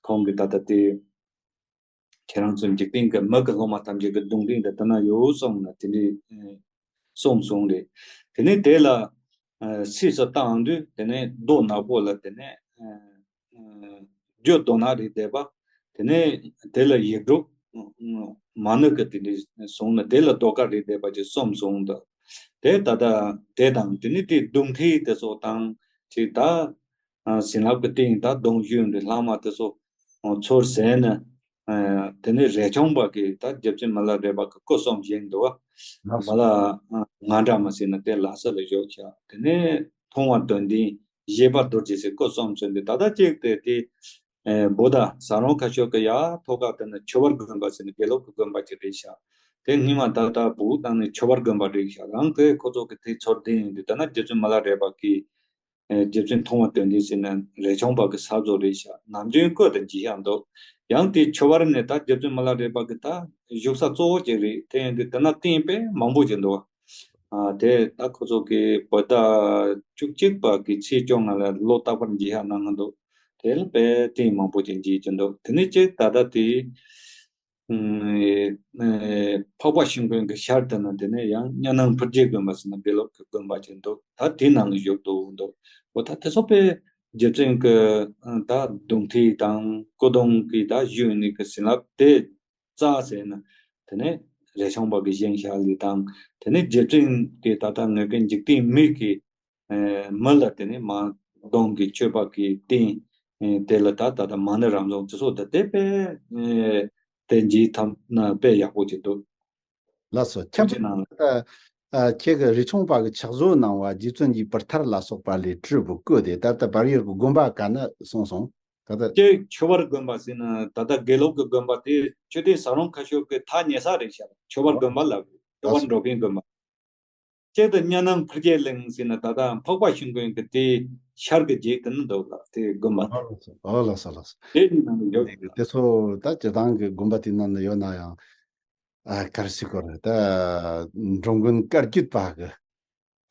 ཁོང་གིས་ད་ལྟ་དེ་ཁྱེད་རང་ཚོ་འཇིག་རྟེན་གྱི་མི་གི་སློབ་མ་ཐམས་ཅད་ཀྱི་གདུང་རིང་དུ་དེ་ན་ཡོད་གསུངས་ན་དེ་འདྲའི་གསུངས་སོང་རེད། དེ་ནས་དེ་ལ་སྲིད་སུ་བཏང་དུས་དེ་ནས་རྡོ་ནག་པོ་ལ་དེ་ནས་རྒྱུ་རྡོ་ནག་རེད་བསྡད་པ། དེ་ནས་དེ་ལ་ཡིག་འབྲུ་མ་ཎི་གི་དེ་འདྲའི་གསུངས་ན་དེ་ལ་རྡོ་དཀར་རེད་བསྡད་པ་ཅིག་གསུངས་སོང་། ད་དེ་ད་ལྟ་དེ་དང་དེ་ནས་དེ་གདུང་ཐིག་དེ་ཚོ་དང་ཅིག་ད། ཨ་བྱིན་རླབས་ཀྱི་སྟེང་ད་གདུང་བཞུས་འདི་ལྷག་མ་དེ་ཚོ་ཚུར་ཟད་ནས། ཨ་དེ་ནས་རས་ཆུང་པ་གིས་ད་རྗེ་བཙུན་མི་ལ་རས་པ་གི་སྐུ་གསུམ་བཞེངས་འདུག་བ། ལགས་མ་སོ། ལ་ང་འདྲ་མ་ཟེར་ན་དེ་ལ་ས་ལ་བཞུགས་བྱ། དེ་ནས་མཐོང་བ་དོན་ལྡན་བཞད་པ་རྡོ་རྗེ་ཟེར་སྐུ་གསུམ་ཚུལ་འདི་ད་ལྟ་གཅིག་དེ་དེ་ཨེ་བོད་ཟ་ཁང་ཁ་ཤོར་གི་ཡ་ཐོག་ཁ་དེ་ནས་ཆོས་བར་དགོན་པ་ཟེར་ནས་དགེ་ལུགས་ཀྱི་དགོན་པ་ཅིག་རེད་ཤག་དེ་སྔོན་མ་ད་ལྟ་བོད་ནང་ནས་ཆོས་བར་དགོན་པ་རེད་ཤག་རང་དེ་ཁོ་ཚོ་གི་དེ་ཚུར་བསྡད་ཡོང་དུས་ད་ན་རྗེ་བཙུན་མི་ལ་རས་པ་གིས། ཨེ་རྗེ་བཙུན་མཐོང་བ་དོན་ལྡན་ཟེར་ན་རས་ཆུང་པ་གི་ས་བཟོ་རེད་ཤག་ནམ་རྒྱུན་སྐུ་དང་མཇལ་ཡག་འདུག་ཡང་དེ་ཆོས་བར་ནས་ད་རྗེ་བཙུན་མི་ལ་རས་པ་གི་ད་བཞུགས་ས་གཙོ་བོ་ཅིག་རེད། དེ་ཡིན་དུས་དེ་ན་རྟེན་དཔེ་མང་པོ་ཅིག་འདུག་ཨ་དེ་ད་ཁོ་ཚོ་གི་བོད་ཟླ་བཅུ་གཅིག་པ་གི་ཚེས་བཅོ་ལྔ་ལ་ལོ་རྟག་པར་མཇལ་ཡག་གནང་གི་འདུག་དེ་ལ་དཔེ་རྟེན་མང་པོ་ཅིག་མཇལ་གྱི་འདུག་དེ་ནས་ཅིག་ད་ལྟ་དེ། ཨེ་ཨེ་འཕགས་པ་ཤིང་ཀུན་གྱི་ཤར་དེ་ན་དེ་ནས་ཡང་གཉའ་ནང་ཕུར་རྒྱལ་དགོན་པ་ཟེར་ན་དགེ་ལུགས་ཀྱི་དགོན་པ་ཅིག་འདུག་ད་དེའི་ནང་ལ་བཞུགས་འདུག་འདུག་འོ་ད་དེ་ཚོ་དཔེ་རྗེ་བཙུན་གྱི་ཨ་ད་གདུང་ཐིག་དང་སྐུ་གདུང་གི་ད་བཞུགས་ནས་ཀྱི་བྱིན་རླབས་དེ་རྩ་ཟེར་ན་དེ་ནས་རས་ཆུང་པ་གི་བཞེངས་བཞག་ལི་དང་། དེ་ནས་རྗེ་བཙུན་གྱི་ད་ལྟ་ངེད་ཀྱི་འཇིག་རྟེན་མི་གི་ཨེ་མི་ལ་དེ་ནས་མ་གདུང་གི་མཆོད་པ་གི་རྟེན། ཨེ་དེ་ལ་ད་ད་ད་མ་ཎི་རབ་འབྱམས་དེ་ཚོ་ད་དེ་དཔེ་ཨེ་དེ་མཇལ་ཐུབ་ན་དཔེ་ཡག་པོ་ཅིག་འདུག་ལགས་སོ། ཐུགས་ཁྱབ་རྗེ་གནང་། ད་ཨ་ཁྱེད་ཀྱི་རས་ཆུང་པ་གི་ཕྱག་བཟོ་གནང་བ་རྗེ་བཙུན་གྱི་བུར་ཐར་ལ་སོགས་པ་ལས་བྲིས་པའི་སྐུ་དེ་ད་ལྟ་བལ་ཡུལ་གྱི་དགོན་པ་ག་ན་སོང་སོང་། ད་ལྟ་ཀྱེ་ཆོས་བར་དགོན་པ་ཟེར་ན་ད་ལྟ་དགེ་ལུགས་ཀྱི་དགོན་པ་དེ་མཆོད་རྟེན་ཟ་རུང་ཁ་ཤོར་གྱི་ཐག་ཉེ་ས་རེད་ཤག་ཆོས་བར་དགོན་པ་ལབ་རེད། ཆོས་བར་འགྲོ་མཁན་དགོན་པ། གཅིག་ཏུ་གཉའ་ནང་ཕུར་རྒྱལ་གླིང་ཟེར་ན་ད་ལྟ་འཕགས་པ་ཤིང་ཀུན་གྱི་དེ་ཤར་གྱི་རྗེས་དེ་ནི་འདུག་ལ་དེ་དགོན་པ། ཨོ་ལགས་སོ། ཨོ་ལགས་སོ། ལགས་སོ། དེ་གཉིས་ནང་ལ་ཡོད་ལ། དེ་ཚོ་ད་སྤྱིར་བཏང་གི་དགོན་པ་དེ་ནང་ལ་ཡོད་ན་ཡང་ཨ་ག་རེ་ཟེར་དགོས་རེད། ད་འགྲོ་མགོན་བཀའ་བརྒྱུད་པ་གི་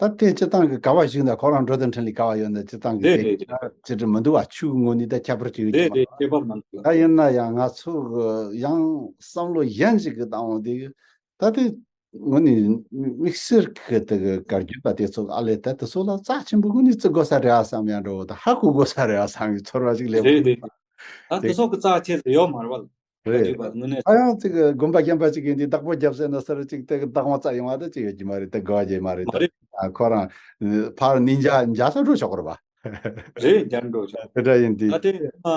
ད་དེ་སྤྱིར་བཏང་གི་ག་བ་ཞིག་ན་ཁོ་རང་འགྲོ་དང་འཕྲིན་ལས་ག་བ་ཡོད་ན་སྤྱིར་བཏང་གི་རེད་དེ་རེད་རེད། ཅི་འདྲ་མི་འདུག་བ། ཆུ་ངོ་ནི་ད་ཁྱད་པར་ཅིག་ཡོད་རེད་ཀྱི་མ་རེད། ཁྱད་པར་མ་འདུག་ལ། ད་ཡིན་ན་ཡང་ང་ཚོ་གི་ཡང་བསམ་བློ་གཞན་ཞིག་གི་བཏང་འོང་དེ་གི་ད་དེ། དངོས་ནས་དམིགས་བསལ་གྱི་དེ་གི་བཀའ་བརྒྱུད་པ་དེ་ཚོ་ཨ་ལས་ད་དེ་ཚོ་ལ་རྩ་ཆེན་པོ་དངོས་ནས་བརྩི་དགོས་ས་རེད་ཨ་བསམ་ཡང་འགྲོ་ད་ཧ་གོ་དགོས་ས་རེད་ཨ་བསམ་གི་ཚོར་བ་ཞིག་སླེབས། རེད་རེད། ད་དེ་ཚོ་གི་རྩ་ཆེ་ཟེར་ཡོད་མ་རེད་བ། བཀའ་བརྒྱུད་པ་དངོས་གནས། ད་ཡང་ཅིག་དགོན་པ་རྒན་པ་ཅིག་ཡིན་དུས་བདག་པོ་རྒྱབ་ཟེར་ན་སར་ཅིག་དེ་གི་བདག་དབང་རྩ་ཡོང་བ་ད་ཅིག་ཡོད་ཀྱི་མ་རེད། དེ་དགའ་བ་རྒྱབ་མ་རེད་མ་ད། རེད། ཨ་ཁོ་རང་ཕར་ནི་འཇའ་འཇའ་ས་འགྲོ་ཆོག་གི་རེད་བ། རེད། འཇར་འགྲོ་ཆོག་དེ་འདྲ་ཡིན་དུས། ད་དེ་ཨ་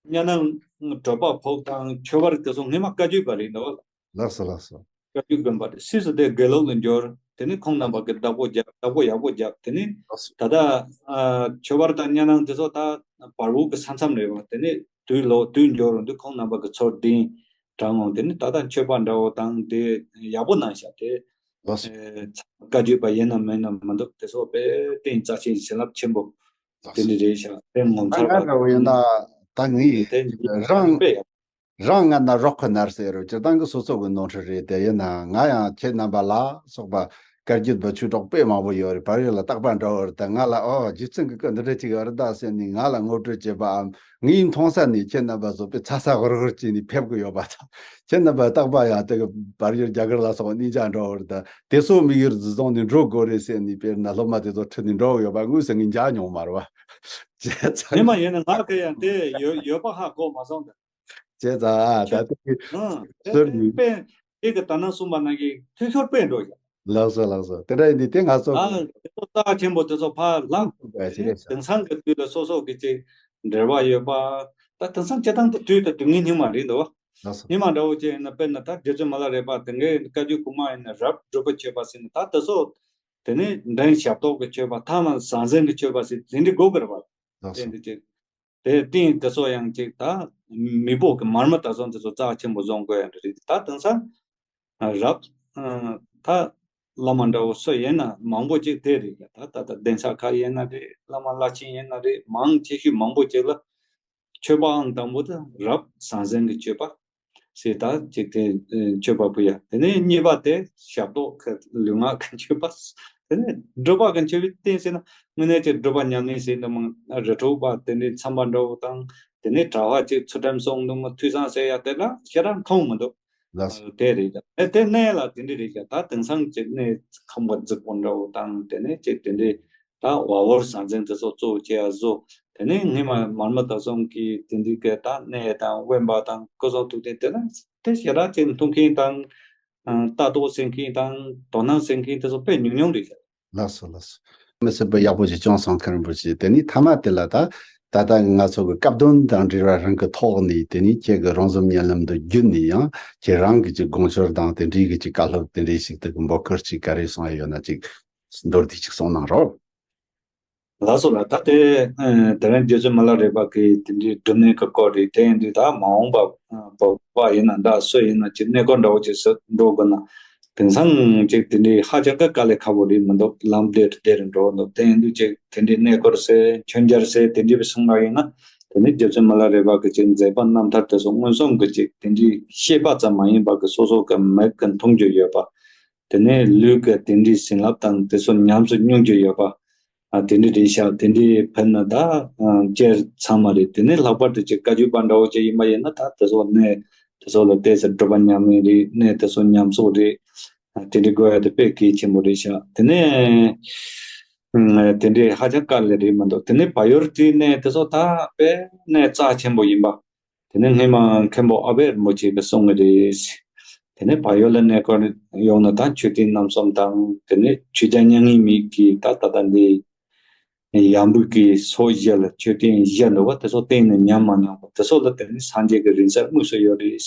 གཉའ་ནང་གྲོད་པ་ཕོག་དང་ཆོས་བར་དེ་ཚོ་སྔོན་མ་བཀའ་བརྒྱུད་པ་རེད་འདུག་ལགས་སོ་ལགས་སོ། བཀའ་བརྒྱུད་དགོན་པ་དེ་སྲིད་སུ་དེ་དགེ་ལུགས་ལ་འབྱོར། དེ་ནས་ཁོང་རྣམ་པ་གི་བདག་པོ་རྒྱབ། བདག་པོ་ཡག་པོ་རྒྱབ། དེ་ནས་ལགས་སོ། ད་ལྟ་ཨ་ཆོས་བར་དང་གཉའ་ནང་དེ་ཚོ་ད་བར་འུག་གི་ས་མཚམས་རེད་བ། དེ་ནས་དུས་ལོག་དུས་འབྱོར་འོང་དུས་ཁོང་རྣམ་པ་གི་ཚུར་གདན་དྲངས་འོང་། དེ་ནས་ད་ལྟ་མཆོད་པ་འདྲ་བོ་དང་དེ་ཡག་པོ་གནང་ཤག་དེ་ལགས་སོ། ཨེ་བཀའ་བརྒྱུད་པ་ཡིན་ནམ་མིན་ནམ་མི་འདུག་དེ་ཚོ་དཔེ་རྟེན་རྩ་ཆེན་བྱིན་རླབས་ཆེན་པོ་ལགས་དེ་སོ། འདྲ་རེད་ཤག་དེ་ངོ་ད་མཚར་ང་བ་འདྲ་བོ་ཡིན་ན་ད་ངས་དེ་རང་དཔེ་ཡག་རང་ང་ན་རོགས་ཁོ་ནར་ཟེར་རོ། སྤྱིར་བཏང་གི་སོ་སོ་གི་ནོར་འཁྲུལ་རེད། དེ་ཡིན་ན་ང་ཡང་ཁྱེད་རྣམ་པ་ལ་སོགས་པ་བཀའ་བརྒྱུད་པ་ཆོས་གྲོགས་དཔེ་མང་པོ་ཡོད་རེད། བར་ཡོད་ལ་རྟག་པར་འདྲ་བོ་རེད། ད་ང་ལ་ཨོ་རྗེ་བཙུན་གི་སྐུ་འདི་འདྲ་ཅིག་ཡོད་རེད་ད་ཟེར་ནས་ང་ལ་ངོ་སྤྲོད་བྱེད་པའམ་ངའི་མཐོང་ས་ནས་ཁྱེད་རྣམ་པ་ཚོ་དཔེ་ཚ་ཚ་ཧུར་ཧུར་བྱས་ནས་ཕེབས་གི་ཡོད་པ་དང་། ཁྱེད་རྣམ་པ་རྟག་པར་ཡང་དེ་གི་བར་ཡོད་རྒྱ་གར་ལ་སོགས་གནས་མཇལ་འགྲོ་བ་རེད། ད་དེ་ཚོ་དམིགས་ཡུལ་འདི་བཟུང་ནས་འགྲོ་དགོས་རེད་ཟེར་ནས་དཔེར་ན་སློབ་མ་དེ་ཚོ་ཁྲིད་ནས་འགྲོ་གི་ཡོད་པ་དངོས་སུ་ངས་མཇལ་མྱོང་མ་རེད་བ། བྱས་ཙང་། ཡིན་མ་ཡིན་ན་ང་གི་ཡང་དེ་ཡོད་ཡོད་པ་ཧ་གོ་མ་སོང་ད། བྱས་ཙང་ཨ་ད་ཁྱོད་དེ་ཨང་དེ་ཟུར་ནས། དཔེ་དེ་གི་ད་ནང་གསུངས་པ་ནང་གི་ཐོས་ཤོར་དཔེ་འགྲོ་ཡ། ལགས་སོ་ལགས་སོ། དེ་འདྲ་ཡིན་དུས་དེ་ང་ཚོ་ཨ་དེ་ཚོ་རྩ་ཆེན་པོ་དེ་ཚོ་ཕར་ལངས། དེ་ནས་དེང་སང་གི་དུས་ལ་སོ་སོ་གི་ཅིག་འབྲེལ་བ་ཡོད་པ། ད་དེང་སང་སྤྱིར་བཏང་དུ་དུས་དང་དུས་ངན་སྙིགས་མ་རེད་འདུག་བ། ལགས་སོ། སྙིགས་མ་འདྲ་བོ་ཅིག་ཡིན་ན་དཔེར་ན་ད་རྗེ་བཙུན་མི་ལ་རས་པ་དེ་འགའི་བཀའ་བརྒྱུད་གོང་མ་ཡིན་ན་རབ་སྒྲུབ་པའི་མཆོད་པ་ཟེར་ནས་ད་དེ་ཚོ་དེ་ནས་འབྲིང་ཞབས་ཏོག་གི་མཆོད་པ་ཐ་མ་ཟང་ཟིང་གི་མཆོད་པ་ཟེར་དེ་འདྲ་དགོས་པ་རེད་བ། ལགས་སོ། དེ་འདྲ་ཅིག་དེ་རྟེན་དེ་ཚོ་ཡང་ཅིག་ད་མི་འབོར་གྱི་མར་མེ་དྭགས་གཙང་དེ་ཚོ་རྩ་ཆེན་པོ་བཟོ་དགོས་ཡ་འདྲ་རེད། ད་དེང་སང་རབ་ད་བླ་མ་འདྲ་བོ་སུ་ཡིན་ན་མང་པོ་ཅིག་དེ་རེད། ད་ད་ད་གདན་ས་ཁག་ཡིན་ན་རེད། བླ་མ་བླ་ཆེན་ཡིན་ན་རེད། མང་ཆེ་ཤོས་མང་པོ་ཅིག་ལ་མཆོད་པའང་དང་པོ་དེ་རབ་ཟང་ཟིང་གི་མཆོད་པ་ཞེས་ད་ཅིག་དེ་མཆོད་པ་ཕུལ་ཡ། དེ་ནས་གཉིས་པ་དེ་ཞབས་ཏོག་གི་ལུས་ངག་གི་མཆོད་པ། དེ་ནས་སྒྲུབ་པ་གི་མཆོད་པའི་རྟེན་ཟེར་ན་དངོས་གནས་ཀྱི་སྒྲུབ་པ་ཉམས་ལེན་ཟེར་འདུག་མ། རི་ཁྲོད་པ་དེ་འདྲའི་མཚམས་པ་འདྲ་བོ་དང་། དེ་ནས་གྲྭ་བ་ཅིག་ཚུལ་ཁྲིམས་སྲུང་འདུག་མ། ཐོས་བསམ་ཟེར་ཡ་དེ་ལ་ཞེ་དྲག་མཁོ་མི་འདུག་ལགས་སོ། དེ་རེད། ཨེ་དེ་གནས་ལ་དེ་འདྲ་རེད་ཤག་ད་དེང་སང་ཅིག་གནས་ཁང་པ་རྫིག་པོ་འདྲ་བོ་དང་། དེ་ནས་ཅིག་དེ་འདྲའི་ད་བ་བོར་ཟང་ཟིང་དེ་ཚོ་གཙོ་བོ་བྱས་ཡ་བཟོ། དེ་ནས་སྔས་མ་མར་མེ་དྭགས་གཙང་གི་དེ་འདྲའི་གི་ད་གནས་དང་དབེན་པ་དང་སྐུ་གསུང་ཐུགས་རྟེན་དེ་ལ་དེ་ཞེ་དྲག་ཅིག་མཐོང་མཁན་དང་། ཨང་། ལྟ་རྟོག་བྱེད་མཁན་དང་དོ་སྣང་བྱེད་མཁན་དེ་ཚོ་དཔེ་ཉུང་ཉུང་རེད་ཤག་ལགས་སོ། ལགས་སོ། མི་སྲིད་པའི་ཡག་པོ་ཞིག་བྱུང་སོང་། མཁན་པོ་ཞིག་དེ་ནི་མཐའ་མ་དེ་ལ་ད་ད་ལྟ་ང་ཚོ་གི་སྐབས་དོན་དང་འབྲེལ་བ་རང་གི་ཐོག་ནས། དེ་ནི་ཁྱེད་ཀྱི་རང་བཟོ་བརྙན་ལམ་དུ་བརྒྱུད་ནས་ཡང་ཁྱེད་རང་གི་ཅིག་དགོངས་འཆར་དང་དེ་འདྲའི་གི་ཅིག་བཀའ་སློབ་དེ་འདྲའི་ཞིག་ཏུ་འབོད་སྐུལ་ཅིག་ག་རེ་གསུང་ཡ་ཡོད་ན་ཅིག་མདོར་བསྡུས་ཅིག་གསུང་གནང་རོགས། ལགས་སོ་ལགས། ད་དེ་ཨ་དེ་རིང་རྗེ་བཙུན་མི་ལ་རས་པ་གི་དེ་འདྲའི་སྒྲུབ་གནས་ཀྱི་སྐོར་རེད། དེ་ཡིན་དུས་ད་མ་འོངས་པ་ཨ་བོད་པ་ཡིན་ན་འདྲ་སུ་ཡིན་ན་ཅིག་གནས་སྐོར་འདྲ་བོ་ཅིག་སུ་འགྲོ་དགོས་ན། དེང་སང་ཅིག་དེ་འདྲའི་ཧ་ཅང་གི་དཀའ་ལས་ཁག་པོ་རེད་མི་འདུག་ལམ་བདེ་རུ་བདེ་རུ་འགྲོ་འདུག་དེ་ཡིན་དུས་ཅིག་དེ་འདྲའི་གནས་སྐོར་ཟེར་མཆོད་མཇལ་ཟེར་དེ་འདྲའི་བྱུང་བ་ཡིན་ན། དེ་ནི་རྗེ་བཙུན་མི་ལ་རས་པ་གི་ཅིག་མཛད་པ་རྣམ་ཐར་དེ་ཚོ་མངོན་སུམ་གྱི་ཅིག་དེ་འདྲའི་ཤེས་པ་ཙམ་མ་ཡིན་པ་གི་སོ་སོ་གི་མིག་གི་མཐོང་རྒྱུ་ཡོད་པ། དེ་ནས་ལུས་ཀྱི་དེ་འདྲའི་བྱིན་རླབས་དང་དེ་ཚོ་ཉམས་སུ་མྱོང་རྒྱུ་ཡོད་པ། ཨ་དེ་འདྲ་རེད་ཤག་དེ་འདྲའི་ཕན་ན་ད་ཨ་སྐྱེ་ཚང་མ་རེད། དེ་ནས་ལྷག་པར་དུ་ཅིག་བཀའ་བརྒྱུད་པ་འདྲ་བོ་ཅིག་ཡིན་པ་ཡིན་ན་ད་དེ་ཚོ་གནས་དེ་ཚོ་ལ་ཏོག་ཙམ་སྒྲུབ་པ་ཉམས་ལེན་རེད། གནས་དེ་ཚོ་ཉམས་གསོ་རེད། ཨ་དེ་འདྲ་དགོས་ཡ་དེ་དཔེ་གལ་ཆེན་པོ་རེད་ཤག་དེ་ནས་ཨ་དེ་འདྲའི་ཧ་ཅང་དཀའ་ལས་རེད་མི་འདུག་དེ་ནས་བལ་ཡུལ་དེའི་གནས་དེ་ཚོ་ད་དཔེ་གནས་རྩ་ཆེན་པོ་ཡིན་པ། དེ་ནས་སྔོན་མ་མཁན་པོ་ཨ་པད་རིན་པོ་ཆེ་གིས་གསུང་གི་རེད། དེ་ནས་བལ་ཡུལ་ལ་གནས་སྐོར་ཡོང་ན་ད་མཆོད་རྟེན་རྣམ་གསུམ་དང་། དེ་ནས་ཆོས་རྒྱལ་མྱ་ངན་མེད་ཀྱི་ད་ད་ལྟ་འདི་ཡམ་བུ་གི་སོ་བཞི་ལ་མཆོད་རྟེན་བཞི་འདུག་པ། དེ་ཚོ་གཏན་ནས་ཉམས་མ་མྱོང་པ། དེ་ཚོ་ལ་དེ་ནས་སངས་རྒྱས་ཀྱི་རིང་བསྲེལ་དངོས་སུ་ཡོད་རེད།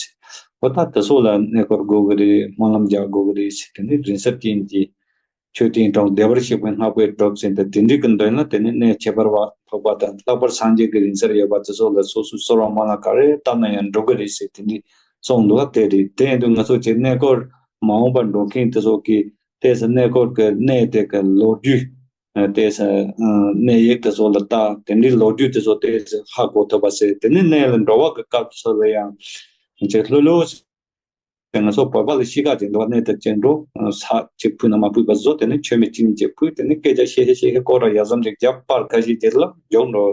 འོ་ད་དེ་ཚོ་ལ་གནས་སྐོར་དགོས་ཀྱི་རེད། སྨོན་ལམ་རྒྱག་དགོས་ཀྱི་རེད། དེ་ནས་རིང་བསྲེལ་ཅན་གྱི་མཆོད་རྟེན་དང་བདེ་བར་གཤེགས་པའི་སྔགས་པས་སྒྲུབ་ཟིན་ཏེ་དེ་འདྲའི་གི་མདུན་ལ་དེ་ནས་གནས་ཁྱད་པར་བ་འཕགས་པ་དང་ལྷག་པར་སངས་རྒྱས་ཀྱི་རིང་བསྲེལ་ཡོད་པ་དེ་ཚོ་ལ་སོ་སོའི་གསོལ་བ་སྨོན་ལམ་ག་རེ་བཏབ་ན་ཡང་འགྲུབ་གི་རེད་ཟེར་དེ་འདྲའི་གསུངས་འདུག་པ། དེ་རེད། དེ་ཡིན་དུས་ང་ཚོ་ཅིག་གནས་སྐོར་མ་འོངས་པར་འགྲོ་མཁན་དེ་ཚོ་གིས་ཏོག་ཙམ་གནས་སྐོར་གྱི་གནས་དེ་གི་ལོ་རྒྱུས། ཏོག་ཙམ་གནས་ཡིག་དེ་ཚོ་ལ་ལྟ། དེ་འདྲའི་ལོ་རྒྱུས་དེ་ཚོ་ཏོག་ཙམ་ཧ་གོ་ཐུབ་པ་ཟེར། དེ་ནས་གནས་ལ་འགྲོ་བ་གི་སྐབས་སུ་ལ་ཡང་ཅིག་ལྷོད་ལྷོད། ང་ཚོ་བོད་པ་ལ་གཤིས་ཀ་ཅིག་འདུག་པ། གནས་དེར་ཅིག་འགྲོ། ས་ཅིག་ཕུལ་ན་མ་ཕུལ་བ་བཟོ། དེ་ནས་མཆོད་མེ་གཅིག་གཉིས་ཅིག་ཕུལ། དེ་ནས་སྐད་ཆ་བཤད་བཤད་བཤད་སྐོར་ར་ཡ་ཙམ་ཅིག་བརྒྱབ། པར་ཁ་ཤས་ཅིག་ལ་མགྱོགས་འགྲོ་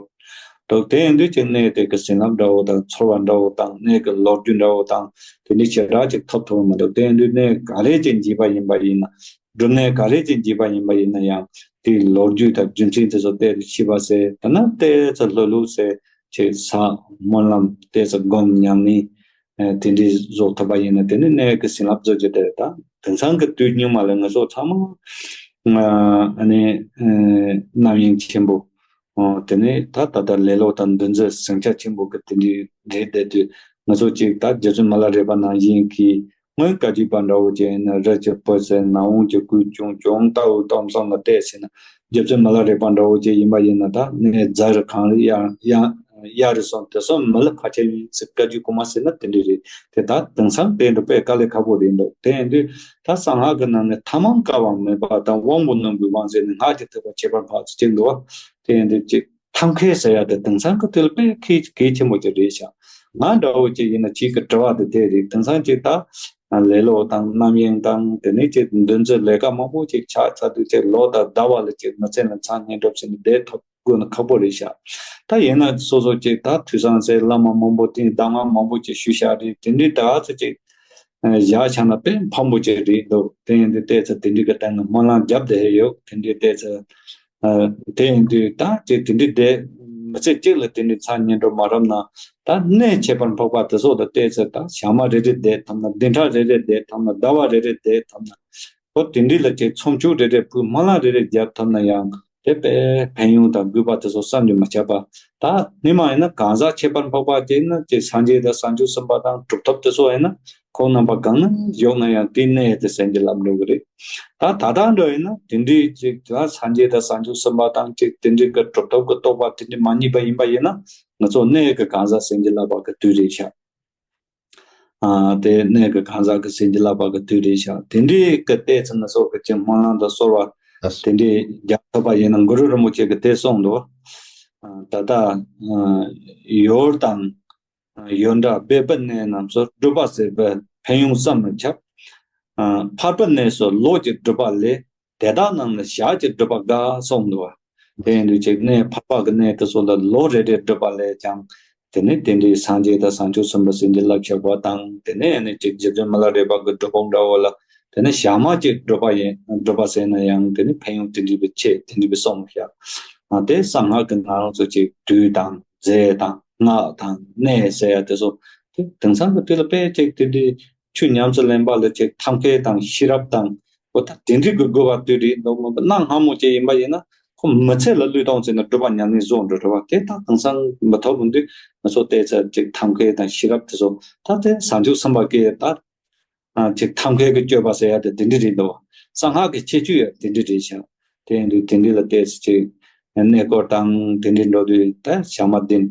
འདུག་དེ་ཡིན་དུས་ཅིག་གནས་དེ་གི་བྱིན་རླབས་འདྲ་བོ་དང་ཚོར་བ་འདྲ་བོ་དང་གནས་ཀྱི་ལོ་རྒྱུས་འདྲ་བོ་དང་དེ་འདྲའི་ཞེ་དྲག་ཅིག་ཐོབ་ཐུབ་པ་མི་འདུག་དེ་ཡིན་དུས་གནས་ག་རེ་ཅིག་མཇལ་བ་ཡིན་པ་ཡིན་ན། སྒྲུབ་གནས་ག་རེ་ཅིག་མཇལ་བ་ཡིན་པ་ཡིན་ན་ཡང་དེའི་ལོ་རྒྱུས་དང་རྒྱུ་མཚན་དེ་ཚོ་ཏོག་ཙམ་ཤེས་པ་ཟེར། ད་ནི་ཏོག་ཙམ་ལྷོད་ལྷོད་ཟེར་ཅིག་ཟ། སྨོན་ལམ་ཏོག་ཙམ་སྒོམ། ཉམས་ལེན་ཨ་དེ་འདྲའི་བཟོ་ཐུབ་པ་ཡིན་ན་དེ་ནི་གནས་ཀྱི་བྱིན་རླབས་བཟོ་རྒྱུ་དེ་རེད། ད་དེང་སང་གི་དུས་སྙིགས་མ་ལ་ང་ཚོ་ཚང་མ་ཨ་ནི་ཨ་རྣམ་གཡེང་ཆེན་པོ། ཨོ་དེ་ནས་ད་ད་ལྟ་ལེ་ལོ་དང་འདུ་འཛི་ཟིང་ཆ་ཆེན་པོ་གི་དེ་འདྲའི་རེད་བསྡད་དུས། ང་ཚོ་ཅིག་ད་རྗེ་བཙུན་མི་ལ་རས་པ་ནང་བཞིན་གྱི་སྔོན་བཀའ་བརྒྱུད་པ་འདྲ་བོ་ཅིག་ཡིན་ན། རི་ཆུ་སྤོས་ཚེ་ནམ་འོང་གི་ཀུན་འབྱུང་བྱུང་། ལྟ་བུ་སྟོང་བསམ་ལ་གཏད་ཟེར་ན། རྗེ་བཙུན་མི་ལ་རས་པ་འདྲ་བོ་ཅིག་ཡིན་པ་ཡིན་ན་ད་གནས་རྫ་རུ་གངས་རི་གཡའ་གཡའ་གཡའ་རུ་སོང་། དེ་སོང་མི་ལ་ཕལ་ཆེར་ཡིན་ཟེར། བཀའ་བརྒྱུད་གོང་མ་ཟེར་ན་དེ་འདྲ་རེད། དེ་ད་དེང་སང་དེ་འདྲ་དཔེ་དཀའ་ལས་ཁག་པོ་རེད་འདུག་དེ་ཡིན་དུས་ད་གསང་སྔགས་ཀྱི་ནང་ནས་ཐ་མལ་དཀའ་བ་མེད་པ་དང་དབང་པོ་རྣོན་པོའི་དབང་ཟེར་ནས་སྔགས་ཀྱི་ཐེག་པ་ཁྱད་པར་འཕགས་ཚུལ་གཅིག་འདུག་པ། དེ་ཡིན་དུས་ཅིག་ཐབས་མཁས་ཟེར་ཡ་དེ་དེང་སང་གི་དུས་ལ་དཔེ་གལ་གལ་ཆེན་པོ་ཅིག་རེད་ཤག་ང་འདྲ་བོ་ཅིག་ཡིན་ན་ཅིག་གི་དྲི་བ་དེ་དེ་རེད། དེང་སང་ཅིག་ད་ལེ་ལོ་དང་རྣམ་གཡེང་དང་དེ་ནས་ཅིག་འདུ་འཛི་ལས་ཀ་མང་པོ་ཅིག་ཆགས་ཚར་དུས་ཅིག་ལོ་དང་ཟླ་བ་ལ་ཅིག་མི་ཚེ་ལ་མཚན་སྙན་སྒྲུབ་བྱས་ནས་བསྡད་ཐུབ་དགོས་ན་ཁག་པོ་རེད་ཤག་ད་ཡིན་ན་སོ་སོ་ཅིག་ད་ཐོས་བསམ་ཟེར་བླ་མ་མང་པོ་དེ་གདམས་ངག་མང་པོ་ཅིག་ཞུས་བཞག་རེད། དེ་འདྲའི་ད་ཚོ་ཅིག་བཞག་བཞག་ན་དཔེ་ཕངས་པོ་ཅིག་རེད་འདུག་དེ་ཡིན་དུས་ཏོག་ཙམ་དེ་འདྲའི་གི་སྟེང་ནས་སྨོན་ལམ་བརྒྱབ་བསྡད་ཡོད། དེ་འདྲའི་ཏོག་ཙམ་ཨ་དེ་ཡིན་དུས་ད་ཅིག་དེ་འདྲའི་བསྡད་མི་ཚེ་གཅིག་ལ་དེ་འདྲའི་མཚན་སྙན་སྒྲུབ་མ་ཐུབ་ན། ད་གནས་ཁྱད་པར་འཕགས་པ་དེ་ཚོ་ལ་ཏོག་ཙམ་ད་ཞག་མ་རེ་རེ་བསྡད་ཐུབ་ན། བདུན་ཕྲག་རེ་རེ་བསྡད་ཐུབ་ན། ཟླ་བ་རེ་རེ་བསྡད་ཐུབ་ན། ཨོ་དེ་འདྲའི་ལ་ཅིག་ཚོམས་ཆོས་རེ་རེ་ཕུལ། སྨོན་ལམ་རེ་རེ་བརྒྱབ་ཐུབ་ན་ཡང་དེ་དཔེ་ཕན་ཡོན་དང་དགོས་པ་དེ་ཚོ་བསམ་གྱིས་མི་ཁྱབ་པ། ད་སྔོན་མ་ཡིན་ན་གང་ཟག་ཁྱད་པར་འཕགས་པ་དེ་ཡིན་ན་ཅིག་སངས་རྒྱས་དང་བྱང་ཆུབ་སེམས་དཔའ་དང་གྲུབ་ཐོབ་དེ་ཚོ་ཡིན་ན་ ཁོང་རྣམ་པ་གང་ན་བཞུགས་ན་ཡང་དེའི་གནས་དེ་གསན་གྱི་ལབ་འགྲོ་གི་རེད། ད་ད་ལྟ་འདྲ་ཡིན་ན་དེ་འདྲའི་ཅིག་ད་སངས་རྒྱས་དང་བྱང་ཆུབ་སེམས་དཔའ་དང་ཅིག་དེ་འདྲའི་གི་གྲུབ་ཐོབ་ཀྱི་རྟོགས་པ་དེ་འདྲའི་མ་རྙེད་པ་ཡིན་པ་ཡིན་ན་ང་ཚོ་གནས་ཀྱི་གང་ཟག་གསན་གྱི་ལབ་པ་གི་དུས་རེད་ཤག་ཨ། དེ་གནས་ཀྱི་གང་ཟག་གི་གསན་གྱི་ལབ་པ་གི་དུས་རེད་ཤག་དེ་འདྲའི་གི་ལྟས་ཚུལ་ན་སོགས་ཀྱི་ཅིག་སྨོན་ལམ་དང་གསོལ་བ་ལགས་སོ། དེ་འདྲའི་རྒྱག་ཐུབ་པ་ཡིན་ན་གུ་རུ་རིན་པོ་ཆེ་གི་དེ་གསུངས་འདུག་ཨ། ད་ལྟ་ཨ། ཡུལ་དང་ཡོན་བདག་སྦས་པའི་གནས་རྣམས་སུ། སྒྲུབ་པ་ཟད་པས་ཕན་ཡོན་བསམ་མི་ཁྱབ། ཨ། ཕལ་པའི་གནས་སུ་ལོ་གཅིག་སྒྲུབ་པ་ལས། དེ་དག་རྣམས་ནི་ཞག་གཅིག་སྒྲུབ་པ་དགའ་གསུངས་འདུག་དེ་ཡིན་དུས་ཅིག་གནས་ཕལ་པ་གི་གནས་དེ་ཚོ་ལ་ལོ་རེ་རེ་སྒྲུབ་པ་ལས་ཀྱང་། དེ་ནས་དེ་འདྲའི་སངས་རྒྱས་དང་བྱང་ཆུབ་སེམས་དཔའ་གསན་གྱི་ལབ་བཞག་པ་དང་། དེ་ནས་ནི་ཅིག་རྗེ་བཙུན་མི་ལ་རས་པ་གི་སྒྲུབ་ཕུང་འདྲ་བོ་ལ། དེ་ནས་ཞག་མ་གཅིག་སྒྲུབ་པ་ཡིན་སྒྲུབ་པ་ཟེར་ན་ཡང་དེ་ནི་ཕན་ཡོན་དེ་འདྲའི་བའི་ཆེད་དེ་འདྲའི་བའི་གསུངས་བཞག་ཨ། དེ་གསང་སྔགས་ཀྱི་ནང་ལོགས་སུ་ཅིག་དུས་དང་རྫས་དང་སྔགས་དང་གནས་ཟེར་ཡ་དེ་ཚོ། དེ་དེང་སང་གི་དུས་ལ་དཔེ་ཅིག་དེ་འདྲའི་ཆོས་ཉམས་སུ་ལེན་པ་ལ་ཅིག་ཐབས་མཁས་དང་ཤེས་རབ་དང་། འོ་ད་དེ་འདྲའི་གི་དགོས་པ་དུས་རེད་འདུག་མ་གནའ་སྔ་མོ་ཅིག་ཡིན་པ་ཡིན་ན་ཁོ་མི་ཚེ་ལ་བློས་གཏོང་བྱས་ན་སྒྲུབ་པ་ཉམས་ལེན་བཟོ་འགྲོ་རེད་བ། དེ་ད་དེང་སང་མི་ཐོབ་འདུག་ང་ཚོ་བལྟས་ཚར་ཅིག་ཐབས་མཁས་དང་ཤེས་རབ་དེ་ཚོ་ད་དེ་བྱང་ཆུབ་སེམས་དཔའ་གིས་ད། ཨ། ཅིག་ཐབས་མཁས་ཀྱི་སྤྱོད་པ་ཟེར་ཡ་དེ་དེ་འདྲ་རེད་འདུག་གསང་སྔགས་ཀྱི་ཁྱད་ཆོས་ཡང་དེ་འདྲ་རེད་ཤག་དེ་ཡིན་དུས་དེ་འདྲ་ལ་བལྟས་ཚེ་ཅིག་གནས་སྐོར་དང་དེ་འདྲ་འགྲོ་དུས་ད་ཞག་མ་བདུན་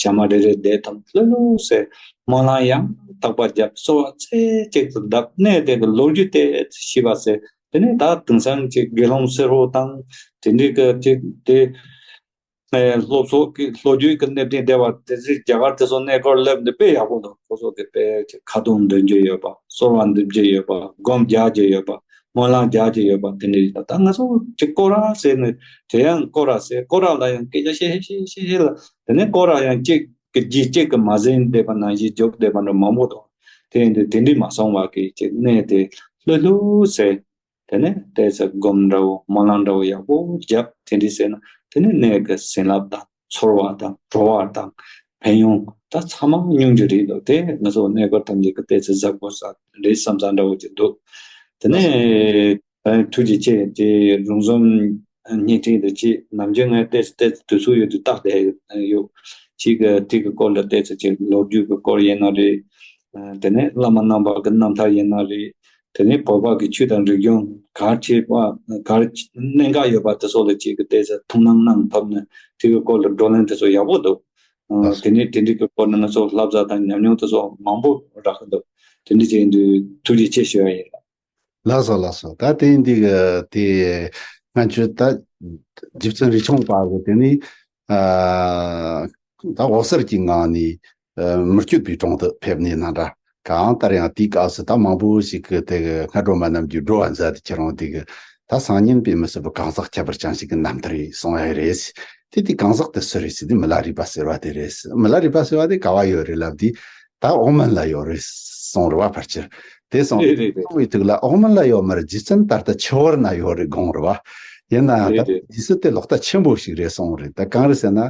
ཞག་མ་རེ་རེ་བསྡད་ཐུབ་ལྷོད་ལྷོད་ཟེར་སྨོན་ལམ་ཡང་དག་པ་བརྒྱབ། གསོལ་བ་རྩེ་གཅིག་ཏུ་བརྡབ། གནས་དེ་གི་ལོ་རྒྱུས་དེ་ཤེས་པ་ཟེར། དེ་ནས་ད་དེང་སང་ཅིག་དགེ་སློང་སེར་པོ་དང་དེ་འདྲའི་གི་ཅིག་དེ། ཨེ། སློབ་གསོ་གི་ལོ་རྒྱུས་ཀྱི་གནས་བརྟན་བསྡད་པ་དེ་ཚོས་རྒྱ་གར་དེ་ཚོ་གནས་སྐོར་སླེབས་འདི་དཔེ་ཡག་པོ་འདུག་ཁོ་ཚོ་གི་དཔེ་ཁ་རྡུང་འདོན་རྒྱུ་ཡོད་པ། གསོལ་བ་འདེབས་རྒྱུ་ཡོད་པ། སྒོམ་རྒྱག་རྒྱུ་ཡོད་པ། སྨོན་ལམ་རྒྱག་རྒྱུ་ཡོད་པ་དེ་འདྲ་ཡོད་པ། ད་ང་ཚོ་ཅིག་སྐོར་ར་ཟེར་ནས་དེ་ཡང་སྐོར་ར་ཟེར། སྐོར་ར་ལ་ཡང་སྐད་ཆ་བཤད་བཤད་བཤད་བཤད་ལ། དེ་ནས་སྐོར་ར་ཡང་གཅིག་གི་རྗེས་གཅིག་གི་མ་ཟིན་བསྡད་པ་ནང་བཞིན་རྒྱུགས་བསྡད་པ་འདྲ་མང་པོ་འདུག་དེ་ཡིན་དུས་དེ་འདྲ་མ་སོང་བ་གི་ཅིག་གནས་དེ་ལྷོད་ལྷོད་ཟེར། དེ་ནས་བལྟས་ཚེ་སྒོམ་འདྲ་བོ་སྨོན་ལམ་འདྲ་བོ་ཡག་པོ་བརྒྱབ། དེ་འདྲ་ཟེར་ན་དེ་ནས་གནས་ཀྱི་བྱིན་རླབས་དང་ཚོར་བ་དང་བྲོ་བ་དང་ཕན་ཡོན་ད་ཚང་མ་མྱོང་རྒྱུ་རེད་འདུག་དེ་ང་ཚོ་གནས་སྐོར་ཐམས་ཅད་ཀྱི་བལྟས་ཚེ་གཟབ་དགོས་ས་རེད་བསམ་ས་འདྲ་བོ་ཅིག་འདུག་དེ་ནས་ཨ། ཐུགས་རྗེ་ཆེ། དེ་རོང་ཟོམ་བརྙན་འཕྲིན་དུ་ཅིག་ནམ་རྒྱུན་ངས་བལྟས་ཚེ་བལྟས་ཚེ་དུས་ཚོད་ཡོད་དུས་བལྟས་བསྡད་ཡོད། ཅིག་གི་དེ་གི་སྐོར་ལ་བལྟས་ཚེ་ཅིག་ལོ་རྒྱུས་ཀྱི་སྐོར་ཡིན་ན་རེད། ཨ། དེ་ནས་བླ་མ་རྣམ་པ་གི་རྣམ་ཐར་ཡིན་ན་རེད། དེ་ནས་བོད་པ་གི་ཆོས་དང་རིག་གཞུང་ག་རེ་བྱེད་པ་ག་རེ་གནད་འགག་ཡོད་པ་དེ་ཚོ་ལ་ཅིག་གི་བལྟས་ཚེ་ཐུགས་སྣང་གནང་ཐུབ་ན་དེ་གི་སྐོར་ལ་བགྲོ་གླེང་དེ་ཚོ་ཡག་པོ་འདུག་ཨ། དེ་ནས་དེ་འདྲའི་གི་སྐོར་ནས་ང་ཚོ་བསླབ་བྱ་དང་ཉམས་མྱོང་དེ་ཚོ་མང་པོ་རག་གི་འདུག་དེ་འདྲ་བྱས་ཡིན་དུས་ཐུགས་རྗེ་ཆེ་ཞུ་ཡ་ཡིན། ལགས་སོ་ལགས་སོ། ད་དེ་འདི་གི་དེ་ང་ཚོས་ད་རྗེ་བཙུན་རས་ཆུང་པ་གི་དེ་ནི་ཨ་ད་འོད་གསལ་གྱི་ངང་ནས་ཨ་མི་བསྐྱོད་པའི་དྲུང་དུ་ཕེབས་ནས་ན་འདྲ། གང་ལྟར་ཡང་དེའི་སྐབས་སུ་ད་མང་པོ་ཞིག་གི་དེ་གི་སྔ་དྲོ་མ་རྣམས་ཀྱིས་འགྲོ་བ་མཛད་དེ་ཁྱེད་རང་དེ་གི་ད་སང་ཉིན་དཔེ་མི་སྲིད་པའི་གང་ཟག་ཁྱད་པར་ཅན་ཞིག་གི་རྣམ་ཐར་ཡིན་གསུང་ཡ་རེད། དེ་དེ་གང་ཟག་དེ་སུ་རེད་ཟེར་དུས་མི་ལ་རས་པ་ཟེར་བ་དེ་རེད། མི་ལ་རས་པ་ཟེར་བ་དེ་ག་བ་ཡོད་རེད་ལབ་དུས། ད་ཨོ་མན་ལ་ཡོད་རེད་གསུངས་རེད་བ། ཕལ་ཆེར་དེ་སོང་རེད་རེད་རེད། སོང་བའི་དུས་ལ་ཨོ་མན་ལ་ཡོད་མ་རེད། རྗེ་བཙུན་ད་ལྟ་ཆུ་བུར་ན་ཡོད་རེད་དགོངས་རེད་བ། ཡིན་ནའང་རེད་ད་རེད། རྗེ་བཙུན་དེ་ལོག་ལྟ་ཆེན་པོ་ཞིག་རེད་གསུངས་རེད། ད་གང་རེད་ཟེར་ན།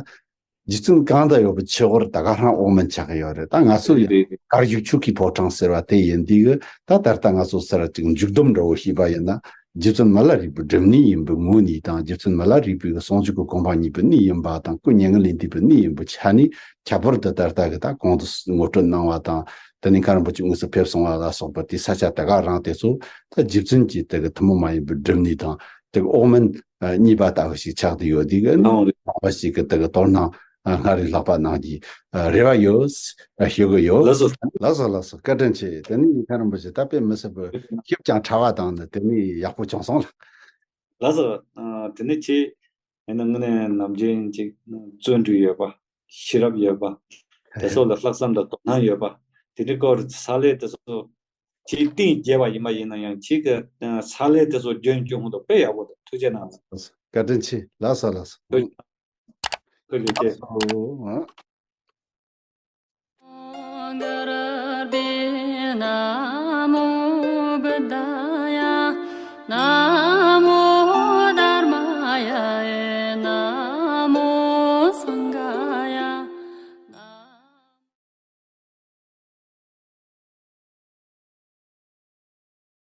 རྗེ་བཙུན་གང་དུ་ཡོད་པའི་ཆུ་བུར་ད་ག་རང་ཨོ་མན་ཆགས་ཀྱི་ཡོད་རེད། ད་ང་ཚོ་རེད་ཡང་རེད་རེད། གར་བཞུགས་ཆོས་ཀྱི་ཕོ་བྲང་ཟེར་བ་དེ་ཡིན་དུས་ད་ད་ལྟ་ང་ཚོ་སར་ཅིག་མཇུག་སྡོམ་འདྲ་བོ་ཞུས་པ་ཡིན་ན། རྗེ་བཙུན་མི་ལ་རས་པའི་སྒྲུབ་གནས་ཡིན་པའི་ངོས་ནས་དང་། རྗེ་བཙུན་མི་ལ་རས་པའི་གསུང་ཆོས་ཀྱི་དགོངས་པ་རྙེད་པའི་གནས་ཡིན་པ་དང་། སྐུ་མྱ་ངན་ལས་འདས་པའི་གནས་ཡིན་པའི་ཆ་ནས་ཁྱད་པར་དུ་ད་ལྟ་གི་ད་གོང་དུ་ངོ་སྤྲོད་གནང་བ་དང་། དེ་ནས་མཁན་རིན་པོ་ཆེ་དངོས་སུ་ཕེབས་སོང་བ་ལ་སོགས་པ་དེ་ས་ཆ་དེ་ག་རང་དེ་ཚོ་ད་རྗེ་བཙུན་གྱི་དེ་གི་ཐུན་མོང་མ་ཡིན་པའི་སྒྲུབ་གནས་དང་། དེ་གི་ཨོ་མན་གཉིས་པ་ལྟ་བུ་ཞིག་ཆགས་བསྡད་ཡོད། དེ་གི་ནང་རེད། ནང་པ་ཞིག་གི་དེ་གི་དོ་སྣང་སྔར་རེ་ལྷག་པ་གནང་རྒྱུའི་རེ་བ་ཡོད་ཞུ་གི་ཡོད། ལགས་སོ། ལགས་སོ་ལགས་སོ། བཀའ་དྲིན་ཆེ། དེ་ནས་མཁན་རིན་པོ་ཆེ་ད་དཔེ་མི་སྲིད་པའི་ཞིབ་ཅིང་ཕྲ་བ་དང་ནི་དེ་ནས་ཡག་པོ་བྱུང་སོང་ལགས། ལགས་སོ། ཨ། དེ་ནས་ཁྱེད་ཡིན་ན་དངོས་གནས་ནམ་རྒྱུན་ཅིག་བརྩོན་འགྲུས་ཡོད་པ། ཤེས་རབ་ཡོད་པ། དེ་ཚོ་ལ་ལྷག་བསམ་དང་དོ་སྣང་ཡོད་པ། དེ་འདྲའི་སྐོར་ཕྱག་ལས་དེ་ཚོ་ཁྱེད་གཏིང་རྒྱས་པ་ཡིན་པ་ཡིན་ན་ཡང་ཁྱེད་ཀྱི་ཕྱག་ལས་དེ་ཚོ་རྒྱུན་སྐྱོང་དུ་དཔེ་ཡག་པོ་འདུག་ཐུགས་རྗེ་གནང་། བཀའ་དྲིན་ཆེ། ལགས་སོ་ལགས་སོ། ཐུགས་རྗེ་ཆེ། ཨོ།